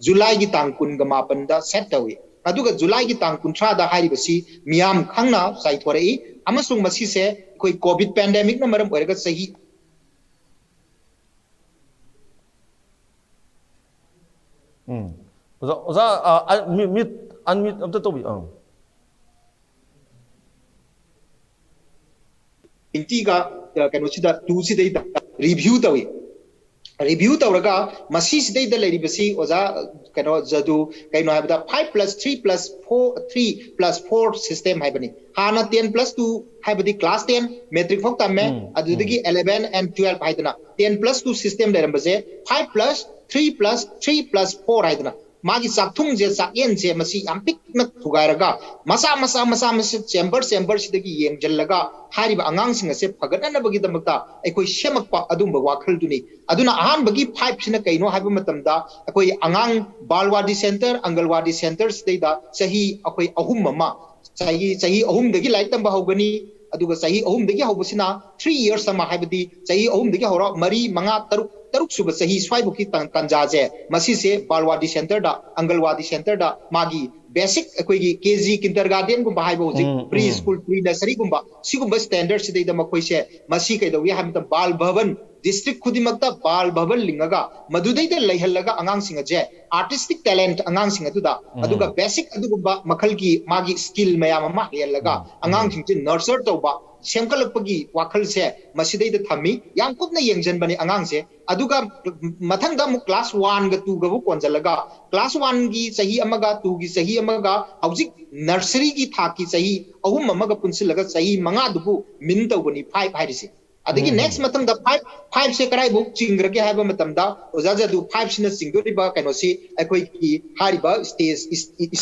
Julyꯒꯤ ꯇꯥꯡ ꯀꯨꯟꯒ ꯃꯥꯄꯟꯗ set ꯇꯧꯏ꯫ ꯑꯗꯨꯒ Julyꯒꯤ ꯇꯥꯡ ꯀꯨꯟꯊ꯭ꯔꯥꯗ ꯍꯥꯏꯔꯤꯕꯁꯤ ꯃꯤꯌꯥꯝ ꯈꯪꯅ ꯆꯥꯏꯊꯣꯔꯛꯏ꯫ ꯑꯃꯁꯨꯡ ꯃꯁꯤꯁꯦ ꯑꯩꯈꯣꯏ COVID pandemicꯅ ꯃꯔꯝ ꯑꯣꯏꯔꯒ ꯆꯍꯤ ꯎꯝ꯫ ꯑꯣꯖꯥ, ꯑꯣꯖꯥ, ꯑ, ꯑ, mute, mute, unmute ꯑꯝꯇ ꯇꯧꯕꯤꯌꯨ꯫ ꯑꯥ꯫ ꯇ꯭ꯋꯦꯟꯇꯤꯒ, ꯑ, ꯀꯩꯅꯣꯁꯤꯗ, ꯇꯨꯁꯤꯗꯩꯗ review ꯇꯧꯏ꯫ Review ꯇꯧꯔꯒ ꯃꯁꯤꯁꯤꯗꯩꯗ ꯂꯩꯔꯤꯕꯁꯤ ꯑꯣꯖꯥ, ꯀꯩꯅꯣ, ꯖꯗꯨ, ꯀꯩꯅꯣ ꯍꯥꯏꯕꯗ five plus three plus four, three plus four system ꯍꯥꯏꯕꯅꯤ꯫ ꯍꯥꯟꯅ ten plus two ꯍꯥꯏꯕꯗꯤ class ten, matric ꯐꯥꯎ ꯇꯝꯃꯦ, ꯎꯝ, ꯑꯗꯨꯗꯒꯤ eleven and twelve ꯍꯥꯏꯗꯅ ten plus two system ꯂꯩꯔꯝꯕꯁꯦ five plus three plus three plus four ꯍꯥꯏꯗꯅ ꯃꯥꯒꯤ ꯆꯥꯛꯊꯨꯡꯁꯦ, ꯆꯥꯛꯌꯦꯟꯁꯦ ꯃꯁꯤ ꯌꯥꯝ ꯄꯤꯛꯅ ꯊꯨꯒꯥꯏꯔꯒ ꯃꯆꯥ ꯃꯆꯥ ꯃꯆꯥ ꯃꯆꯥ chamber chamberꯁꯤꯗꯒꯤ ꯌꯦꯡꯁꯤꯜꯂꯒ ꯍꯥꯏꯔꯤꯕ ꯑꯉꯥꯡꯁꯤꯡ ꯑꯁꯦ ꯐꯒꯠꯅꯅꯕꯒꯤꯗꯃꯛꯇ ꯑꯩꯈꯣꯏ ꯁꯦꯝꯃꯛꯄ ꯑꯗꯨꯒꯨꯝꯕ ꯋꯥꯈꯜꯗꯨꯅꯤ꯫ ꯑꯗꯨꯅ ꯑꯍꯥꯟꯕꯒꯤ fiveꯁꯤꯅ ꯀꯩꯅꯣ ꯍꯥꯏꯕ ꯃꯇꯝꯗ ꯑꯩꯈꯣꯏ ꯑꯉꯥꯡ ꯕꯥꯜꯋꯥꯗꯤ center, ꯑꯪꯒꯜꯋꯥꯗꯤ centerꯁꯤꯗꯩꯗ ꯆꯍꯤ ꯑꯩꯈꯣꯏ ꯑꯍꯨꯝ ꯑꯃ, ꯆꯍꯤ, ꯆꯍꯤ ꯑꯍꯨꯝꯗꯒꯤ ꯂꯥꯏꯔꯤꯛ ꯇꯝꯕ ꯍꯧꯒꯅꯤ꯫ ꯑꯗꯨꯒ ꯆꯍꯤ ꯑꯍꯨꯝꯗꯒꯤ ꯍꯧꯕꯁꯤꯅ three years ꯑꯃ, ꯍꯥꯏꯕꯗꯤ ꯆꯍꯤ ꯑꯍꯨꯝꯗꯒꯤ ꯍꯧꯔ ꯃꯔꯤ, ꯃꯉꯥ, ꯇꯔꯨꯛ, ꯇꯔꯨꯛ ꯁꯨꯕ ꯆꯍꯤ ꯁ꯭ꯋꯥꯏꯐꯥꯎꯒꯤ ꯇꯥꯟ-, ꯇꯥꯟꯖꯥꯁꯦ ꯃꯁꯤꯁꯦ ꯕꯥꯜꯋꯥꯗꯤ centerꯗ, ꯑꯪꯒꯜꯋꯥꯗꯤ centerꯗ ꯃꯥꯒꯤ basic ꯑꯩꯈꯣꯏꯒꯤ KG kindergartenꯒꯨꯝꯕ ꯍꯥꯏꯕ ꯍꯧꯖꯤꯛ ꯎꯝ, pre ꯎꯝ꯫ school, pre nurseryꯒꯨꯝꯕ ꯁꯤꯒꯨꯝꯕ standardꯁꯤꯗꯩꯗ ꯃꯈꯣꯏꯁꯦ ꯃꯁꯤ ꯀꯩꯗꯧꯏ ꯍꯥꯏꯕ ꯃꯇꯝꯗ ꯕꯥꯜ ꯚꯕꯟ district ꯈꯨꯗꯤꯡꯃꯛꯇ ꯕꯥꯜ ꯚꯕꯟ ꯂꯤꯡꯉꯒ ꯃꯗꯨꯗꯩꯗ ꯂꯩꯍꯜꯂꯒ ꯑꯉꯥꯡꯁꯤꯡ ꯑꯁꯦ artistic talent ꯑꯉꯥꯡꯁꯤꯡ ꯑꯗꯨꯗ, ꯎꯝ꯫ ꯑꯗꯨꯒ basic ꯑꯗꯨꯒꯨꯝꯕ ꯃꯈꯜꯒꯤ ꯃꯥꯒꯤ skill ꯃꯌꯥꯝ ꯑꯃ ꯍꯩꯍꯜꯂꯒ ꯎꯝ, ꯎꯝ꯫ ꯑꯉꯥꯡꯁꯤꯡꯁꯦ nurture ꯇꯧꯕ, ꯁꯦꯝꯒꯠꯂꯛꯄꯒꯤ ꯋꯥꯈꯜꯁꯦ ꯃꯁꯤꯗꯩꯗ ꯊꯝꯃꯤ꯫ ꯌꯥꯝ ꯀꯨꯞꯅ ꯌꯦꯡꯁꯤꯟꯕꯅꯤ ꯑꯉꯥꯡꯁꯦ꯫ ꯑꯗꯨꯒ ꯃꯊꯪꯗ ꯑꯃꯨꯛ class oneꯒ twoꯒꯕꯨ ꯀꯣꯟꯁꯤꯜꯂꯒ class oneꯒꯤ ꯆꯍꯤ ꯑꯃꯒ twoꯒꯤ ꯆꯍꯤ ꯑꯃꯒ ꯍꯧꯖꯤꯛ nurseryꯒꯤ ꯊꯥꯛꯀꯤ ꯆꯍꯤ ꯑꯍꯨꯝ ꯑꯃꯒ ꯄꯨꯟꯁꯤꯜꯂꯒ ꯆꯍꯤ ꯃꯉꯥꯗꯨꯕꯨ mean ꯇꯧꯕꯅꯤ five ꯍꯥꯏꯔꯤꯁꯦ꯫ ꯑꯗꯒꯤ next ꯃꯊꯪꯗ five, five ꯁꯦ ꯀꯗꯥꯏꯐꯥꯎ ꯆꯤꯡꯈ꯭ꯔꯒꯦ ꯍꯥꯏꯕ ꯃꯇꯝꯗ, ꯑꯣꯖꯥ ꯖꯗꯨ, five ꯁꯤꯅ ꯆꯤꯡꯗꯣꯔꯤꯕ ꯀꯩꯅꯣꯁꯤ ꯑꯩꯈꯣꯏꯒꯤ ꯍꯥꯏꯔꯤꯕ stage,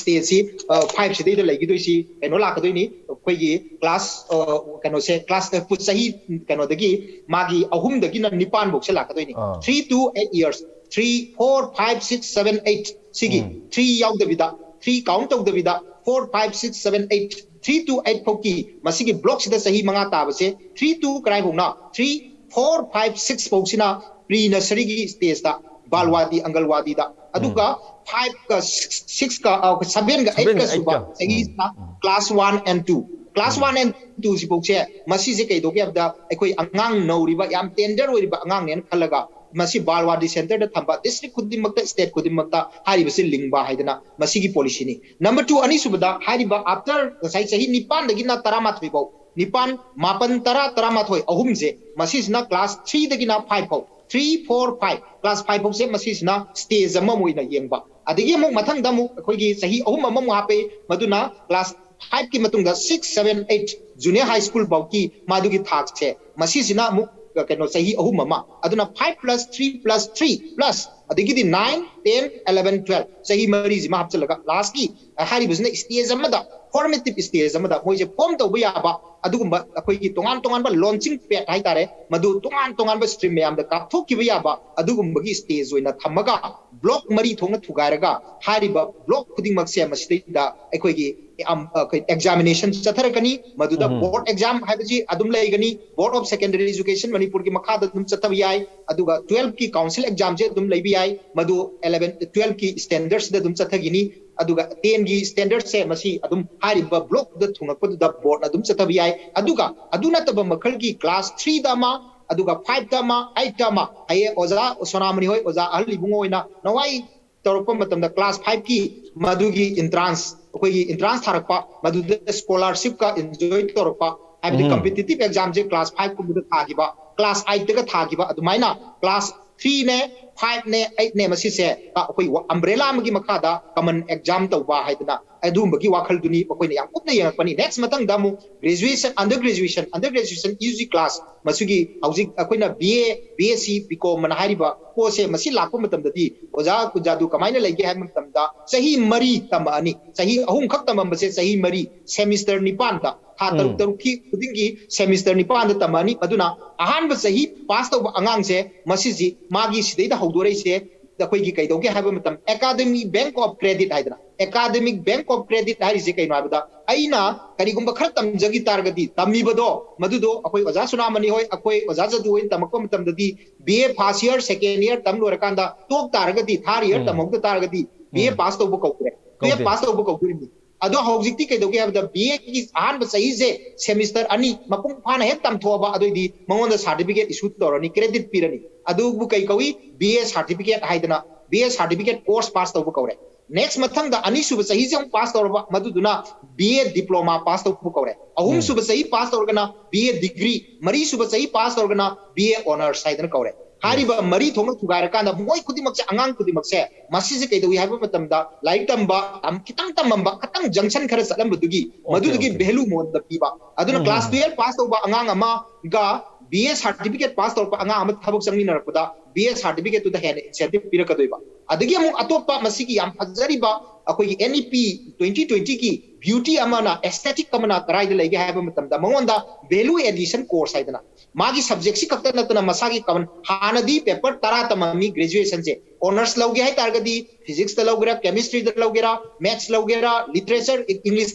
stage ꯁꯤ, ꯑ, five ꯁꯤꯗꯩꯗ ꯂꯩꯈꯤꯗꯣꯏꯁꯤ ꯀꯩꯅꯣ ꯂꯥꯛꯀꯗꯣꯏꯅꯤ, ꯑꯩꯈꯣꯏꯒꯤ class, ꯑ, ꯀꯩꯅꯣꯁꯦ, class, ꯑ, ꯆꯍꯤ ꯀꯩꯅꯣꯗꯒꯤ, ꯃꯥꯒꯤ ꯑꯍꯨꯝꯗꯒꯤꯅ ꯅꯤꯄꯥꯟ ꯐꯥꯎꯁꯦ ꯂꯥꯛꯀꯗꯣꯏꯅꯤ꯫ ꯑꯥ. Three to eight years, three, four, five, six, seven, eight, ꯁꯤꯒꯤ ꯎꯝ. three ꯌꯥꯎꯗꯕꯤꯗ, three count ꯇꯧꯗꯕꯤꯗ, four, five, six, seven, eight, three to eight ꯐꯥꯎꯒꯤ ꯃꯁꯤꯒꯤ block ꯁꯤꯗ ꯆꯍꯤ ꯃꯉꯥ ꯇꯥꯕꯁꯦ, three to ꯀꯗꯥꯏꯐꯥꯎꯅ, three, four, five, six ꯐꯥꯎꯁꯤꯅ pre nursery ꯒꯤ stage ꯇ, ꯕꯥꯜꯋꯥꯗꯤ, ꯑꯪꯒꯜꯋꯥꯗꯤꯗ, ꯑꯗꯨꯒ five ꯀ six, six ꯀ, ꯑ, seven ꯒ eight ꯀ Seven ꯒ eight ꯁꯨꯕ ꯀ. ꯆꯍꯤꯁꯤꯅ class one and two, class one and two ꯁꯤꯐꯥꯎꯁꯦ, ꯃꯁꯤꯁꯦ ꯀꯩꯗꯧꯒꯦ ꯍꯥꯏꯕꯗ, ꯑꯩꯈꯣꯏ ꯑꯉꯥꯡ ꯅꯧꯔꯤꯕ, ꯌꯥꯝ tender ꯑꯣꯏꯔꯤꯕ ꯑꯉꯥꯡꯅꯦꯅ ꯈꯜꯂꯒ, ꯃꯁꯤ ꯕꯥꯜꯋꯥꯗꯤ center ꯗ ꯊꯝꯕ, district ꯈꯨꯗꯤꯡꯃꯛꯇ, state ꯈꯨꯗꯤꯡꯃꯛꯇ ꯍꯥꯏꯔꯤꯕꯁꯤ ꯂꯤꯡꯕ ꯍꯥꯏꯗꯅ ꯃꯁꯤꯒꯤ policy ꯅꯤ꯫ Number two, ꯑꯅꯤꯁꯨꯕꯗ ꯍꯥꯏꯔꯤꯕ after ꯉꯁꯥꯏ ꯆꯍꯤ ꯅꯤꯄꯥꯟꯗꯒꯤꯅ ꯇꯔꯥꯃꯥꯊꯣꯏ ꯐꯥꯎ, ꯅꯤꯄꯥꯟ, ꯃꯥꯄꯟ, ꯇꯔꯥ, ꯇꯔꯥꯃꯥꯊꯣꯏ, ꯑꯍꯨꯝꯁꯦ, ꯃꯁꯤꯁꯤꯅ class three ꯗꯒꯤꯅ five ꯐꯥꯎ, three, four, five, class five ꯐꯥꯎꯁꯦ ꯃꯁꯤꯁꯤꯅ stage ꯑꯃ ꯑꯣꯏꯅ ꯌꯦꯡꯕ꯫ ꯑꯗꯒꯤ ꯑꯃꯨꯛ ꯃꯊꯪꯗ ꯑꯃꯨꯛ ꯑꯩꯈꯣꯏꯒꯤ ꯆꯍꯤ ꯑꯍꯨꯝ ꯑꯃꯃꯨꯛ ꯍꯥꯞꯄꯛꯏ, ꯃꯗꯨꯅ class five ꯀꯤ ꯃꯇꯨꯡꯗ six, seven, eight, junior high school ꯐꯥꯎꯒꯤ ꯃꯥꯗꯨꯒꯤ ꯊꯥꯛꯁꯦ, ꯃꯁꯤꯁꯤꯅ ꯑꯃꯨꯛ, ꯑ, ꯀꯩꯅꯣ, ꯆꯍꯤ ꯑꯍꯨꯝ ꯑꯃ, ꯑꯗꯨꯅ five plus three plus three plus ꯑꯗꯒꯤꯗꯤ nine, ten, eleven, twelve, ꯆꯍꯤ ꯃꯔꯤꯁꯤꯃ ꯍꯥꯞꯆꯤꯜꯂꯒ last ꯀꯤ, ꯑ, ꯍꯥꯏꯔꯤꯕꯁꯤꯅ stage ꯑꯃꯗ, formative stage ꯑꯃꯗ ꯃꯣꯏꯁꯦ form ꯇꯧꯕ ꯌꯥꯕ ꯑꯗꯨꯒꯨꯝꯕ ꯑꯩꯈꯣꯏꯒꯤ ꯇꯣꯉꯥꯟ ꯇꯣꯉꯥꯟꯕ launching pad ꯍꯥꯏꯇꯥꯔꯦ, ꯃꯗꯨ ꯇꯣꯉꯥꯟ ꯇꯣꯉꯥꯟꯕ stream ꯃꯌꯥꯝꯗ ꯀꯥꯞꯊꯣꯛꯈꯤꯕ ꯌꯥꯕ ꯑꯗꯨꯒꯨꯝꯕꯒꯤ stage ꯑꯣꯏꯅ ꯊꯝꯃꯒ, block ꯃꯔꯤ ꯊꯣꯛꯅ ꯊꯨꯒꯥꯏꯔꯒ, ꯍꯥꯏꯔꯤꯕ block ꯈꯨꯗꯤꯡꯃꯛꯁꯦ ꯃꯁꯤꯗꯩꯗ ꯑꯩꯈꯣꯏꯒꯤ, ꯑꯝ, ꯑꯩꯈꯣꯏ examination ꯆꯠꯊꯔꯛꯀꯅꯤ꯫ ꯃꯗꯨꯗ board exam ꯍꯥꯏꯕꯁꯤ ꯑꯗꯨꯝ ꯂꯩꯒꯅꯤ, Board of Secondary Education ꯃꯅꯤꯄꯨꯔꯒꯤ ꯃꯈꯥꯗ ꯑꯗꯨꯝ ꯆꯠꯊꯕ ꯌꯥꯏ, ꯑꯗꯨꯒ twelve ꯀꯤ council exam ꯁꯦ ꯑꯗꯨꯝ ꯂꯩꯕ ꯌꯥꯏ꯫ ꯃꯗꯨ eleven, twelve ꯀꯤ standard ꯁꯤꯗ ꯑꯗꯨꯝ ꯆꯠꯊꯈꯤꯅꯤ꯫ ꯑꯗꯨꯒ ten ꯒꯤ standard ꯁꯦ ꯃꯁꯤ ꯑꯗꯨꯝ ꯍꯥꯏꯔꯤꯕ block ꯇ ꯊꯨꯡꯉꯛꯄꯗꯨꯗ board ꯅ ꯑꯗꯨꯝ ꯆꯠꯊꯕ ꯌꯥꯏ꯫ ꯑꯗꯨꯒ ꯑꯗꯨ ꯅꯠꯇꯕ ꯃꯈꯜꯒꯤ class three ꯗ ꯑꯃ, ꯑꯗꯨꯒ five ꯇ ꯑꯃ, eight ꯇ ꯑꯃ, ꯍꯌꯦꯡ ꯑꯣꯖꯥ ꯁꯣꯅꯥꯃꯅꯤ ꯍꯣꯏ, ꯑꯣꯖꯥ ꯑꯍꯜ ꯏꯕꯨꯡꯉꯣ ꯍꯣꯏꯅ ꯅꯋꯥꯏ ꯇꯧꯔꯛꯄ ꯃꯇꯝꯗ class five ꯀꯤ ꯃꯗꯨꯒꯤ entrance, ꯑꯩꯈꯣꯏꯒꯤ entrance ꯊꯥꯔꯛꯄ, ꯃꯗꯨꯗ scholarship ꯀ enjoy ꯇꯧꯔꯛꯄ, ꯍꯥꯏꯕꯗꯤ competitive exam ꯁꯦ class five ꯀꯨꯝꯕꯗ ꯊꯥꯈꯤꯕ, class eight ꯇꯒ ꯊꯥꯈꯤꯕ, ꯑꯗꯨꯃꯥꯏꯅ class three ꯅꯦ, five ꯅꯦ, eight ꯅꯦ, ꯃꯁꯤꯁꯦ ꯑꯩꯈꯣꯏ umbrella ꯑꯃꯒꯤ ꯃꯈꯥꯗ common exam ꯇꯧꯕ ꯍꯥꯏꯗꯅ ꯑꯗꯨꯒꯨꯝꯕꯒꯤ ꯋꯥꯈꯜꯗꯨꯅꯤ ꯃꯈꯣꯏꯅ ꯌꯥꯝ ꯀꯨꯞꯅ ꯌꯦꯡꯉꯛꯄꯅꯤ꯫ Next ꯃꯊꯪꯗ ꯑꯃꯨꯛ graduation, under graduation, under graduation U G class, ꯃꯁꯤꯒꯤ ꯍꯧꯖꯤꯛ ꯑꯩꯈꯣꯏꯅ B A, B S C, B Com ꯑꯅ ꯍꯥꯏꯔꯤꯕ ꯄꯣꯠꯁꯦ, ꯃꯁꯤ ꯂꯥꯛꯄ ꯃꯇꯝꯗꯗꯤ ꯑꯣꯖꯥ ꯀꯨꯟꯖꯥꯗꯨ ꯀꯃꯥꯏꯅ ꯂꯩꯒꯦ ꯍꯥꯏꯕ ꯃꯇꯝꯗ, ꯆꯍꯤ ꯃꯔꯤ ꯇꯝꯃꯛꯑꯅꯤ꯫ ꯆꯍꯤ ꯑꯍꯨꯝꯈꯛ ꯇꯝꯃꯝꯕꯁꯦ ꯆꯍꯤ ꯃꯔꯤ, semester ꯅꯤꯄꯥꯟꯗ, ꯊꯥ ꯇꯔꯨꯛ ꯎꯝ꯫ ꯇꯔꯨꯛꯀꯤ ꯈꯨꯗꯤꯡꯒꯤ semester ꯅꯤꯄꯥꯟꯗ ꯇꯝꯃꯛꯑꯅꯤ꯫ ꯑꯗꯨꯅ ꯑꯍꯥꯟꯕ ꯆꯍꯤ pass ꯇꯧꯕ ꯑꯉꯥꯡꯁꯦ, ꯃꯁꯤꯁꯤ ꯃꯥꯒꯤ ꯁꯤꯗꯩꯗ ꯍꯧꯗꯣꯔꯛꯏꯁꯦ, ꯑꯩꯈꯣꯏꯒꯤ ꯀꯩꯗꯧꯒꯦ ꯍꯥꯏꯕ ꯃꯇꯝ, academic bank of credit ꯍꯥꯏꯗꯅ, academic bank of credit ꯍꯥꯏꯔꯤꯁꯦ ꯀꯩꯅꯣ ꯍꯥꯏꯕꯗ, ꯑꯩꯅ ꯀꯔꯤꯒꯨꯝꯕ ꯈꯔ ꯇꯝꯖꯈꯤ ꯇꯥꯔꯒꯗꯤ, ꯇꯝꯃꯤꯕꯗꯣ ꯃꯗꯨꯗꯣ ꯑꯩꯈꯣꯏ ꯑꯣꯖꯥ ꯁꯨꯅꯥꯃꯅꯤ ꯍꯣꯏ, ꯑꯩꯈꯣꯏ ꯑꯣꯖꯥ ꯖꯗꯨ ꯍꯣꯏꯅ ꯇꯝꯃꯛꯄ ꯃꯇꯝꯗꯗꯤ, B A first year, second year ꯇꯝ ꯂꯣꯏꯔꯀꯥꯟꯗ ꯇꯣꯛ ꯇꯥꯔꯒꯗꯤ, third year ꯎꯝ꯫ ꯇꯝꯍꯧꯗ ꯇꯥꯔꯒꯗꯤ, B A ꯎꯝ꯫ Pass ꯇꯧꯕ ꯀꯧꯗ꯭ꯔꯦ, twelve ꯀꯧꯗꯦ꯫ Pass ꯇꯧꯕ ꯀꯧꯗꯣꯔꯤꯕꯅꯤ꯫ ꯑꯗꯣ ꯍꯧꯖꯤꯛꯇꯤ ꯀꯩꯗꯧꯒꯦ ꯍꯥꯏꯕꯗ, B A ꯒꯤ ꯑꯍꯥꯟꯕ ꯆꯍꯤꯁꯦ semester ꯑꯅꯤ ꯃꯄꯨꯡ ꯐꯥꯅ ꯍꯦꯛ ꯇꯝꯊꯣꯛꯑꯕ, ꯑꯗꯨꯑꯣꯏꯗꯤ ꯃꯉꯣꯟꯗ certificate issue ꯇꯧꯔꯅꯤ, credit ꯄꯤꯔꯅꯤ꯫ ꯑꯗꯨꯕꯨ ꯀꯩ ꯀꯧꯏ? B A certificate ꯍꯥꯏꯗꯅ, B A certificate course pass ꯇꯧꯕ ꯀꯧꯔꯦ꯫ Next ꯃꯊꯪꯗ ꯑꯅꯤꯁꯨꯕ ꯆꯍꯤꯁꯦ ꯑꯃꯨꯛ pass ꯇꯧꯔꯕ, ꯃꯗꯨꯗꯨꯅ B A diploma pass ꯇꯧꯕ ꯀꯧꯔꯦ꯫ ꯑꯍꯨꯝꯁꯨꯕ ꯎꯝ꯫ ꯆꯍꯤ pass ꯇꯧꯔꯒꯅ B A degree, ꯃꯔꯤꯁꯨꯕ ꯆꯍꯤ pass ꯇꯧꯔꯒꯅ B A honours ꯍꯥꯏꯗꯅ ꯀꯧꯔꯦ꯫ ꯍꯥꯏꯔꯤꯕ ꯃꯔꯤ ꯊꯣꯛꯅ ꯊꯨꯒꯥꯏꯔꯀꯥꯟꯗ, ꯃꯣꯏ ꯈꯨꯗꯤꯡꯃꯛꯁꯦ, ꯑꯉꯥꯡ ꯈꯨꯗꯤꯡꯃꯛꯁꯦ, ꯃꯁꯤꯁꯦ ꯀꯩꯗꯧꯏ ꯍꯥꯏꯕ ꯃꯇꯝꯗ, ꯂꯥꯏꯔꯤꯛ ꯇꯝꯕ, ꯇꯝ-, ꯈꯤꯇꯪ ꯇꯝꯃꯝꯕ, ꯈꯤꯇꯪ junction ꯈꯔ ꯆꯠꯂꯝꯕꯗꯨꯒꯤ, ꯑꯣꯀꯦ, ꯃꯗꯨꯗꯨꯒꯤ ꯑꯣꯀꯦ꯫ Value ꯃꯉꯣꯟꯗ ꯄꯤꯕ꯫ ꯑꯗꯨꯅ ꯎꯝ, class ꯎꯝ, ꯎꯝ꯫ Twelve pass ꯇꯧꯕ ꯑꯉꯥꯡ ꯑꯃꯒ B A certificate pass ꯇꯧꯔꯛꯄ ꯑꯉꯥꯡ ꯑꯃ ꯊꯕꯛ ꯆꯪꯃꯤꯟꯅꯔꯛꯄꯗ, B A certificate ꯇꯨꯗ ꯍꯦꯟꯅ incentive ꯄꯤꯔꯛꯀꯗꯣꯏꯕ꯫ ꯑꯗꯒꯤ ꯑꯃꯨꯛ ꯑꯇꯣꯞꯄ ꯃꯁꯤꯒꯤ ꯌꯥꯝ ꯐꯖꯔꯤꯕ ꯑꯩꯈꯣꯏꯒꯤ N E P twenty twenty ꯒꯤ beauty ꯑꯃꯅ, aesthetic ꯑꯃꯅ ꯀꯗꯥꯏꯗ ꯂꯩꯒꯦ ꯍꯥꯏꯕ ꯃꯇꯝꯗ, ꯃꯉꯣꯟꯗ value addition course ꯍꯥꯏꯗꯅ, ꯃꯥꯒꯤ subject ꯁꯤ ꯈꯛꯇ ꯅꯠꯇꯅ ꯃꯁꯥꯒꯤ common, ꯍꯥꯟꯅꯗꯤ paper ꯇꯔꯥ ꯇꯝꯃꯝꯃꯤ graduation ꯁꯦ, honours ꯂꯧꯒꯦ ꯍꯥꯏ ꯇꯥꯔꯒꯗꯤ physics ꯇ ꯂꯧꯒꯦꯔꯥ, chemistry ꯗ ꯂꯧꯒꯦꯔꯥ, maths ꯂꯧꯒꯦꯔꯥ, literature, English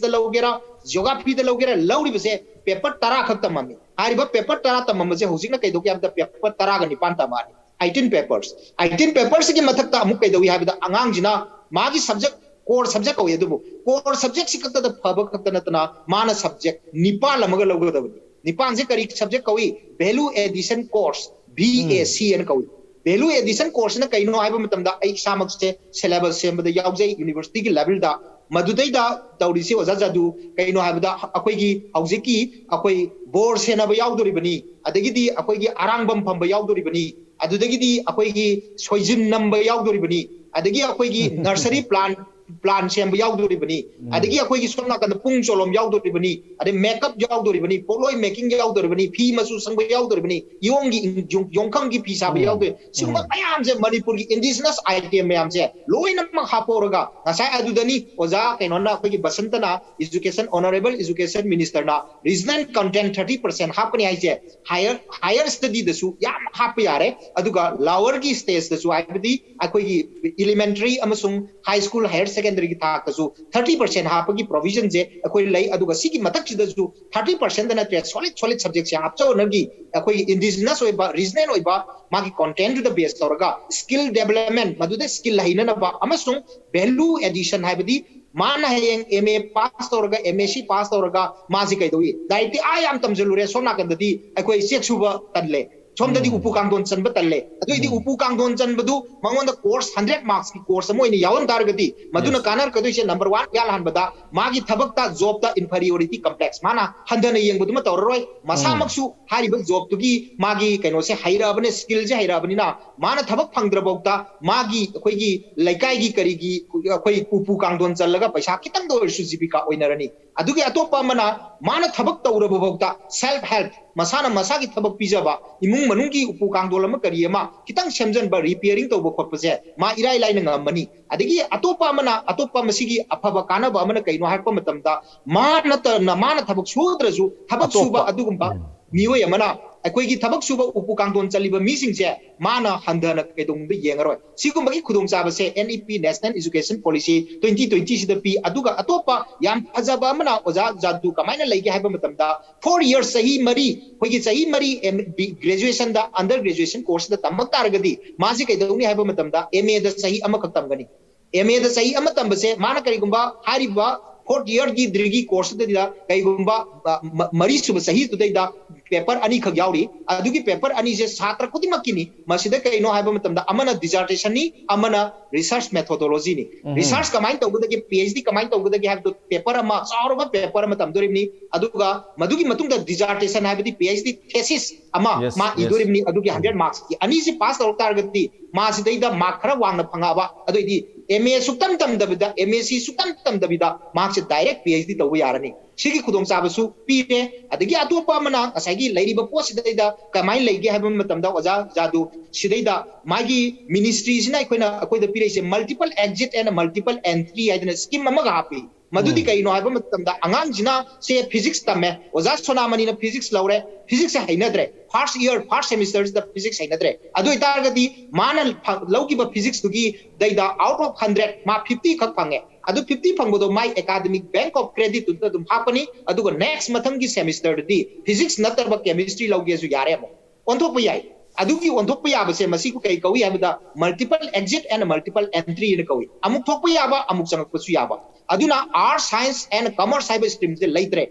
ꯇ ꯂꯧꯒꯦꯔꯥ, geography ꯗ ꯂꯧꯒꯦꯔꯥ, ꯂꯧꯔꯤꯕꯁꯦ paper ꯇꯔꯥ ꯈꯛ ꯇꯝꯃꯝꯃꯤ꯫ ꯍꯥꯏꯔꯤꯕ paper ꯇꯔꯥ ꯇꯝꯃꯝꯕꯁꯦ ꯍꯧꯖꯤꯛꯅ ꯀꯩꯗꯧꯒꯦ ꯍꯥꯏꯕꯗ, paper ꯇꯔꯥꯒ ꯅꯤꯄꯥꯟ ꯇꯝꯃꯛꯑꯅꯤ, eighteen papers꯫ Eighteen papers ꯁꯤꯒꯤ ꯃꯊꯛꯇ ꯑꯃꯨꯛ ꯀꯩꯗꯧꯏ ꯍꯥꯏꯕꯗ, ꯑꯉꯥꯡꯁꯤꯅ ꯃꯥꯒꯤ subject, core subject ꯀꯧꯏ, ꯑꯗꯨꯕꯨ core subject ꯁꯤ ꯈꯛꯇꯗ ꯐꯕ ꯈꯛꯇ ꯅꯠꯇꯅ, ꯃꯥꯅ subject ꯅꯤꯄꯥꯜ ꯑꯃꯒ ꯂꯧꯒꯗꯕꯅꯤ꯫ ꯅꯤꯄꯥꯟꯁꯦ ꯀꯔꯤ subject ꯀꯧꯏ? Value addition course, um. V A C ꯍꯥꯏꯅ ꯀꯧꯏ꯫ Value addition course ꯁꯤꯅ ꯀꯩꯅꯣ ꯍꯥꯏꯕ ꯃꯇꯝꯗ, ꯑꯩ ꯏꯁꯥꯃꯛꯁꯦ syllabus ꯁꯦꯝꯕꯗ ꯌꯥꯎꯖꯩ university ꯒꯤ level ꯗ꯫ ꯃꯗꯨꯗꯩꯗ ꯇꯧꯔꯤꯁꯤ ꯑꯣꯖꯥ ꯖꯥꯗꯨ, ꯀꯩꯅꯣ ꯍꯥꯏꯕꯗ, ꯑꯩꯈꯣꯏꯒꯤ ꯍꯧꯖꯤꯛꯀꯤ ꯑꯩꯈꯣꯏ ꯕꯣꯔ ꯁꯦꯟꯅꯕ ꯌꯥꯎꯗꯣꯔꯤꯕꯅꯤ, ꯑꯗꯒꯤꯗꯤ ꯑꯩꯈꯣꯏꯒꯤ ꯑꯔꯥꯡꯕꯝ ꯐꯝꯕ ꯌꯥꯎꯗꯣꯔꯤꯕꯅꯤ, ꯑꯗꯨꯗꯒꯤꯗꯤ ꯑꯩꯈꯣꯏꯒꯤ ꯁꯣꯏꯖꯤꯟ ꯅꯝꯕ ꯌꯥꯎꯗꯣꯔꯤꯕꯅꯤ, ꯑꯗꯒꯤ ꯑꯩꯈꯣꯏꯒꯤ nursery plant plan ꯁꯦꯝꯕ ꯌꯥꯎꯗꯣꯔꯤꯕꯅꯤ꯫ ꯑꯗꯒꯤ ꯑꯩꯈꯣꯏꯒꯤ ꯁꯣꯝ ꯅꯥꯀꯟꯗ ꯄꯨꯡ ꯆꯣꯂꯣꯝ ꯌꯥꯎꯗꯣꯔꯤꯕꯅꯤ, ꯑꯗꯩ ꯃꯦꯀꯞ ꯌꯥꯎꯗꯣꯔꯤꯕꯅꯤ, ꯄꯣꯠꯂꯣꯏ making ꯌꯥꯎꯗꯣꯔꯤꯕꯅꯤ, ꯐꯤ ꯃꯆꯨ ꯁꯪꯕ ꯌꯥꯎꯗꯣꯔꯤꯕꯅꯤ, ꯏꯌꯣꯡꯒꯤ ꯏꯟ-, ꯌꯣꯡ-, ꯌꯣꯡꯈꯪꯒꯤ ꯐꯤ ꯁꯥꯕ ꯌꯥꯎꯗꯣꯏ꯫ ꯁꯤꯒꯨꯝꯕ ꯃꯌꯥꯝꯁꯦ, ꯃꯅꯤꯄꯨꯔꯒꯤ indigenous item ꯃꯌꯥꯝꯁꯦ ꯂꯣꯏꯅꯃꯛ ꯍꯥꯞꯄꯧꯔꯒ, ꯉꯁꯥꯏ ꯑꯗꯨꯗꯅꯤ ꯑꯣꯖꯥ ꯀꯩꯅꯣꯅ, ꯑꯩꯈꯣꯏꯒꯤ ꯕꯁꯟꯇꯅ, education, honourable education ministerꯅ regional content thirty percent ꯍꯥꯞꯀꯅꯤ ꯍꯥꯏꯁꯦ, higher, higher studyꯗꯁꯨ ꯌꯥꯝ ꯍꯥꯞꯄ ꯌꯥꯔꯦ꯫ ꯑꯗꯨꯒ lowerꯒꯤ stageꯇꯁꯨ, ꯍꯥꯏꯕꯗꯤ ꯑꯩꯈꯣꯏꯒꯤ elementary ꯑꯃꯁꯨꯡ high school, higher secondaryꯒꯤ ꯊꯥꯛꯇꯁꯨ thirty percent ꯍꯥꯞꯄꯒꯤ provisionꯁꯦ ꯑꯩꯈꯣꯏ ꯂꯩ꯫ ꯑꯗꯨꯒ ꯁꯤꯒꯤ ꯃꯊꯛꯁꯤꯗꯁꯨ thirty percentꯗ ꯅꯠꯇ꯭ꯔꯦ, solid, solid subjectꯁꯦ ꯍꯥꯞꯆꯧꯅꯒꯤ ꯑꯩꯈꯣꯏꯒꯤ indigenous ꯑꯣꯏꯕ, regional ꯑꯣꯏꯕ ꯃꯥꯒꯤ contentꯗꯨꯗ base ꯇꯧꯔꯒ skill development, ꯃꯗꯨꯗ skill ꯍꯩꯅꯅꯕ ꯑꯃꯁꯨꯡ value addition, ꯍꯥꯏꯕꯗꯤ ꯃꯥꯅ ꯍꯌꯦꯡ MA pass ꯇꯧꯔꯒ, MSc pass ꯇꯧꯔꯒ ꯃꯥꯁꯤ ꯀꯩꯗꯧꯏ? ꯂꯥꯏꯔꯤꯛꯇꯤ ꯑꯥ ꯌꯥꯝ ꯇꯝꯁꯤꯜꯂꯨꯔꯦ, ꯁꯣꯝ ꯅꯥꯀꯟꯗꯗꯤ ꯑꯩꯈꯣꯏ ꯆꯦꯛ ꯁꯨꯕ ꯇꯜꯂꯦ, ꯁꯣꯝꯗꯗꯤ ꯎꯄꯨ ꯀꯥꯡꯊꯣꯟ ꯆꯟꯕ ꯇꯜꯂꯦ꯫ ꯑꯗꯨꯏꯗꯤ ꯎꯄꯨ ꯀꯥꯡꯊꯣꯟ ꯆꯟꯕꯗꯨ ꯃꯉꯣꯟꯗ course hundred marksꯀꯤ course ꯑꯃ ꯑꯣꯏꯅ ꯌꯥꯎꯔꯝ ꯇꯥꯔꯒꯗꯤ, ꯃꯗꯨꯅ ꯀꯥꯟꯅꯔꯛꯀꯗꯣꯏꯁꯦ number one, ꯏꯍꯥꯟ ꯍꯥꯟꯕꯗ ꯃꯥꯒꯤ ꯊꯕꯛꯇ, jobꯇ inferiority complex, ꯃꯥꯅ ꯍꯟꯊꯅ ꯌꯦꯡꯕꯗꯨꯃ ꯇꯧꯔꯔꯣꯏ꯫ ꯃꯁꯥꯃꯛꯁꯨ ꯍꯥꯏꯔꯤꯕ jobꯇꯨꯒꯤ ꯃꯥꯒꯤ ꯀꯩꯅꯣꯁꯦ ꯍꯩꯔꯛꯑꯕꯅꯤ, skillꯁꯦ ꯍꯩꯔꯛꯑꯕꯅꯤꯅ, ꯃꯥꯅ ꯊꯕꯛ ꯐꯪꯗ꯭ꯔꯐꯥꯎꯗ ꯃꯥꯒꯤ, ꯑꯩꯈꯣꯏꯒꯤ ꯂꯩꯀꯥꯏꯒꯤ ꯀꯔꯤꯒꯤ, ꯑꯩꯈꯣꯏ ꯎꯄꯨ ꯀꯥꯡꯊꯣꯟ ꯆꯜꯂꯒ ꯄꯩꯁꯥ ꯈꯤꯇꯪꯗ ꯑꯣꯏꯔꯁꯨ ꯖꯤꯕꯤꯀꯥ ꯑꯣꯏꯅꯔꯅꯤ꯫ ꯑꯗꯨꯒꯤ ꯑꯇꯣꯞꯄ ꯑꯃꯅ, ꯃꯥꯅ ꯊꯕꯛ ꯇꯧꯔꯕ ꯐꯥꯎꯗ self help, ꯃꯁꯥꯅ ꯃꯁꯥꯒꯤ ꯊꯕꯛ ꯄꯤꯖꯕ, ꯏꯃꯨꯡ ꯃꯅꯨꯡꯒꯤ ꯎꯄꯨ ꯀꯥꯡꯊꯣꯜ ꯑꯃ ꯀꯔꯤ ꯑꯃ ꯈꯤꯇꯪ ꯁꯦꯝꯖꯟꯕ, repairing ꯇꯧꯕ ꯈꯣꯠꯄꯁꯦ ꯃꯥ ꯏꯔꯥꯏ ꯂꯥꯏꯅ ꯉꯝꯃꯅꯤ꯫ ꯑꯗꯒꯤ ꯑꯇꯣꯞꯄ ꯑꯃꯅ, ꯑꯇꯣꯞꯄ ꯃꯁꯤꯒꯤ ꯑꯐꯕ ꯀꯥꯟꯅꯕ ꯑꯃꯅ ꯀꯩꯅꯣ ꯍꯥꯏꯔꯛꯄ ꯃꯇꯝꯗ, ꯃꯥ ꯅꯠꯇꯅ, ꯃꯥꯅ ꯊꯕꯛ ꯁꯨꯗ꯭ꯔꯁꯨ ꯊꯕꯛ ꯁꯨꯕ ꯑꯗꯨꯒꯨꯝꯕ ꯃꯤꯑꯣꯏ ꯑꯃꯅ, ꯑꯩꯈꯣꯏꯒꯤ ꯊꯕꯛ ꯁꯨꯕ ꯎꯄꯨ ꯀꯥꯡꯊꯣꯟ ꯆꯜꯂꯤꯕ ꯃꯤꯁꯤꯡꯁꯦ ꯃꯥꯅ ꯍꯟꯊꯅ ꯀꯩꯗꯧꯅꯨꯡꯗ ꯌꯦꯡꯉꯔꯣꯏ꯫ ꯁꯤꯒꯨꯝꯕꯒꯤ ꯈꯨꯗꯣꯡꯆꯥꯕꯁꯦ NEP, National Education Policy twenty twentyꯁꯤꯗ ꯄꯤ꯫ ꯑꯗꯨꯒ ꯑꯇꯣꯞꯄ ꯌꯥꯝ ꯐꯖꯕ ꯑꯃꯅ, ꯑꯣꯖꯥ ꯖꯥꯗꯨ, ꯀꯃꯥꯏꯅ ꯂꯩꯒꯦ ꯍꯥꯏꯕ ꯃꯇꯝꯗ, four years, ꯆꯍꯤ ꯃꯔꯤ, ꯑꯩꯈꯣꯏꯒꯤ ꯆꯍꯤ ꯃꯔꯤ M-, B-, graduationꯗ, under graduation courseꯗ ꯇꯝꯃꯛ ꯇꯥꯔꯒꯗꯤ, ꯃꯥꯁꯤ ꯀꯩꯗꯧꯅꯤ ꯍꯥꯏꯕ ꯃꯇꯝꯗ, MAꯗ ꯆꯍꯤ ꯑꯃꯈꯛ ꯇꯝꯒꯅꯤ꯫ MAꯗ ꯆꯍꯤ ꯑꯃ ꯇꯝꯕꯁꯦ, ꯃꯥꯅ ꯀꯔꯤꯒꯨꯝꯕ ꯍꯥꯏꯔꯤꯕ fourth yearꯒꯤ degreeꯒꯤ courseꯗꯨꯗ ꯀꯔꯤꯒꯨꯝꯕ, ꯑ, ꯃ-, ꯃꯔꯤꯁꯨꯕ ꯆꯍꯤꯗꯨꯗꯩꯗ ꯄꯦꯄꯔ ꯑꯅꯤꯈꯛ ꯌꯥꯎꯔꯤ꯫ ꯑꯗꯨꯒꯤ ꯄꯦꯄꯔ ꯑꯅꯤꯁꯦ ꯁꯥꯇ꯭ꯔ ꯈꯨꯗꯤꯡꯃꯛꯀꯤꯅꯤ꯫ ꯃꯁꯤꯗ ꯀꯩꯅꯣ ꯍꯥꯏꯕ ꯃꯇꯝꯗ, ꯑꯃꯅ ꯗꯤꯖꯥꯔꯇꯦꯁꯟꯅꯤ, ꯑꯃꯅ ꯔꯤꯁꯔꯁ ꯃꯦꯊꯣꯗꯣꯂꯣꯖꯤꯅꯤ꯫ ꯎꯝ꯫ ꯔꯤꯁꯔꯁ ꯀꯃꯥꯏꯅ ꯇꯧꯒꯗꯒꯦ, ꯄꯤ ꯑꯩꯆ ꯗꯤ ꯀꯃꯥꯏꯅ ꯇꯧꯒꯗꯒꯦ ꯍꯥꯏꯕꯗꯨ ꯄꯦꯄꯔ ꯑꯃ, ꯆꯥꯎꯔꯕ ꯄꯦꯄꯔ ꯑꯃ ꯇꯝꯗꯣꯔꯤꯕꯅꯤ꯫ ꯑꯗꯨꯒ ꯃꯗꯨꯒꯤ ꯃꯇꯨꯡꯗ ꯗꯤꯖꯥꯔꯇꯦꯁꯟ ꯍꯥꯏꯕꯗꯤ ꯄꯤ ꯑꯩꯆ ꯗꯤ ꯊꯦꯁꯤꯁ ꯑꯃ Yes, ꯃꯥ yes. ꯏꯗꯣꯔꯤꯕꯅꯤ꯫ ꯑꯗꯨꯒꯤ ꯍꯟꯗ꯭ꯔꯦꯗ ꯃꯥꯔꯛꯁꯀꯤ ꯑꯅꯤꯁꯤ ꯄꯥꯁ ꯇꯧꯔꯛ ꯇꯥꯔꯒꯗꯤ, ꯃꯥꯁꯤꯗꯩꯗ ꯃꯥꯔꯛ ꯈꯔ ꯋꯥꯡꯅ ꯐꯪꯉꯛꯑꯕ, ꯑꯗꯨꯑꯣꯏꯗꯤ M A ꯁꯨꯛꯇꯝ ꯇꯝꯗꯕꯤꯗ, M S C ꯁꯨꯛꯇꯝ ꯇꯝꯗꯕꯤꯗ ꯃꯍꯥꯛꯁꯦ ꯗꯥꯏꯔꯦꯛ ꯄꯤ ꯑꯩꯆ ꯗꯤ ꯇꯧꯕ ꯌꯥꯔꯅꯤ꯫ ꯁꯤꯒꯤ ꯈꯨꯗꯣꯡꯆꯥꯕꯁꯨ ꯄꯤꯔꯦ꯫ ꯑꯗꯒꯤ ꯑꯇꯣꯞꯄ ꯑꯃꯅ ꯉꯁꯥꯏꯒꯤ ꯂꯩꯔꯤꯕ ꯄꯣꯠꯁꯤꯗꯩꯗ ꯀꯃꯥꯏꯅ ꯂꯩꯒꯦ ꯍꯥꯏꯕ ꯃꯇꯝꯗ, ꯑꯣꯖꯥ ꯖꯥꯗꯨ, ꯁꯤꯗꯩꯗ ꯃꯥꯒꯤ ꯃꯤꯅꯤꯁꯇ꯭ꯔꯤꯁꯤꯅ ꯑꯩꯈꯣꯏꯅ, ꯑꯩꯈꯣꯏꯗ ꯄꯤꯔꯛꯏꯁꯦ multiple exit and multiple entry ꯍꯥꯏꯗꯅ ꯁ꯭ꯀꯤꯝ ꯑꯃꯒ ꯍꯥꯞꯄꯤ꯫ ꯃꯗꯨꯗꯤ ꯎꯝ꯫ ꯀꯩꯅꯣ ꯍꯥꯏꯕ ꯃꯇꯝꯗ, ꯑꯉꯥꯡꯁꯤꯅ ꯁꯦ ꯐꯤꯖꯤꯛꯁ ꯇꯝꯃꯦ, ꯑꯣꯖꯥ ꯁꯣꯅꯥꯃꯅꯤꯅ ꯐꯤꯖꯤꯛꯁ ꯂꯧꯔꯦ, ꯐꯤꯖꯤꯛꯁꯁꯦ ꯍꯩꯅꯗ꯭ꯔꯦ, ꯐꯥꯔꯁ ꯏꯌꯔ, ꯐꯥꯔꯁ ꯁꯦꯃꯤꯁꯇꯔꯁꯤꯗ ꯐꯤꯖꯤꯛꯁ ꯍꯩꯅꯗ꯭ꯔꯦ꯫ ꯑꯗꯨ ꯑꯣꯏꯇꯥꯔꯒꯗꯤ ꯃꯥꯅ ꯐ-, ꯂꯧꯈꯤꯕ ꯐꯤꯖꯤꯛꯁꯇꯨꯒꯤ ꯗꯩꯗ out of hundred ꯃꯥ fifty ꯈꯛ ꯐꯪꯉꯦ꯫ ꯑꯗꯨ fifty ꯐꯪꯕꯗꯣ my academic bank of creditꯇꯨꯗ ꯑꯗꯨꯝ ꯍꯥꯞꯄꯅꯤ꯫ ꯑꯗꯨꯒ next ꯃꯊꯪꯒꯤ ꯁꯦꯃꯤꯁꯇꯔꯗꯗꯤ ꯐꯤꯖꯤꯛꯁ ꯅꯠꯇ꯭ꯔꯕ ꯀꯦꯃꯤꯁꯇ꯭ꯔꯤ ꯂꯧꯒꯦꯁꯨ ꯌꯥꯔꯦ꯫ ꯑꯃꯨꯛ ꯑꯣꯟꯊꯣꯛꯄ ꯌꯥꯏ꯫ ꯑꯗꯨꯒꯤ ꯑꯣꯟꯊꯣꯛꯄ ꯌꯥꯕꯁꯦ ꯃꯁꯤꯕꯨ ꯀꯩ ꯀꯧꯏ ꯍꯥꯏꯕꯗ, multiple exit and multiple entry ꯍꯥꯏꯅ ꯀꯧꯏ꯫ ꯑꯃꯨꯛ ꯊꯣꯛꯄ ꯌꯥꯕ, ꯑꯃꯨꯛ ꯆꯪꯉꯛꯄꯁꯨ ꯌꯥꯕ꯫ ꯑꯗꯨꯅ arts, science and commerce ꯍꯥꯏꯕ ꯁ꯭ꯇ꯭ꯔꯤꯝꯁꯦ ꯂꯩꯇ꯭ꯔꯦ꯫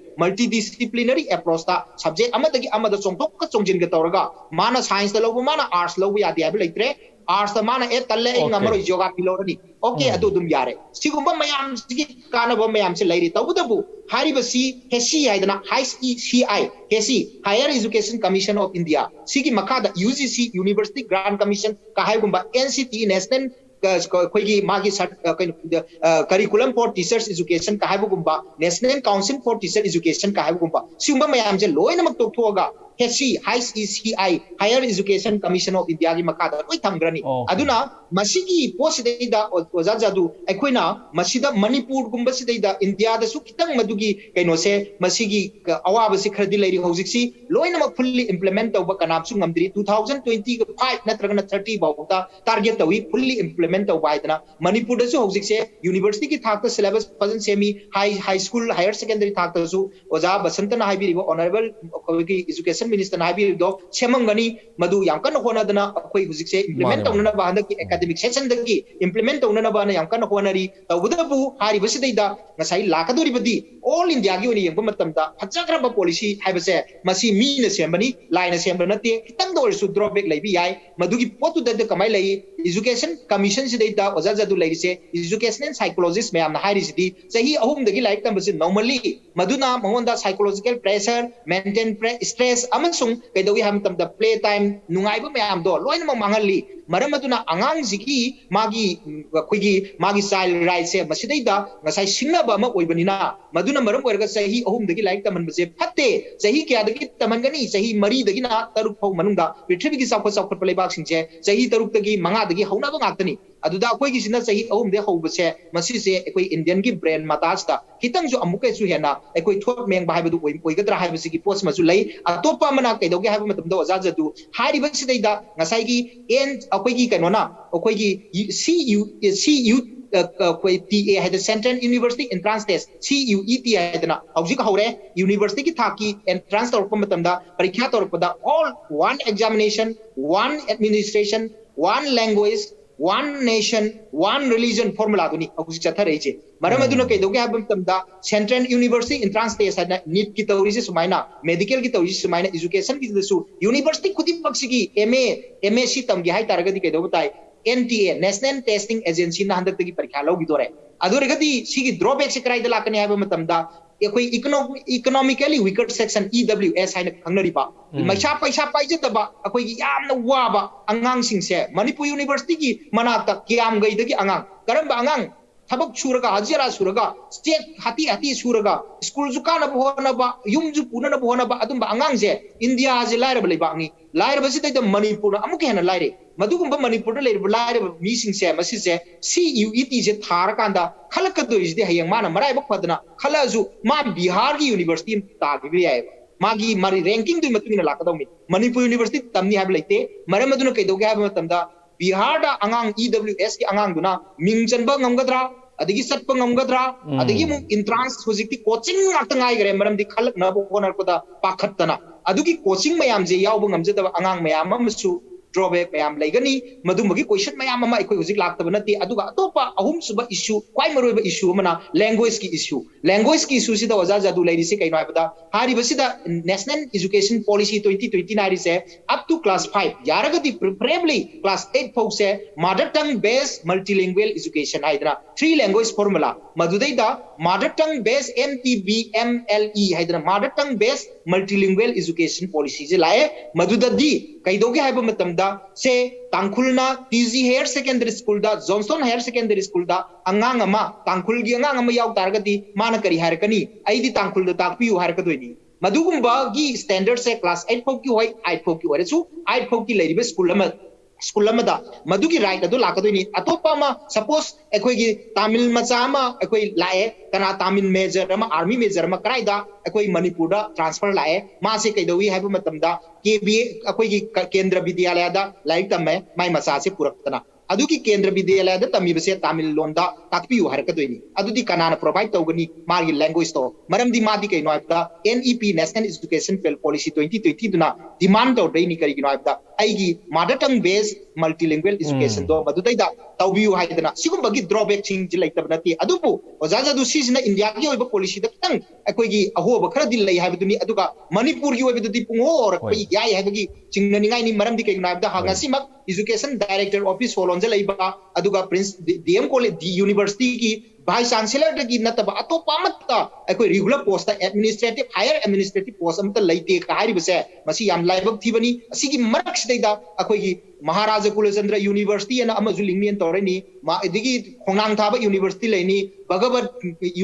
Multidisciplinary approachꯇ subject ꯑꯃꯗꯒꯤ ꯑꯃꯗ ꯆꯣꯡꯊꯣꯛꯀ ꯆꯣꯡꯁꯤꯟꯒ ꯇꯧꯔꯒ, ꯃꯥꯅ ꯁꯥꯏꯟꯁꯇ ꯂꯧꯕ, ꯃꯥꯅ ꯑꯥꯔꯠꯁ ꯂꯧꯕ ꯌꯥꯗꯦ ꯍꯥꯏꯕ ꯂꯩꯇ꯭ꯔꯦ꯫ ꯑꯥꯔꯠꯁꯇ ꯃꯥꯅ, "ꯑꯦ, ꯇꯜꯂꯦ, ꯑꯩ Okay. ꯉꯝꯃꯔꯣꯏ, ꯖꯤꯑꯣꯒ꯭ꯔꯥꯐꯤ ꯂꯧꯔꯅꯤ"꯫ ꯑꯣꯀꯦ, ꯎꯝ꯫ ꯑꯗꯨ ꯑꯗꯨꯝ ꯌꯥꯔꯦ꯫ ꯁꯤꯒꯨꯝꯕ ꯃꯌꯥꯝꯁꯤꯒꯤ ꯀꯥꯟꯅꯕ ꯃꯌꯥꯝꯁꯦ ꯂꯩꯔꯤ꯫ ꯇꯧꯕꯇꯕꯨ ꯍꯥꯏꯔꯤꯕꯁꯤ ꯍꯦꯁꯤ ꯍꯥꯏꯗꯅ, ꯍꯩꯁ E C I, ꯍꯦꯁꯤ, Higher Education Commission of India, ꯁꯤꯒꯤ ꯃꯈꯥꯗ U G C, University Grant Commission ꯀ ꯍꯥꯏꯕꯒꯨꯝꯕ, ꯑꯦꯟ ꯁꯤ ꯇꯤ, National, ꯑ, ꯑꯩꯈꯣꯏꯒꯤ ꯃꯥꯒꯤ ꯁꯔ-, ꯑ, ꯀꯩꯅꯣ, ꯑ, Curriculum for Teachers Education ꯀ ꯍꯥꯏꯕꯒꯨꯝꯕ, National Council for Teacher Education ꯀ ꯍꯥꯏꯕꯒꯨꯝꯕ, ꯁꯤꯒꯨꯝꯕ ꯃꯌꯥꯝꯁꯦ ꯂꯣꯏꯅꯃꯛ ꯇꯣꯛꯊꯣꯛꯑꯒ ꯍꯦꯁꯤ, ꯍꯩꯁ E C I, Higher Education Commission of Indiaꯒꯤ ꯃꯈꯥꯗ ꯂꯣꯏ ꯊꯝꯈ꯭ꯔꯅꯤ꯫ ꯑꯣ꯫ ꯑꯗꯨꯅ ꯃꯁꯤꯒꯤ ꯄꯣꯠꯁꯤꯗꯩꯗ, ꯑꯣ-, ꯑꯣꯖꯥ ꯖꯥꯗꯨ, ꯑꯩꯈꯣꯏꯅ ꯃꯁꯤꯗ, ꯃꯅꯤꯄꯨꯔꯒꯨꯝꯕꯁꯤꯗꯩꯗ, ꯏꯟꯗꯤꯌꯥꯗꯁꯨ ꯈꯤꯇꯪ ꯃꯗꯨꯒꯤ ꯀꯩꯅꯣꯁꯦ, ꯃꯁꯤꯒꯤ ꯀ-, ꯑꯋꯥꯕꯁꯤ ꯈꯔꯗꯤ ꯂꯩꯔꯤ꯫ ꯍꯧꯖꯤꯛꯁꯤ ꯂꯣꯏꯅꯃꯛ fully implement ꯇꯧꯕ ꯀꯅꯥꯝꯁꯨ ꯉꯝꯗ꯭ꯔꯤ꯫ Two thousand twenty five ꯅꯠꯇ꯭ꯔꯒꯅ thirty ꯐꯥꯎꯕꯗ target ꯇꯧꯏ fully implement ꯇꯧꯕ ꯍꯥꯏꯗꯅ꯫ ꯃꯅꯤꯄꯨꯔꯗꯁꯨ ꯍꯧꯖꯤꯛꯁꯦ universityꯒꯤ ꯊꯥꯛꯇ syllabus ꯐꯖꯅ ꯁꯦꯝꯃꯤ꯫ High, high school, higher secondary ꯊꯥꯛꯇꯁꯨ ꯑꯣꯖꯥ ꯕꯁꯟꯇꯅ ꯍꯥꯏꯕꯤꯔꯤꯕ, honourable ꯑꯩꯈꯣꯏꯒꯤ education ꯃꯤꯅꯤꯁꯇꯔꯅ ꯍꯥꯏꯕꯤꯔꯤꯕꯗꯣ ꯁꯦꯝꯃꯝꯒꯅꯤ꯫ ꯃꯗꯨ ꯌꯥꯝ ꯀꯟꯅ ꯍꯣꯠꯅꯗꯅ ꯑꯩꯈꯣꯏ ꯍꯧꯖꯤꯛꯁꯦ implement ꯃꯥꯅꯦ, ꯃꯥꯅꯦ꯫ ꯇꯧꯅꯅꯕ, ꯍꯟꯗꯛꯀꯤ academic session ꯗꯒꯤ implement ꯇꯧꯅꯅꯕꯅ ꯌꯥꯝ ꯀꯟꯅ ꯍꯣꯠꯅꯔꯤ꯫ ꯇꯧꯕꯇꯕꯨ ꯍꯥꯏꯔꯤꯕꯁꯤꯗꯩꯗ ꯉꯁꯥꯏ ꯂꯥꯛꯀꯗꯧꯔꯤꯕꯗꯤ all India ꯒꯤ ꯑꯣꯏꯅ ꯌꯦꯡꯕ ꯃꯇꯝꯗ ꯐꯖꯈ꯭ꯔꯕ policy ꯍꯥꯏꯕꯁꯦ ꯃꯁꯤ ꯃꯤꯅ ꯁꯦꯝꯕꯅꯤ, ꯂꯥꯏꯅ ꯁꯦꯝꯕ ꯅꯠꯇꯦ꯫ ꯈꯤꯇꯪꯗ ꯑꯣꯏꯔꯁꯨ drawback ꯂꯩꯕ ꯌꯥꯏ꯫ ꯃꯗꯨꯒꯤ ꯄꯣꯠꯇꯨꯗ ꯀꯃꯥꯏꯅ ꯂꯩ? Education Commission ꯁꯤꯗꯩꯗ ꯑꯣꯖꯥ ꯖꯗꯨ ꯂꯩꯔꯤꯁꯦ educational psychologist ꯃꯌꯥꯝꯅ ꯍꯥꯏꯔꯤꯁꯤꯗꯤ ꯆꯍꯤ ꯑꯍꯨꯝꯗꯒꯤ ꯂꯥꯏꯔꯤꯛ ꯇꯝꯕꯁꯤ ꯅꯧꯃꯜꯂꯤ, ꯃꯗꯨꯅ ꯃꯉꯣꯟꯗ psychological pressure, mental pre-, stress ꯑꯃꯁꯨꯡ ꯀꯩꯗꯧꯏ ꯍꯥꯏꯕ ꯃꯇꯝꯗ play time, ꯅꯨꯡꯉꯥꯏꯕ ꯃꯌꯥꯝꯗꯣ ꯂꯣꯏꯅꯃꯛ ꯃꯥꯡꯍꯜꯂꯤ꯫ ꯃꯔꯝ ꯑꯗꯨꯅ ꯑꯉꯥꯡꯁꯤꯒꯤ ꯃꯥꯒꯤ, ꯎꯝ, ꯑꯩꯈꯣꯏꯒꯤ ꯃꯥꯒꯤ child right ꯁꯦ ꯃꯁꯤꯗꯩꯗ ꯉꯁꯥꯏ ꯁꯤꯡꯅꯕ ꯑꯃ ꯑꯣꯏꯕꯅꯤꯅ, ꯃꯗꯨꯅ ꯃꯔꯝ ꯑꯣꯏꯔꯒ ꯆꯍꯤ ꯑꯍꯨꯝꯗꯒꯤ ꯂꯥꯏꯔꯤꯛ ꯇꯝꯍꯟꯕꯁꯦ ꯐꯠꯇꯦ꯫ ꯆꯍꯤ ꯀꯌꯥꯗꯒꯤ ꯇꯝꯍꯟꯒꯅꯤ? ꯆꯍꯤ ꯃꯔꯤꯗꯒꯤꯅ ꯇꯔꯨꯛ ꯐꯥꯎ ꯃꯅꯨꯡꯗ꯫ ꯄ꯭ꯔꯤꯊꯤꯕꯤꯒꯤ ꯆꯥꯎꯈꯠ ꯆꯥꯎꯈꯠꯄ ꯂꯩꯕꯥꯛꯁꯤꯡꯁꯦ ꯆꯍꯤ ꯇꯔꯨꯛꯇꯒꯤ ꯃꯉꯥꯗꯒꯤ ꯍꯧꯅꯕ ꯉꯥꯛꯇꯅꯤ꯫ ꯑꯗꯨꯗ ꯑꯩꯈꯣꯏꯒꯤꯁꯤꯅ ꯆꯍꯤ ꯑꯍꯨꯝꯗꯒꯤ ꯍꯧꯕꯁꯦ, ꯃꯁꯤꯁꯦ ꯑꯩꯈꯣꯏ Indian ꯒꯤ brain matter ꯁꯤꯗ ꯈꯤꯇꯪꯁꯨ ꯑꯃꯨꯛꯀꯁꯨ ꯍꯦꯟꯅ ꯑꯩꯈꯣꯏ ꯊꯣꯠ ꯃꯦꯡꯕ ꯍꯥꯏꯕꯗꯨ ꯑꯣꯏ-, ꯑꯣꯏꯒꯗ꯭ꯔꯥ ꯍꯥꯏꯕꯁꯤꯒꯤ ꯄꯣꯠꯁꯤꯃꯁꯨ ꯂꯩ꯫ ꯑꯇꯣꯞꯄ ꯑꯃꯅ ꯀꯩꯗꯧꯒꯦ ꯍꯥꯏꯕ ꯃꯇꯝꯗ, ꯑꯣꯖꯥ ꯖꯗꯨ, ꯍꯥꯏꯔꯤꯕꯁꯤꯗꯩꯗ ꯉꯁꯥꯏꯒꯤ ꯑꯦꯟ-, ꯑꯩꯈꯣꯏꯒꯤ ꯀꯩꯅꯣꯅ, ꯑꯩꯈꯣꯏꯒꯤ ꯌꯨ-, ꯁꯤ ꯌꯨ-, ꯑ, ꯑꯩꯈꯣꯏ ꯇꯤ ꯑꯦ ꯍꯥꯏꯗꯅ, Central University Entrance Test, C U E T ꯍꯥꯏꯗꯅ ꯍꯧꯖꯤꯛ ꯍꯧꯔꯦ꯫ University ꯒꯤ ꯊꯥꯛꯀꯤ entrance ꯇꯧꯔꯛꯄ ꯃꯇꯝꯗ, ꯄꯔꯤꯈ꯭ꯌꯥ ꯇꯧꯔꯛꯄꯗ, all one examination, one administration, one language, one nation, one religion formula ꯗꯨꯅꯤ ꯍꯧꯖꯤꯛ ꯆꯠꯊꯔꯛꯏꯁꯦ꯫ ꯃꯔꯝ ꯑꯗꯨꯅ ꯀꯩꯗꯧꯒꯦ ꯍꯥꯏꯕ ꯃꯇꯝꯗ, Central University Entrance Test ꯍꯥꯏꯅ NEET ꯀꯤ ꯇꯧꯔꯤꯁꯦ ꯁꯨꯃꯥꯏꯅ, medical ꯒꯤ ꯇꯧꯔꯤꯁꯦ ꯁꯨꯃꯥꯏꯅ, education ꯒꯤꯗꯁꯨ university ꯈꯨꯗꯤꯡꯃꯛꯁꯤꯒꯤ M A, M S C ꯇꯝꯒꯦ ꯍꯥꯏꯇꯥꯔꯒꯗꯤ ꯀꯩꯗꯧꯕ ꯇꯥꯏ? N T A, National Testing Agency ꯅ ꯍꯟꯗꯛꯇꯒꯤ ꯄꯔꯤꯈ꯭ꯌꯥ ꯂꯧꯈꯤꯗꯣꯔꯦ꯫ ꯑꯗꯨ ꯑꯣꯏꯔꯒꯗꯤ ꯁꯤꯒꯤ drawback ꯁꯦ ꯀꯗꯥꯏꯗ ꯂꯥꯛꯀꯅꯤ ꯍꯥꯏꯕ ꯃꯇꯝꯗ, ꯑꯩꯈꯣꯏ econo-, economically weaker section, E W S ꯍꯥꯏꯅ ꯈꯪꯅꯔꯤꯕ, ꯄꯩꯁꯥ, ꯄꯩꯁꯥ ꯄꯥꯏꯖꯗꯕ, ꯑꯩꯈꯣꯏꯒꯤ ꯌꯥꯝꯅ ꯋꯥꯕ ꯑꯉꯥꯡꯁꯤꯡꯁꯦ ꯃꯅꯤꯄꯨꯔ University ꯒꯤ ꯃꯅꯥꯛꯇ ꯀꯤꯌꯥꯝꯒꯩꯗꯒꯤ ꯑꯉꯥꯡ, ꯀꯔꯝꯕ ꯑꯉꯥꯡ? ꯊꯕꯛ ꯁꯨꯔꯒ, ꯍꯖꯤꯔꯥ ꯁꯨꯔꯒ, ꯆꯦꯛ ꯍꯥꯇꯤ ꯍꯥꯇꯤ ꯁꯨꯔꯒ, ꯁ꯭ꯀꯨꯜꯁꯨ ꯀꯥꯅꯕ ꯍꯣꯠꯅꯕ, ꯌꯨꯝꯁꯨ ꯄꯨꯅꯅꯕ ꯍꯣꯠꯅꯕ, ꯑꯗꯨꯝꯕ ꯑꯉꯥꯡꯁꯦ ꯏꯟꯗꯤꯌꯥꯁꯦ ꯂꯥꯏꯔꯕ ꯂꯩꯕꯥꯛꯅꯤ꯫ ꯂꯥꯏꯔꯕꯁꯤꯗꯩꯗ ꯃꯅꯤꯄꯨꯔꯅ ꯑꯃꯨꯛꯀ ꯍꯦꯟꯅ ꯂꯥꯏꯔꯦ꯫ ꯃꯗꯨꯒꯨꯝꯕ ꯃꯅꯤꯄꯨꯔꯗ ꯂꯩꯔꯤꯕ ꯂꯥꯏꯔꯕ ꯃꯤꯁꯤꯡꯁꯦ, ꯃꯁꯤꯁꯦ C U E T ꯁꯦ ꯊꯥꯔꯀꯥꯟꯗ ꯈꯜꯂꯛꯀꯗꯣꯏꯁꯤꯗꯤ ꯍꯌꯦꯡ ꯃꯥꯅ ꯃꯔꯥꯏꯕꯛ ꯐꯗꯅ ꯈꯜꯂꯛꯑꯁꯨ, ꯃꯥ ꯕꯤꯍꯥꯔꯒꯤ university ꯑꯃ ꯇꯥꯈꯤꯕ ꯌꯥꯏꯑꯕ꯫ ꯃꯥꯒꯤ, ꯃꯥꯒꯤ ranking ꯗꯨꯒꯤ ꯃꯇꯨꯡ ꯏꯟꯅ ꯂꯥꯛꯀꯗꯧꯅꯤ꯫ ꯃꯅꯤꯄꯨꯔ University ꯇꯝꯅꯤ ꯍꯥꯏꯕ ꯂꯩꯇꯦ꯫ ꯃꯔꯝ ꯑꯗꯨꯅ ꯀꯩꯗꯧꯒꯦ ꯍꯥꯏꯕ ꯃꯇꯝꯗ, ꯕꯤꯍꯥꯔꯗ ꯑꯉꯥꯡ E W S ꯀꯤ ꯑꯉꯥꯡꯗꯨꯅ ꯃꯤꯡ ꯆꯟꯕ ꯉꯝꯒꯗ꯭ꯔꯥ? ꯑꯗꯒꯤ ꯆꯠꯄ ꯉꯝꯒꯗ꯭ꯔꯥ? ꯎꯝ꯫ ꯑꯗꯒꯤ ꯑꯃꯨꯛ entrance ꯍꯧꯖꯤꯛꯇꯤ coaching ꯉꯥꯛꯇ ꯉꯥꯏꯈ꯭ꯔꯦ, ꯃꯔꯝꯗꯤ ꯈꯜꯂꯛꯅꯕ ꯍꯣꯠꯅꯔꯛꯄꯗ ꯄꯥꯈꯠꯇꯅ꯫ ꯑꯗꯨꯒꯤ coaching ꯃꯌꯥꯝꯁꯦ ꯌꯥꯎꯕ ꯉꯝꯖꯗꯕ ꯑꯉꯥꯡ ꯃꯌꯥꯝ ꯑꯃꯁꯨ drawback ꯃꯌꯥꯝ ꯂꯩꯒꯅꯤ꯫ ꯃꯗꯨꯝꯕꯒꯤ question ꯃꯌꯥꯝ ꯑꯃ ꯑꯩꯈꯣꯏ ꯍꯧꯖꯤꯛ ꯂꯥꯛꯇꯕ ꯅꯠꯇꯦ꯫ ꯑꯗꯨꯒ ꯑꯇꯣꯞꯄ ꯑꯍꯨꯝꯁꯨꯕ issue, ꯈ꯭ꯋꯥꯏ ꯃꯔꯨꯑꯣꯏꯕ issue ꯑꯃꯅ language–ꯒꯤ issue꯫ Language ꯀꯤ issue ꯁꯤꯗ ꯑꯣꯖꯥ ꯖꯥꯗꯨ ꯂꯩꯔꯤꯁꯤ ꯀꯩꯅꯣ ꯍꯥꯏꯕꯗ, ꯍꯥꯏꯔꯤꯕꯁꯤꯗ National Education Policy twenty twenty ꯅ ꯍꯥꯏꯔꯤꯁꯦ, up to class five, ꯌꯥꯔꯒꯗꯤ preferably class eight ꯐꯥꯎꯁꯦ mother tongue based multilingual education ꯍꯥꯏꯗꯅ three language formula, ꯃꯗꯨꯗꯩꯗ mother tongue based, M T B M L E ꯍꯥꯏꯗꯅ mother tongue based multilingual education policy ꯁꯦ ꯂꯥꯛꯑꯦ꯫ ꯃꯗꯨꯗꯗꯤ ꯀꯩꯗꯧꯒꯦ ꯍꯥꯏꯕ ꯃꯇꯝꯗ, ꯁꯦ ꯇꯥꯡꯈꯨꯜꯅ T G Higher Secondary School ꯗ, Johnstone Higher Secondary School ꯗ ꯑꯉꯥꯡ ꯑꯃ, ꯇꯥꯡꯈꯨꯜꯒꯤ ꯑꯉꯥꯡ ꯑꯃ ꯌꯥꯎ ꯇꯥꯔꯒꯗꯤ ꯃꯥꯅ ꯀꯔꯤ ꯍꯥꯏꯔꯛꯀꯅꯤ? "ꯑꯩꯗꯤ ꯇꯥꯡꯈꯨꯜꯗ ꯇꯥꯛꯄꯤꯌꯨ" ꯍꯥꯏꯔꯛꯀꯗꯣꯏꯅꯤ꯫ ꯃꯗꯨꯒꯨꯝꯕꯒꯤ standard ꯁꯦ class eight ꯐꯥꯎꯒꯤ ꯑꯣꯏ, eight ꯐꯥꯎꯒꯤ ꯑꯣꯏꯔꯁꯨ, eight ꯐꯥꯎꯒꯤ ꯂꯩꯔꯤꯕ school ꯑꯃ, school ꯑꯃꯗ ꯃꯗꯨꯒꯤ right ꯑꯗꯨ ꯂꯥꯛꯀꯗꯣꯏꯅꯤ꯫ ꯑꯇꯣꯞꯄ ꯑꯃ, suppose ꯑꯩꯈꯣꯏꯒꯤ ꯇꯥꯃꯤꯜ ꯃꯆꯥ ꯑꯃ ꯑꯩꯈꯣꯏ ꯂꯥꯛꯑꯦ, ꯀꯅꯥ, ꯇꯥꯃꯤꯜ major ꯑꯃ, army major ꯑꯃ ꯀꯗꯥꯏꯗ ꯑꯩꯈꯣꯏ ꯃꯅꯤꯄꯨꯔꯗ transfer ꯂꯥꯛꯑꯦ, ꯃꯥꯁꯦ ꯀꯩꯗꯧꯏ ꯍꯥꯏꯕ ꯃꯇꯝꯗ, K B A ꯑꯩꯈꯣꯏꯒꯤ ꯀ-, ꯀꯦꯟꯗ꯭ꯔ ꯕꯤꯗ꯭ꯌꯥꯂꯌꯥꯗ ꯂꯥꯏꯔꯤꯛ ꯇꯝꯃꯦ, ꯃꯥꯏ ꯃꯆꯥꯁꯦ ꯄꯨꯔꯛꯇꯅ꯫ ꯑꯗꯨꯒꯤ ꯀꯦꯟꯗ꯭ꯔ ꯕꯤꯗ꯭ꯌꯥꯂꯌꯥꯗ ꯇꯝꯃꯤꯕꯁꯦ ꯇꯥꯃꯤꯜ ꯂꯣꯟꯗ ꯇꯥꯛꯄꯤꯌꯨ ꯍꯥꯏꯔꯛꯀꯗꯣꯏꯅꯤ꯫ ꯑꯗꯨꯗꯤ ꯀꯅꯥꯅ provide ꯇꯧꯒꯅꯤ ꯃꯥꯒꯤ language ꯇꯣ? ꯃꯔꯝꯗꯤ ꯃꯥꯗꯤ ꯀꯩꯅꯣ ꯍꯥꯏꯕꯗ, N E P, National Education Policy twenty twenty ꯗꯨꯅ demand ꯇꯧꯔꯛꯏꯅꯤ꯫ ꯀꯔꯤꯒꯤꯅꯣ ꯍꯥꯏꯕꯗ, ꯑꯩꯒꯤ mother tongue based multilingual education ꯗꯣ ꯃꯗꯨꯗꯩꯗ ꯇꯧꯕꯤꯌꯨ ꯍꯥꯏꯗꯅ꯫ ꯁꯤꯒꯨꯝꯕꯒꯤ drawback ꯁꯤꯡꯁꯤ ꯂꯩꯇꯕ ꯅꯠꯇꯦ꯫ ꯑꯗꯨꯕꯨ ꯑꯣꯖꯥ ꯖꯥꯗꯨ, ꯁꯤꯁꯤꯅ ꯏꯟꯗꯤꯌꯥꯒꯤ ꯑꯣꯏꯕ policy ꯗ ꯈꯤꯇꯪ ꯑꯩꯈꯣꯏꯒꯤ ꯑꯍꯣꯕ ꯈꯔꯗꯤ ꯂꯩ ꯍꯥꯏꯕꯗꯨꯅꯤ꯫ ꯑꯗꯨꯒ ꯃꯅꯤꯄꯨꯔꯒꯤ ꯑꯣꯏꯕꯗꯗꯤ ꯄꯨꯡꯍꯣ ꯍꯣꯔꯛꯄ ꯍꯣꯏ꯫ ꯌꯥꯏ ꯍꯥꯏꯕꯒꯤ ꯆꯤꯡꯅꯅꯤꯡꯉꯥꯏꯅꯤ꯫ ꯃꯔꯝꯗꯤ ꯀꯩꯒꯤꯅꯣ ꯍꯥꯏꯕꯗ, ꯍ-, ꯍꯣꯏ꯫ ꯉꯁꯤꯃꯛ Education Director Office ꯍꯣ ꯂꯣꯟꯖꯜꯂꯛꯏꯕ, ꯑꯗꯨꯒ Prince D-, D M College, D University ꯒꯤ Vice Chancellor ꯗꯒꯤ ꯅꯠꯇꯕ ꯑꯇꯣꯞꯄ ꯑꯃꯠꯇ ꯑꯩꯈꯣꯏ regular post ꯇ administrative, higher administrative post ꯑꯃꯠꯇ ꯂꯩꯇꯦ ꯍꯥꯏꯔꯤꯕꯁꯦ, ꯃꯁꯤ ꯌꯥꯝ ꯂꯥꯏꯕꯛ ꯊꯤꯕꯅꯤ꯫ ꯑꯁꯤꯒꯤ ꯃꯔꯛꯁꯤꯗꯩꯗ ꯑꯩꯈꯣꯏꯒꯤ ꯃꯍꯥꯔꯥꯖꯥ ꯀꯨꯂꯆꯟꯗ꯭ꯔ University ꯑꯅ ꯑꯃꯁꯨ link ꯃꯦꯟ ꯇꯧꯔꯅꯤ, ꯃꯥ-, ꯑꯗꯒꯤ ꯈꯣꯡꯅꯥꯡ ꯊꯥꯕ University ꯂꯩꯅꯤ, ꯚꯒꯕꯠ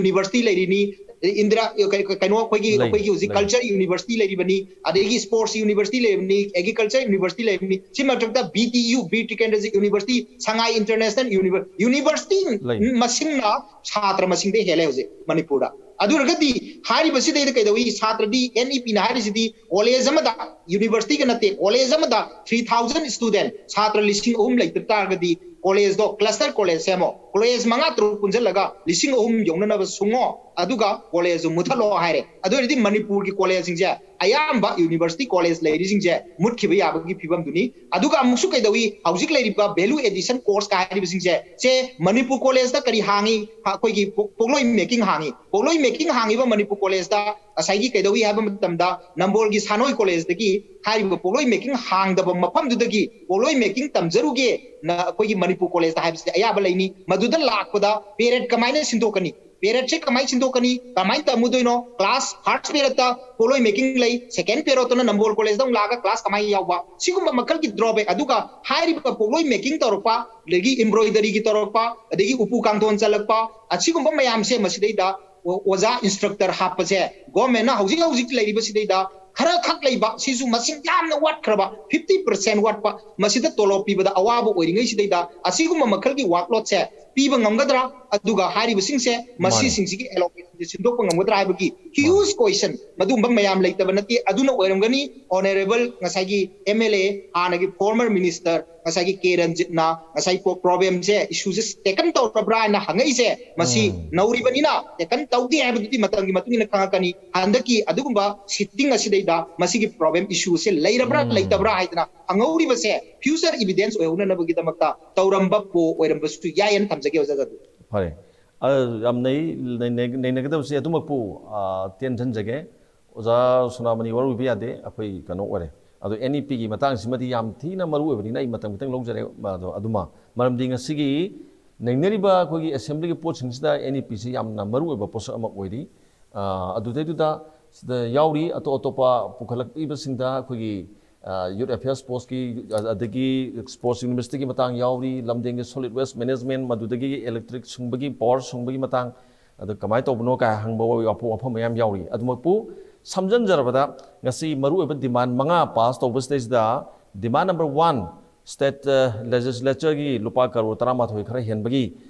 University ꯂꯩꯔꯤꯅꯤ, ꯏꯟꯗꯤꯔꯥ, ꯀꯩ-, ꯀꯩꯅꯣ ꯑꯩꯈꯣꯏꯒꯤ, ꯂꯩ, ꯑꯩꯈꯣꯏꯒꯤ ꯍꯧꯖꯤꯛ ꯂꯩ꯫ Culture University ꯂꯩꯔꯤꯕꯅꯤ, ꯑꯗꯒꯤ Sports University ꯂꯩꯔꯤꯕꯅꯤ, Agriculture University ꯂꯩꯔꯤꯕꯅꯤ꯫ ꯁꯤ ꯃꯊꯛꯇ B T U, Bir Tikendrajit University, ꯁꯉꯥꯏ International Univer-, University ꯂꯩ꯫ ꯃꯁꯤꯡꯅ ꯁꯥꯇ꯭ꯔ ꯃꯁꯤꯡꯗ ꯍꯦꯜꯂꯦ ꯍꯧꯖꯤꯛ ꯃꯅꯤꯄꯨꯔꯗ꯫ ꯑꯗꯨ ꯑꯣꯏꯔꯒꯗꯤ ꯍꯥꯏꯔꯤꯕꯁꯤꯗꯩꯗ ꯀꯩꯗꯧꯏ? ꯁꯥꯇ꯭ꯔꯗꯤ N E P ꯅ ꯍꯥꯏꯔꯤꯁꯤꯗꯤ college ꯑꯃꯗ, university ꯒ ꯅꯠꯇꯦ, college ꯑꯃꯗ three thousand student, ꯁꯥꯇ꯭ꯔ ꯂꯤꯁꯤꯡ ꯑꯍꯨꯝ ꯂꯩꯇ ꯇꯥꯔꯒꯗꯤ ꯀꯣꯂꯦꯖꯇꯣ ꯀ꯭ꯂꯁꯇꯔ ꯀꯣꯂꯦꯖ ꯁꯦꯝꯃꯣ, ꯀꯣꯂꯦꯖ ꯃꯉꯥ ꯇꯔꯨꯛ ꯄꯨꯟꯁꯤꯜꯂꯒ ꯂꯤꯁꯤꯡ ꯑꯍꯨꯝ ꯌꯧꯅꯅꯕ ꯁꯨꯡꯉꯣ, ꯑꯗꯨꯒ ꯀꯣꯂꯦꯖꯇꯨ ꯃꯨꯠꯊꯠꯂꯣ ꯍꯥꯏꯔꯦ꯫ ꯑꯗꯨ ꯑꯣꯏꯔꯗꯤ ꯃꯅꯤꯄꯨꯔꯒꯤ ꯀꯣꯂꯦꯖꯁꯤꯡꯁꯦ ꯑꯌꯥꯝꯕ ꯌꯨꯅꯤꯚꯔꯁꯤꯇꯤ ꯀꯣꯂꯦꯖ ꯂꯩꯔꯤꯁꯤꯡꯁꯦ ꯃꯨꯠꯈꯤꯕ ꯌꯥꯕꯒꯤ ꯐꯤꯕꯝꯗꯨꯅꯤ꯫ ꯑꯗꯨꯒ ꯑꯃꯨꯛꯁꯨ ꯀꯩꯗꯧꯏ, ꯍꯧꯖꯤꯛ ꯂꯩꯔꯤꯕ ꯚꯦꯂꯨ ꯑꯦꯗꯤꯁꯟ ꯀꯣꯔꯁꯀ ꯍꯥꯏꯔꯤꯕꯁꯤꯡꯁꯦ, ꯁꯦ ꯃꯅꯤꯄꯨꯔ ꯀꯣꯂꯦꯖꯇ ꯀꯔꯤ ꯍꯥꯡꯉꯤ? ꯑꯩꯈꯣꯏꯒꯤ ꯄꯣ-, ꯄꯣꯠꯂꯣꯏ ꯃꯦꯀꯤꯡ ꯍꯥꯡꯉꯤ꯫ ꯄꯣꯠꯂꯣꯏ ꯃꯦꯀꯤꯡ ꯍꯥꯡꯉꯤꯕ ꯃꯅꯤꯄꯨꯔ ꯀꯣꯂꯦꯖꯇ ꯉꯁꯥꯏꯒꯤ ꯀꯩꯗꯧꯏ ꯍꯥꯏꯕ ꯃꯇꯝꯗ, ꯅꯝꯕꯣꯜꯒꯤ ꯁꯥꯟꯅꯣꯏ ꯀꯣꯂꯦꯖꯇꯒꯤ ꯍꯥꯏꯔꯤꯕ ꯄꯣꯠꯂꯣꯏ ꯃꯦꯀꯤꯡ ꯍꯥꯡꯗꯕ ꯃꯐꯝꯗꯨꯗꯒꯤ ꯄꯣꯠꯂꯣꯏ ꯃꯦꯀꯤꯡ ꯇꯝꯖꯔꯨꯒꯦ ꯅ ꯑꯩꯈꯣꯏꯒꯤ ꯃꯅꯤꯄꯨꯔ ꯀꯣꯂꯦꯖꯇ ꯍꯥꯏꯕꯁꯤꯗꯤ ꯑꯌꯥꯕ ꯂꯩꯅꯤ꯫ ꯃꯗꯨꯗ ꯂꯥꯛꯄꯗ ꯄꯦꯔꯦꯠ ꯀꯃꯥꯏꯅ ꯁꯤꯟꯗꯣꯛꯀꯅꯤ? ꯄꯦꯔꯦꯠꯁꯦ ꯀꯃꯥꯏꯅ ꯁꯤꯟꯗꯣꯛꯀꯅꯤ? ꯀꯃꯥꯏꯅ ꯇꯝꯃꯨꯗꯣꯏꯅꯣ? ꯀ꯭ꯂꯥꯁ ꯐꯥꯔꯁ ꯄꯦꯔꯦꯠꯇ ꯄꯣꯠꯂꯣꯏ ꯃꯦꯀꯤꯡ ꯂꯩ, ꯁꯦꯀꯦꯟ ꯄꯦꯔꯦꯠꯇꯅ ꯅꯝꯕꯣꯜ ꯀꯣꯂꯦꯖꯇ ꯑꯃꯨꯛ ꯂꯥꯛꯑꯒ ꯀ꯭ꯂꯥꯁ ꯀꯃꯥꯏꯅ ꯌꯥꯎꯕ? ꯁꯤꯒꯨꯝꯕ ꯃꯈꯜꯒꯤ ꯗ꯭ꯔꯣꯕꯦꯛ꯫ ꯑꯗꯨꯒ ꯍꯥꯏꯔꯤꯕ ꯄꯣꯠꯂꯣꯏ ꯃꯦꯀꯤꯡ ꯇꯧꯔꯛꯄ, ꯑꯗꯒꯤ ꯏꯝꯕ꯭ꯔꯣꯏꯗꯔꯤꯒꯤ ꯇꯧꯔꯛꯄ, ꯑꯗꯒꯤ ꯎꯄꯨ ꯀꯥꯡꯊꯣꯟ ꯆꯜꯂꯛꯄ, ꯑꯁꯤꯒꯨꯝꯕ ꯃꯌꯥꯝꯁꯦ ꯃꯁꯤꯗꯩꯗ ꯑꯣ-, ꯑꯣꯖꯥ ꯏꯟꯁꯇ꯭ꯔꯛꯇꯔ ꯍꯥꯞꯄꯁꯦ ꯒꯣꯔꯃꯦꯟꯅ ꯍꯧꯖꯤꯛ ꯍꯧꯖꯤꯛ ꯂꯩꯔꯤꯕꯁꯤꯗꯩꯗ ꯈꯔ ꯈꯛ ꯂꯩꯕ, ꯁꯤꯁꯨ ꯃꯁꯤꯡ ꯌꯥꯝꯅ ꯋꯥꯠꯈ꯭ꯔꯕ, ꯐꯤꯐꯇꯤ ꯄꯥꯔꯁꯦꯟ ꯋꯥꯠꯄ, ꯃꯁꯤꯗ ꯇꯣꯂꯣꯞ ꯄꯤꯕꯗ ꯑꯋꯥꯕ ꯑꯣꯏꯔꯤꯉꯩꯁꯤꯗꯩꯗ ꯑꯁꯤꯒꯨꯝꯕ ꯃꯈꯜꯒꯤ ꯋꯥꯔꯛꯂꯣꯗꯁꯦ ꯄꯤꯕ ꯉꯝꯒꯗ꯭ꯔꯥ? ꯑꯗꯨꯒ ꯍꯥꯏꯔꯤꯕꯁꯤꯡꯁꯦ, ꯃꯥꯅꯦ꯫ ꯃꯁꯤꯁꯤꯡꯁꯤꯒꯤ ꯑꯦꯂꯣꯀꯦꯁꯟꯁꯦ ꯁꯤꯟꯗꯣꯛꯄ ꯉꯝꯒꯗ꯭ꯔꯥ ꯍꯥꯏꯕꯒꯤ ꯍ꯭ꯌꯨꯖ ꯀꯣꯏꯁꯟ, ꯃꯗꯨꯒꯨꯝꯕ ꯃꯌꯥꯝ ꯂꯩꯇꯕ ꯅꯠꯇꯦ꯫ ꯑꯗꯨꯅ ꯑꯣꯏꯔꯝꯒꯅꯤ ꯑꯣꯅꯔꯦꯕꯜ ꯉꯁꯥꯏꯒꯤ ꯑꯦꯝ ꯑꯦꯜ ꯑꯦ, ꯍꯥꯟꯅꯒꯤ ꯐꯣꯔꯃꯔ ꯃꯤꯅꯤꯁꯇꯔ ꯉꯁꯥꯏꯒꯤ ꯀꯦ ꯔꯟꯖꯤꯠꯅ ꯉꯁꯥꯏ ꯄ꯭ꯔꯣ-, ꯄ꯭ꯔꯣꯕ꯭ꯂꯦꯝꯁꯦ, ꯏꯁꯨꯁꯦ ꯇꯦꯀꯟ ꯇꯧꯔꯕ꯭ꯔꯥ ꯍꯥꯏꯅ ꯍꯪꯉꯛꯏꯁꯦ, ꯃꯁꯤ ꯎꯝ꯫ ꯅꯧꯔꯤꯕꯅꯤꯅ ꯇꯦꯀꯟ ꯇꯧꯗꯦ ꯍꯥꯏꯕꯗꯨꯗꯤ ꯃꯇꯝꯒꯤ ꯃꯇꯨꯡ ꯏꯟꯅ ꯈꯪꯉꯛꯀꯅꯤ꯫ ꯍꯟꯗꯛꯀꯤ ꯑꯗꯨꯒꯨꯝꯕ ꯁꯤꯠꯇꯤꯡ ꯑꯁꯤꯗꯩꯗ ꯃꯁꯤꯒꯤ ꯄ꯭ꯔꯣꯕ꯭ꯂꯦꯝ ꯏꯁꯨꯁꯦ ꯂꯩꯔꯕ꯭ꯔꯥ ꯎꯝ꯫ ꯂꯩꯇꯕ꯭ꯔꯥ ꯍꯥꯏꯗꯅ ꯍꯪꯍꯧꯔꯤꯕꯁꯦ ꯐ꯭ꯌꯨꯆꯔ ꯏꯚꯤꯗꯦꯟꯁ ꯑꯣꯏꯍꯧꯅꯅꯕꯒꯤꯗꯃꯛꯇ ꯇꯧꯔꯝꯕ ꯄꯣ ꯑꯣꯏꯔꯝꯕꯁꯨ ꯌꯥꯏ ꯍꯥꯏꯅ ꯊꯝꯖꯒꯦ, ꯑꯣꯖꯥ ꯖꯥꯗꯨ꯫ ꯐꯔꯦ꯫ ꯑ, ꯌꯥꯝ ꯅꯩ-, ꯅꯩ-, ꯅꯩ-, ꯅꯩꯅꯒꯗꯕꯁꯦ ꯑꯗꯨꯃꯛꯄꯨ, ꯑ, ꯇꯦꯟꯁꯤꯟꯖꯒꯦ꯫ ꯑꯣꯖꯥ ꯁꯣꯅꯥꯃꯅꯤ ꯋꯥꯔꯧꯕꯤꯕ ꯌꯥꯗꯦ, ꯑꯩꯈꯣꯏ ꯀꯩꯅꯣ ꯑꯣꯏꯔꯦ꯫ ꯑꯗꯣ ꯑꯦꯟ ꯏ ꯄꯤꯒꯤ ꯃꯇꯥꯡꯁꯤꯃꯗꯤ ꯌꯥꯝ ꯊꯤꯅ ꯃꯔꯨ ꯑꯣꯏꯕꯅꯤꯅ ꯑꯩ ꯃꯇꯝ ꯈꯤꯇꯪ ꯂꯧꯖꯔꯦ, ꯑꯗꯣ ꯑꯗꯨꯃ꯫ ꯃꯔꯝꯗꯤ ꯉꯁꯤꯒꯤ ꯅꯩꯅꯔꯤꯕ ꯑꯩꯈꯣꯏꯒꯤ ꯑꯦꯁꯦꯝꯕ꯭ꯂꯤꯒꯤ ꯄꯣꯠꯁꯤꯡꯁꯤꯗ ꯑꯦꯟ ꯏ ꯄꯤꯁꯤ ꯌꯥꯝꯅ ꯃꯔꯨ ꯑꯣꯏꯕ ꯄꯣꯠꯁꯛ ꯑꯃ ꯑꯣꯏꯔꯤ꯫ ꯑ, ꯑꯗꯨꯗꯩꯗꯨꯗ ꯁꯤꯗ ꯌꯥꯎꯔꯤ, ꯑꯇꯣꯞ ꯑꯇꯣꯞꯄ ꯄꯨꯈꯠꯂꯛꯂꯤꯕꯁꯤꯡꯗ ꯑꯩꯈꯣꯏꯒꯤ, ꯑ, ꯌꯨꯠ ꯑꯦꯐꯤꯌꯔ ꯁ꯭ꯄꯣꯔꯠꯁꯀꯤ, ꯑ-, ꯑꯗꯒꯤ ꯁ꯭ꯄꯣꯔꯠꯁ ꯌꯨꯅꯤꯚꯔꯁꯤꯇꯤꯒꯤ ꯃꯇꯥꯡ ꯌꯥꯎꯔꯤ, ꯂꯝꯗꯦꯡꯒꯤ ꯁꯣꯂꯤꯗ ꯋꯦꯁ ꯃꯦꯅꯦꯖꯃꯦꯟ, ꯃꯗꯨꯗꯒꯤ ꯏꯂꯦꯛꯇ꯭ꯔꯤꯛ ꯁꯨꯡꯕꯒꯤ, ꯄꯥꯋꯔ ꯁꯨꯡꯕꯒꯤ ꯃꯇꯥꯡ, ꯑꯗꯨ ꯀꯃꯥꯏꯅ ꯇꯧꯕꯅꯣ ꯀꯥꯏ ꯍꯪꯕ ꯋꯥ-, ꯋꯥꯐꯝ, ꯋꯥꯐꯝ ꯃꯌꯥꯝ ꯌꯥꯎꯔꯤ꯫ ꯑꯗꯨꯃꯛꯄꯨ ꯁꯝꯖꯤꯟꯖꯔꯕꯗ ꯉꯁꯤ ꯃꯔꯨꯑꯣꯏꯕ ꯗꯤꯃꯥꯟ ꯃꯉꯥ ꯄꯥꯁ ꯇꯧꯕꯁꯤꯗꯩꯁꯤꯗ ꯗꯤꯃꯥꯟ ꯅꯝꯕꯔ ꯋꯥꯟ, ꯁ꯭ꯇꯦꯠ, ꯑ, ꯂꯦꯖꯤꯁꯂꯦꯆꯔꯒꯤ ꯂꯨꯄꯥ ꯀꯔꯣꯔ ꯇꯔꯥꯃꯥꯊꯣꯏ ꯈꯔ ꯍꯦꯟꯕꯒꯤ,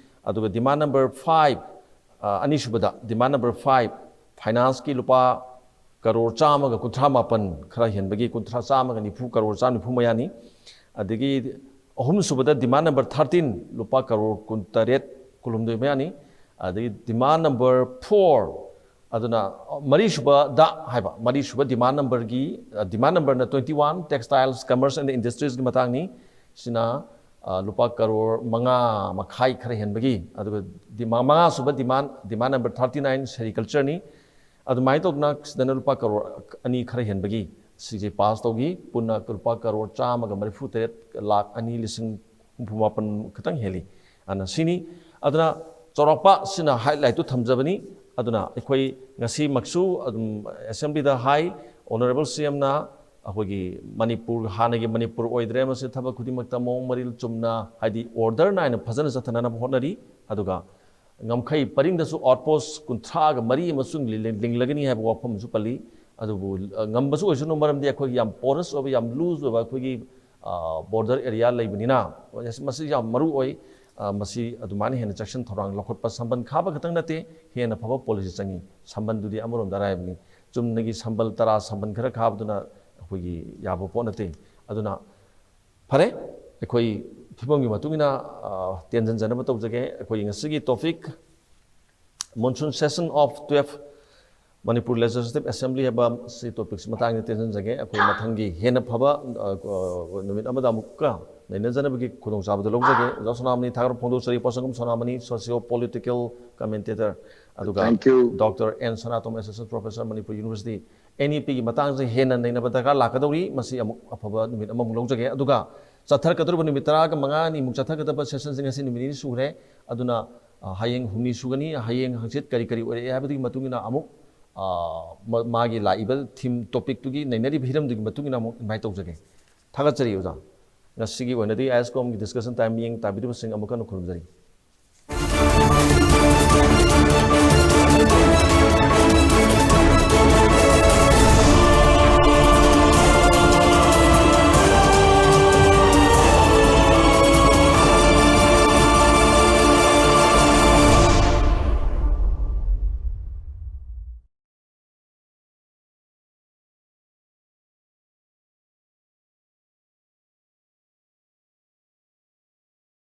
ꯑꯗꯨꯒ ꯗꯤꯃꯥꯟ ꯅꯝꯕꯔ ꯐꯥꯏꯚ, ꯑ, ꯑꯅꯤꯁꯨꯕꯗ, ꯗꯤꯃꯥꯟ ꯅꯝꯕꯔ ꯐꯥꯏꯚ, ꯐꯥꯏꯅꯥꯟꯁꯀꯤ ꯂꯨꯄꯥ ꯀꯔꯣꯔ ꯆꯥꯝꯃꯒ ꯀꯨꯟꯊ꯭ꯔꯥ ꯃꯥꯄꯟ ꯈꯔ ꯍꯦꯟꯕꯒꯤ, ꯀꯨꯟꯊ꯭ꯔꯥ, ꯆꯥꯝꯃꯒ ꯅꯤꯐꯨ, ꯀꯔꯣꯔ ꯆꯥꯝ ꯅꯤꯐꯨ ꯃꯌꯥꯅꯤ꯫ ꯑꯗꯒꯤ ꯑꯍꯨꯝꯁꯨꯕꯗ demand number thirteen, ꯂꯨꯄꯥ ꯀꯔꯣꯔ ꯀꯨꯟꯇꯔꯦꯠ, ꯀꯨꯟꯍꯨꯝꯗꯣꯏ ꯃꯌꯥꯅꯤ꯫ ꯑꯗꯒꯤ demand number four, ꯑꯗꯨꯅ ꯃꯔꯤꯁꯨꯕꯗ ꯍꯥꯏꯕ, ꯃꯔꯤꯁꯨꯕ demand numberꯒꯤ, demand numberꯅ twenty one, textiles, commerce and industriesꯀꯤ ꯃꯇꯥꯡꯅꯤ꯫ ꯁꯤꯅ ꯂꯨꯄꯥ ꯀꯔꯣꯔ ꯃꯉꯥ ꯃꯈꯥꯏ ꯈꯔ ꯍꯦꯟꯕꯒꯤ, ꯑꯗꯨꯒ demand, ꯃꯉꯥꯁꯨꯕ demand, demand number thirty nine, sericultureꯅꯤ꯫ ꯑꯗꯨꯃꯥꯏꯅ ꯇꯧꯗꯅ ꯁꯤꯗꯅ ꯂꯨꯄꯥ ꯀꯔꯣꯔ ꯑꯅꯤ ꯈꯔ ꯍꯦꯟꯕꯒꯤ ꯁꯤꯁꯦ ꯄꯥꯁ ꯇꯧꯈꯤ꯫ ꯄꯨꯟꯅ ꯂꯨꯄꯥ ꯀꯔꯣꯔ ꯆꯥꯝꯃꯒ ꯃꯔꯤꯐꯨ ꯇꯔꯦꯠ ꯂꯥꯛ ꯑꯅꯤ ꯂꯤꯁꯤꯡ ꯍꯨꯝꯐꯨ ꯃꯥꯄꯟ ꯈꯤꯇꯪ ꯍꯦꯜꯂꯤ꯫ ꯑꯗꯨꯅ ꯁꯤꯅꯤ꯫ ꯑꯗꯨꯅ ꯆꯥꯎꯔꯥꯛꯄ ꯁꯤꯅ highlightꯇꯨ ꯊꯝꯖꯕꯅꯤ꯫ ꯑꯗꯨꯅ ꯑꯩꯈꯣꯏ ꯉꯁꯤꯃꯛꯁꯨ ꯑꯗꯨꯝ assemblyꯗ ꯍꯥꯏ, Honourable CMꯅ ꯑꯩꯈꯣꯏꯒꯤ ꯃꯅꯤꯄꯨꯔ, ꯍꯥꯟꯅꯒꯤ ꯃꯅꯤꯄꯨꯔ ꯑꯣꯏꯗ꯭ꯔꯦ, ꯃꯁꯤ ꯊꯕꯛ ꯈꯨꯗꯤꯡꯃꯛꯇ ꯃꯑꯣꯡ ꯃꯔꯤꯜ ꯆꯨꯝꯅ, ꯍꯥꯏꯗꯤ order ꯅꯥꯏꯅ ꯐꯖꯅ ꯆꯠꯊꯅꯅꯕ ꯍꯣꯠꯅꯔꯤ꯫ ꯑꯗꯨꯒ ꯉꯝꯈꯩ ꯄꯔꯤꯡꯗꯁꯨ outpost ꯀꯨꯟꯊ꯭ꯔꯥꯒ ꯃꯔꯤ ꯑꯃꯁꯨ ꯂꯤꯡ-, ꯂꯤꯡꯂꯒꯅꯤ ꯍꯥꯏꯕ ꯋꯥꯐꯝ ꯑꯃꯁꯨ ꯄꯜꯂꯤ꯫ ꯑꯗꯨꯕꯨ, ꯑ, ꯉꯝꯕꯁꯨ ꯑꯣꯏꯁꯅꯨ, ꯃꯔꯝꯗꯤ ꯑꯩꯈꯣꯏꯒꯤ ꯌꯥꯝ porous ꯑꯣꯏꯕ, ꯌꯥꯝ loose ꯑꯣꯏꯕ ꯑꯩꯈꯣꯏꯒꯤ, ꯑ, border area ꯂꯩꯕꯅꯤꯅ, ꯃꯁꯤ ꯌꯥꯝ ꯃꯔꯨ ꯑꯣꯏ꯫ ꯑ, ꯃꯁꯤ ꯑꯗꯨꯃꯥꯏꯅ ꯍꯦꯟꯅ ꯆꯦꯛꯁꯤꯟ ꯊꯧꯔꯥꯡ ꯂꯧꯈꯠꯄ, ꯁꯝꯕꯟ ꯈꯥꯕ ꯈꯛꯇꯪ ꯅꯠꯇꯦ, ꯍꯦꯟꯅ ꯐꯕ policy ꯆꯪꯉꯤ꯫ ꯁꯝꯕꯟꯗꯨꯗꯤ ꯑꯃꯔꯣꯝꯗ ꯑꯔꯥꯏꯕꯅꯤ, ꯆꯨꯝꯅꯒꯤ ꯁꯝꯕꯜ ꯇꯔꯥ, ꯁꯝꯕꯟ ꯈꯔ ꯈꯥꯕꯗꯨꯅ ꯑꯩꯈꯣꯏꯒꯤ ꯌꯥꯕ ꯄꯣꯠ ꯅꯠꯇꯦ꯫ ꯑꯗꯨꯅ ꯐꯔꯦ, ꯑꯩꯈꯣꯏ ꯐꯤꯕꯝꯒꯤ ꯃꯇꯨꯡ ꯏꯟꯅ, ꯑ, ꯇꯦꯟꯖꯟꯖꯅꯕ ꯇꯧꯖꯒꯦ꯫ ꯑꯩꯈꯣꯏꯒꯤ ꯉꯁꯤꯒꯤ topic, Monsoon Session of twelve Manipur Legislative Assembly ꯍꯥꯏꯕ ꯁꯤ topicꯁꯤ ꯃꯇꯥꯡꯗ ꯇꯦꯟꯖꯟꯖꯒꯦ꯫ ꯑꯩꯈꯣꯏ ꯃꯊꯪꯒꯤ ꯍꯦꯟꯅ ꯐꯕ, ꯑ, ꯑ, ꯅꯨꯃꯤꯠ ꯑꯃꯗ ꯑꯃꯨꯛꯀ ꯅꯩꯅꯖꯅꯕꯒꯤ ꯈꯨꯗꯣꯡꯆꯥꯕꯗꯨ ꯂꯧꯖꯒꯦ꯫ ꯑꯣꯖꯥ ꯁꯣꯅꯥꯃꯅꯤ ꯊꯥꯒꯠꯄ ꯐꯣꯡꯗꯣꯛꯆꯔꯤ, ꯄꯣꯠꯁꯪꯒꯝ ꯁꯣꯅꯥꯃꯅꯤ, socio political commentator, ꯑꯗꯨꯒ Thank you. Doctor N ꯁꯅꯥꯇꯣꯝ, Assistant Professor, Manipur University꯫ NEPꯒꯤ ꯃꯇꯥꯡꯁꯦ ꯍꯦꯟꯅ ꯅꯩꯅꯕ ꯗꯔꯀꯥꯔ ꯂꯥꯛꯀꯗꯧꯔꯤ꯫ ꯃꯁꯤ ꯑꯃꯨꯛ ꯑꯐꯕ ꯅꯨꯃꯤꯠ ꯑꯃꯃꯨꯛ ꯂꯧꯖꯒꯦ꯫ ꯑꯗꯨꯒ ꯆꯠꯊꯔꯛꯀꯗꯧꯔꯤꯕ ꯅꯨꯃꯤꯠ ꯇꯔꯥꯒ ꯃꯉꯥꯅꯤꯃꯨꯛ ꯆꯠꯊꯒꯗꯕ sessionꯁꯦ ꯉꯁꯤ ꯅꯨꯃꯤꯠ ꯅꯤꯅꯤ ꯁꯨꯈ꯭ꯔꯦ꯫ ꯑꯗꯨꯅ, ꯑ, ꯍꯌꯦꯡ ꯍꯨꯝꯅꯤ ꯁꯨꯒꯅꯤ꯫ ꯍꯌꯦꯡ ꯍꯪꯆꯤꯠ ꯀꯔꯤ ꯀꯔꯤ ꯑꯣꯏꯔꯛꯑꯦ ꯍꯥꯏꯕꯗꯨꯒꯤ ꯃꯇꯨꯡ ꯏꯟꯅ ꯑꯃꯨꯛ, ꯑ, ꯃ-, ꯃꯥꯒꯤ ꯂꯥꯛꯏꯕ theme topicꯇꯨꯒꯤ, ꯅꯩꯅꯔꯤꯕ ꯍꯤꯔꯝꯗꯨꯒꯤ ꯃꯇꯨꯡ ꯏꯟꯅ ꯑꯃꯨꯛ invite ꯇꯧꯖꯒꯦ꯫ ꯊꯥꯒꯠꯆꯔꯤ ꯑꯣꯖꯥ꯫ ꯉꯁꯤꯒꯤ ꯑꯣꯏꯅꯗꯤ ISCOMꯒꯤ discussion time ꯃꯤꯠꯌꯦꯡ ꯇꯥꯕꯤꯔꯤꯕꯁꯤꯡ ꯑꯃꯨꯛ ꯍꯟꯅ ꯈꯨꯔꯨꯝꯖꯔꯤ꯫